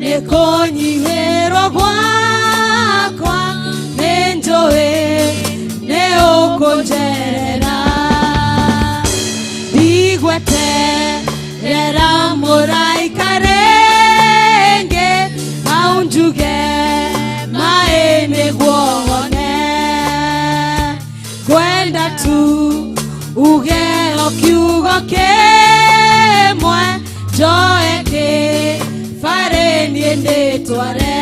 nĩ kũnyihĩrwo gwakwa nĩ njũĩ nĩ ũkũnjerera ndigweterera mũraika rĩngĩ aunjuge maĩ nĩguo wone ngwenda tu uge o kiugo kĩmwe njoe kĩbarĩ niĩ ndĩtware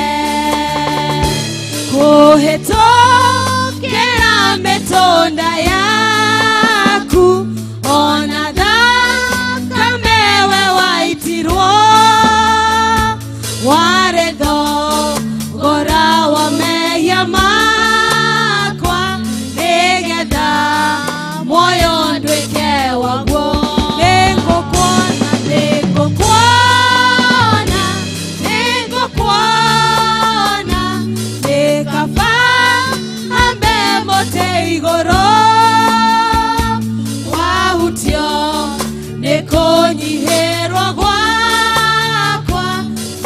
kũhĩtũkĩra mĩtũnda yaku ona thakame we waitirwo warĩ thogora wa mehia makwa nĩgetha muoyo nduĩke waguo nĩngũkuona nĩngũkuona nĩngũkuona nĩ kaba hambe mũtĩ igũrũ wahutio nĩ kũnyihĩrwo gwakwa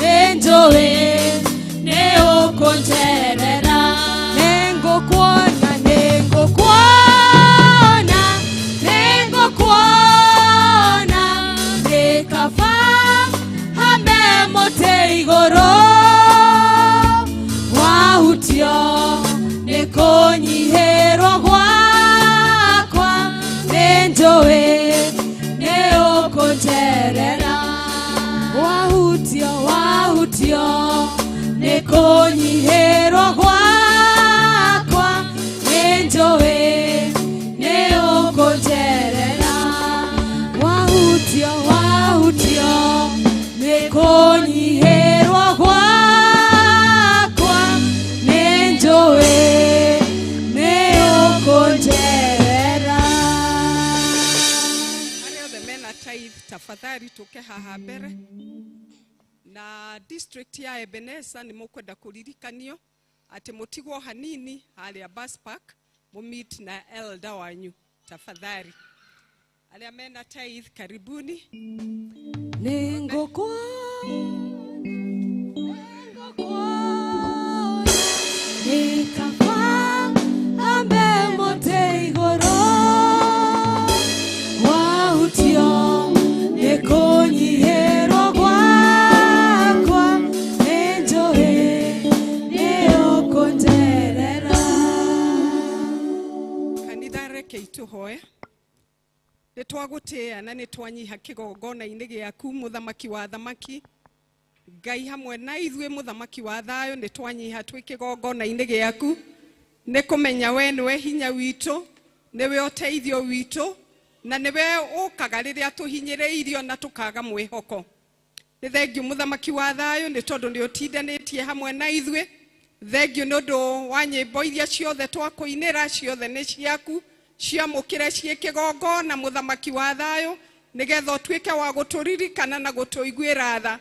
nĩ njũĩ nĩ ũkũnjerera nĩngũkuona nĩngũkuona nĩngũkuona nĩ kaba hambe mũtĩ igũrũ wahutio nĩ kũnyihĩrwo gwakwa nĩ njũĩ nĩ ũkũnjerera wahutio wahutio nĩ kũnyihĩrwo gwakwa nĩ njũĩ nĩ ũkũnjerera wahutio wahutio nĩ kũnyihĩrwo gwakwa nĩ njũĩ nĩ ũkũnjerera Arĩa othe mena tithe tafadhali tũke haha mbere na district ya Ebeneza nĩ mũkwenda kũririkanio atĩ mũtigwo hanini harĩa bus park mũmeet na elder wanyu tafadhali. Arĩa mena tithe karibuni. Nĩngũkuona nĩ kaba hambe mũtĩ igũrũ wahutio nĩ kũnyihĩrwo gwakwa nĩ njũĩ nĩ ũkũnjerera Kanitha reke itũhoe nĩ twagũtĩĩa na nĩ twanyiha kĩgongona-inĩ gĩaku mũthamaki wa thamaki. Ngai hamwe na ithuĩ, mũthamaki wa thayũ, nĩ twanyiha twĩ kĩgongona-inĩ gĩaku, nĩ kũmenya we nĩwe hinya witũ, nĩwe ũteithio witũ, na nĩwe ũkaga rĩrĩa tũhinyĩrĩirio na tũkaga mwĩhoko. Nĩ thengiũ mũthamaki wa thayũ nĩ tondũ nĩ ũtindanĩtie hamwe na ithuĩ. Thengiũ nĩ ũndũ wa nyĩmbo iria ciothe twakũinĩra, ciothe nĩ ciaku, ciamũkĩre ciĩ kĩgongona mũthamaki wa thayũ, nĩgetha ũtuĩke wa gũtũririkana na gũtũiguĩra tha.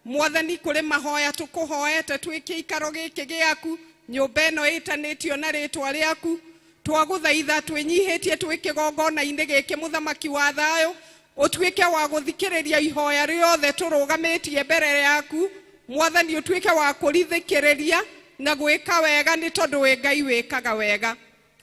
Mwathani, kũrĩ mahoya tũkũhoete twĩ kĩikaro gĩkĩ gĩaku, nyũmba ĩno ĩtanĩtio na rĩtwa rĩaku, twagũthaitha twĩnyihĩtie twĩ kĩgongona-inĩ gĩkĩ mũthamaki wa thayũ, ũtuĩke wa gũthikĩrĩria ihoya rĩothe tũrũgamĩtie mbere yaku. Mwathani, ũtuĩke wa kũrithikĩrĩria na gwĩka wega, nĩ tondũ wĩ Ngai wĩkaga wega.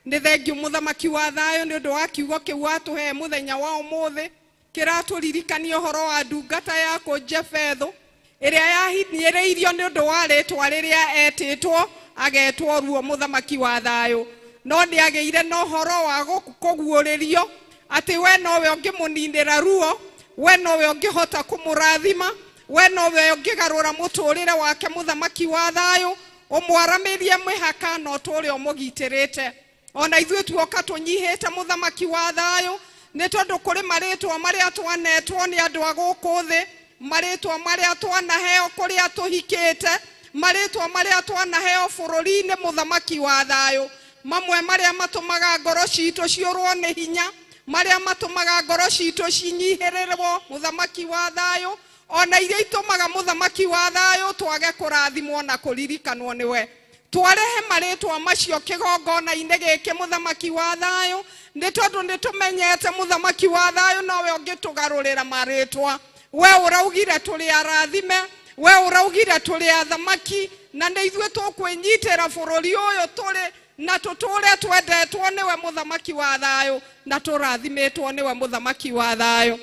Nĩ thengiũ mũthamaki wa thayũ nĩ ũndũ wa kiugo kĩu watũhe mũthenya wa ũmũthĩ, kĩratũririkania ũhoro wa ndungata yaku Jefethu, ĩrĩa yahinyĩrĩirio nĩ ũndũ wa rĩtwa rĩrĩa etĩtwo, agetwo ruo mũthamaki wa thayũ, no nĩ agĩire na ũhoro wa kũguũrĩrio atĩ we nowe ũngĩmũninĩra ruo, we nowe ũngĩhota kũmũrathima, we nowe ũngĩgarũra mũtũrĩre wake mũthamaki wa thayũ, ũmwaramĩrie mĩhaka na ũtũũre ũmũgitĩrĩte. Ona ithuĩ tuoka tũnyihĩte mũthamaki wa thayũ, nĩ tondũ kũrĩ marĩtwa marĩa twanetwo nĩ andũ a gũkũ thĩ, marĩtwa marĩa twanaheo kũrĩa tũhikĩte, marĩtwa marĩa twanaheo bũrũri-inĩ mũthamaki wa thayũ, mamwe marĩa matũmaga ngoro citũ ciũrwo nĩ hinya, marĩa matũmaga ngoro citũ cinyihĩrĩrwo mũthamaki wa thayũ, ona iria itũmaga mũthamaki wa thayũ twage kũrathimwo na kũririkanwo nĩwe. Twarehe marĩtwa macio kĩgongona-inĩ gĩkĩ mũthamaki wa thayũ, nĩ tondũ nĩ tũmenyete mũthamaki wa thayũ nowe ũngĩtũgarũrĩra marĩtwa. We ũraugire tũrĩ arathime, we ũraugire tũrĩ athamaki, na nĩ ithuĩ tũkwĩnyitĩra bũrũri ũyũ tũrĩ na tũtũre twendetwo nĩwe mũthamaki wa thayũ, na tũrathimĩtwo nĩwe mũthamaki wa thayũ.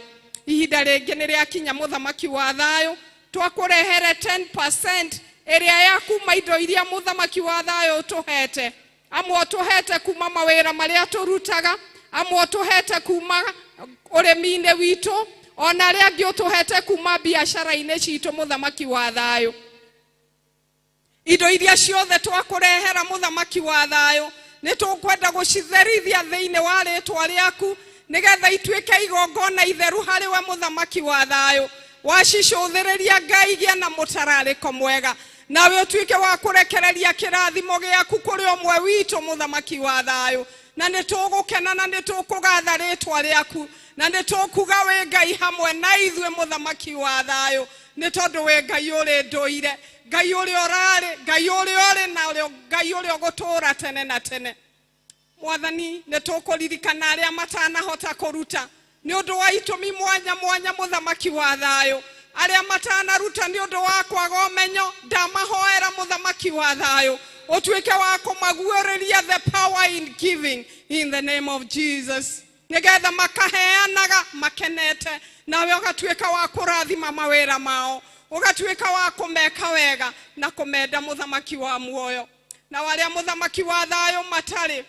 Ihinda rĩngĩ nĩ rĩakinya mũthamaki wa thayũ, twakũrehere 10% ĩrĩa ya kuma indo iria mũthamaki wa thayũ ũtũhete. Amwe ũtũhete kuma mawĩra marĩa tũrutaga, amwe ũtũhete kuma ũrĩmi-inĩ witũ, ona arĩa angĩ ũtũhete kuma biacara-inĩ citũ mũthamaki wa thayũ. Indo iria ciothe twakũrehera mũthamaki wa thayũ, nĩ tũkwenda gũcitherithia thĩinĩ wa rĩtwa rĩaku, nĩgetha ituĩke igongona itheru harĩ we mũthamaki wa thayũ. Wacicũthĩrĩria Ngai, gĩa na mũtararĩko mwega, nawe ũtuĩke wa kũrekereria kĩrathimo gĩaku kũrĩ ũmwe witũ mũthamaki wa thayũ. Na nĩ tũgũkena na nĩ tũkũgatha rĩtwa rĩaku, na nĩ tũkuga wĩ Ngai hamwe na ithuĩ mũthamaki wa thayũ, nĩ tondũ wĩ Ngai ũrĩ ndũire, Ngai ũrĩa ũrarĩ, Ngai ũrĩa ũrĩ, na Ngai ũrĩa ũgũtũũra tene na tene. Mwathani, nĩ tũkũririkana arĩa matanahota kũruta nĩ ũndũ wa itũmi mwanya mwanya mũthamaki wa thayũ, arĩa matanaruta nĩ ũndũ wa kwaga ũmenyo, ndamahoera mũthamaki wa thayũ ũtuĩke wa kũmaguũrĩria the power in giving in the name of Jesus, nĩgetha makaheanaga makenete, nawe ũgatuĩka wa kũrathima mawĩra mao, ũgatuĩka wa kũmeka wega na kũmenda mũthamaki wa muoyo. Na arĩa mũthamaki wa thayũ matarĩ,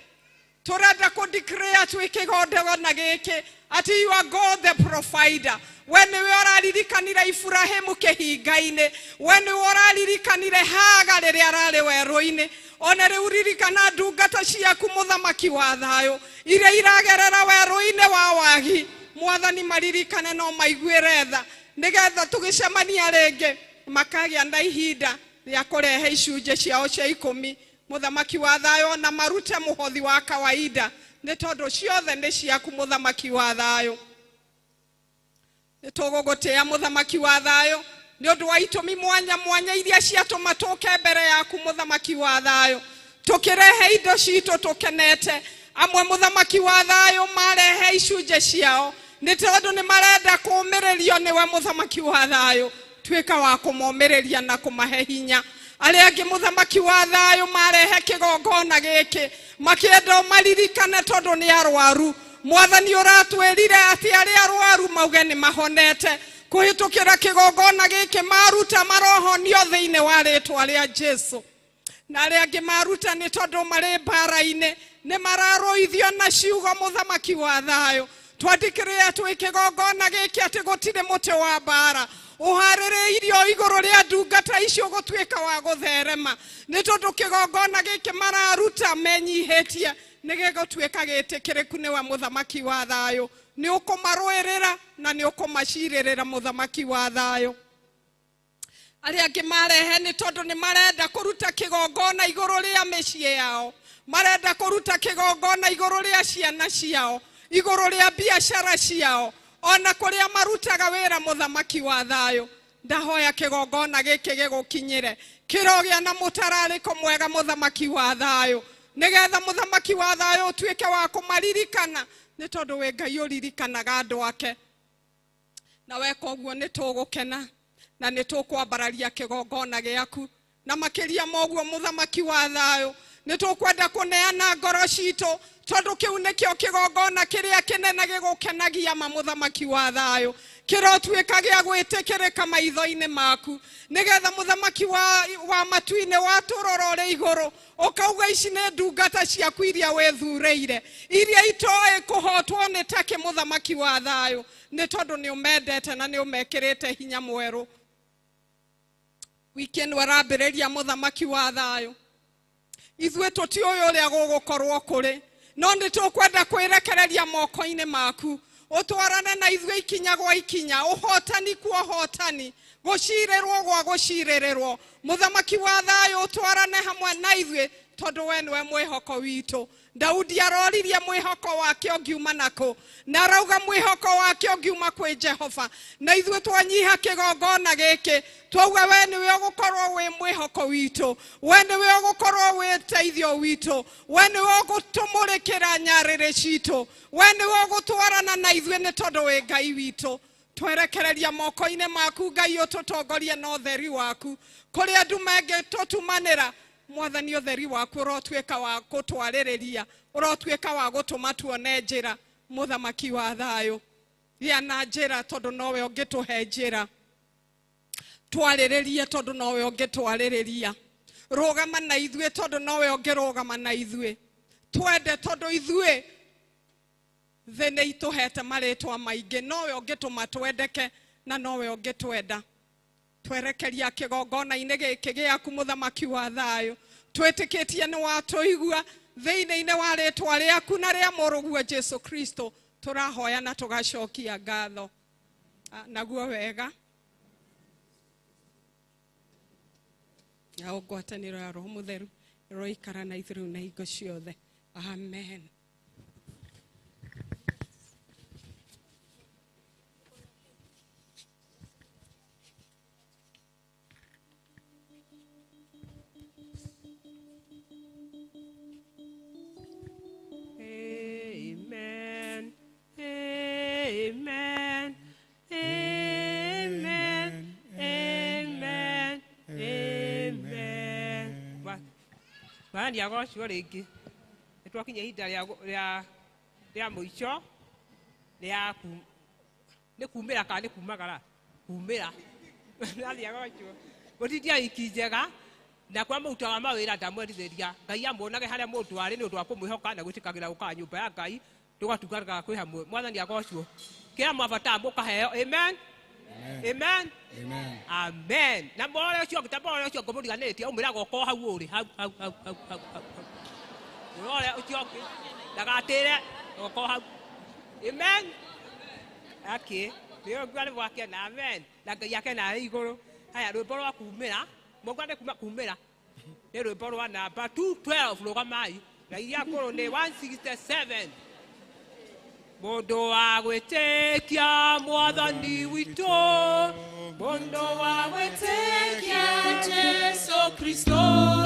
tũrenda kũ declare twĩ kĩgongona gĩkĩ atĩ you are God the provider. We nĩwe ũraririkanire Iburahĩmu kĩhinga-inĩ, we nĩwe ũraririkanire Haga rĩrĩa ararĩ werũ-inĩ. Ona rĩu ririkana ndungata ciaku mũthamaki wa thayũ iria iragerera werũ-inĩ wa wagi. Mwathani, maririkane no maiguĩre tha, nĩgetha tũgĩcemania rĩngĩ makagĩa na ihinda rĩa kũrehe icunjĩ ciao cia ikũmi mũthamaki wa thayũ, na marute mũhothi wa kawaida, nĩ tondũ ciothe nĩ ciaku mũthamaki wa thayũ. Nĩ tũgũgũtĩĩa mũthamaki wa thayũ nĩ ũndũ wa itũmi mwanya mwanya iria ciatũma tũke mbere yaku mũthamaki wa thayũ, tũkĩrehe indo citũ tũkenete. Amwe mũthamaki wa thayũ marehe icunjĩ ciao nĩ tondũ nĩ marenda kũũmĩrĩrio nĩwe mũthamaki wa thayũ, tuĩka wa kũmomĩrĩria na kũmahe hinya. Arĩa angĩ mũthamaki wa thayũ marehe kĩgongona gĩkĩ makĩenda ũmaririkane tondũ nĩ arwaru. Mwathani, ũratwĩrire atĩ arĩa arwaru mauge nĩ mahonete kũhĩtũkĩra kĩgongona gĩkĩ, maruta marohonio thĩinĩ wa rĩtwa rĩa Jesu. Na arĩa angĩ maruta nĩ tondũ marĩ mbara-inĩ, nĩ mararũithio na ciugo mũthamaki wa thayũ. Twandĩkĩrĩre twĩ kĩgongona gĩkĩ atĩ gũtirĩ mũtĩ wa mbara ũharĩrĩirio igũrũ rĩa ndungata icio gũtuĩka wa gũtherema, nĩ tondũ kĩgongona gĩkĩ mararuta menyihĩtie nĩ gĩgũtuĩka gĩtĩkĩrĩku nĩwe mũthamaki wa thayũ. Nĩ ũkũmarũĩrĩra na nĩ ũkũmacirĩrĩra mũthamaki wa thayũ. Arĩa angĩ marehe nĩ tondũ nĩ marenda kũruta kĩgongona igũrũ rĩa mĩciĩ yao, marenda kũruta kĩgongona igũrũ rĩa ciana ciao, igũrũ rĩa biacara ciao, ona kũrĩa marutaga wĩra mũthamaki wa thayũ. Ndahoya kĩgongona gĩkĩ gĩgũkinyĩre, kĩrogĩa na mũtararĩko mwega mũthamaki wa thayũ, nĩgetha mũthamaki wa thayũ ũtuĩke wa kũmaririkana, nĩ tondũ wĩ Ngai ũririkanaga andũ ake. Na weka ũguo nĩ tũgũkena na nĩ tũkwambararia kĩgongona gĩaku, na makĩria ma ũguo mũthamaki wa thayũ nĩ tũkwenda kũneana ngoro citũ, tondũ kĩu nĩkĩo kĩgongona kĩrĩa kĩnene gĩgũkenagia ma mũthamaki wa thayũ, kĩrotuĩka gĩa gwĩtĩkĩrĩka maitho-inĩ maku, nĩgetha mũthamaki wa matu-inĩ watũrora ũrĩ igũrũ ũkauga ici nĩ ndungata ciaku iria wĩthurĩire, iria itoĩ kũhotwo nĩ takĩ mũthamaki wa thayũ, nĩ tondũ nĩ ũmendete na nĩ ũmekĩrĩte hinya mwerũ. Wiki ĩno ĩrambĩrĩria mũthamaki wa thayũ, ithuĩ tũtiũĩ ũrĩa gũgũkorwo kũrĩ, no nĩ tũkwenda kwĩrekereria moko-inĩ maku, ũtwarane na ithuĩ ikinya gwa ikinya, ũhotani kwa ũhotani, gũcirĩrwo gwa gũcirĩrĩrwo. Mũthamaki wa thayũ ũtwarane hamwe na ithuĩ, tondũ we nĩwe mwĩhoko witũ. Daudi aroririe mwĩhoko wake ũngiuma nakũ, na arauga mwĩhoko wake ũngiuma kwĩ Jehova. Na ithuĩ twanyiha kĩgongona gĩkĩ, twauga we nĩwe ũgũkorwo wĩ mwĩhoko witũ, we nĩwe ũgũkorwo wĩ ũteithio witũ, we nĩwe ũgũtũmũrĩkĩra nyarĩrĩ citũ, we nĩwe ũgũtwarana na ithuĩ nĩ tondũ wĩ Ngai witũ. Twerekereria moko-inĩ maku Ngai, ũtũtongorie na ũtheri waku kũrĩa andũ mangĩtũtumanĩra. Mwathani, ũtheri waku ũrotuĩka wa gũtwarĩrĩria, ũrotuĩka wa gũtũma tuone njĩra. Mũthamaki wa thayũ, gĩa na njĩra tondũ nowe ũngĩtũhe njĩra. Twarĩrĩrie tondũ nowe ũngĩtwarĩrĩria. Rũgama na ithuĩ tondũ nowe ũngĩrũgama na ithuĩ. Twende tondũ ithuĩ thĩ nĩ itũhete marĩtwa maingĩ, nowe ũngĩtũma twendeke na nowe ũngĩtwenda. Twerekeria kĩgongona-inĩ gĩkĩ gĩaku mũthamaki wa thayũ, twĩtĩkĩtie nĩ watũigua thĩinĩ-inĩ wa rĩtwa rĩaku na rĩa mũrũguo Jesu Kristo, tũrahoya na tũgacokia ngatho. Naguo wega na ngwatanĩro ya Roho Mũtheru ĩroikara na ithuĩ rĩu na hingo ciothe. Amen. Amen. Amen. Amen. Amen. Amen. Mwathani agocwo rĩngĩ. Nĩ twakinya ihinda rĩa mũico rĩa nĩ kumĩra kana nĩ kumagara, kumĩra. Mwathani agocwo. Gũtindia wiki njega na kwa mũrutaga mawĩra ndamwerithĩria Ngai amuonage harĩa mũndũ arĩ nĩ ũndũ wa kũmwĩhoka na gwĩtĩkagĩra gũkaga nyũmba ya Ngai tũgatungataga kwĩ hamwe. Mwathani agocwo. Kĩrĩa mwabatara mũkaheo. Amen. Amen. Amen. Amen. Na mwore ũcio ũngĩ, ta mwore ũcio ngũmũriganĩtie, ũmwĩraga ũkorwo hau ũrĩ, hau, hau, hau, hau, hau, hau. Mwore ũcio ũngĩ, ndagatĩre, ũkorwo hau. Amen. Okay. Nĩ ũguo nĩ mwakena. Amen. Na Ngai akena arĩ igũrũ. Haya, rwĩmbo rwa kumĩra, mũgwa nĩ kuma kumĩra. Nĩ rwĩmbo rwa namba 212 rũgamai. Na iria ngũrũ nĩ 167. Mũndũ wa gwĩtĩkia Mwathani witũ, mũndũ wa gwĩtĩkia Jesu Kristo.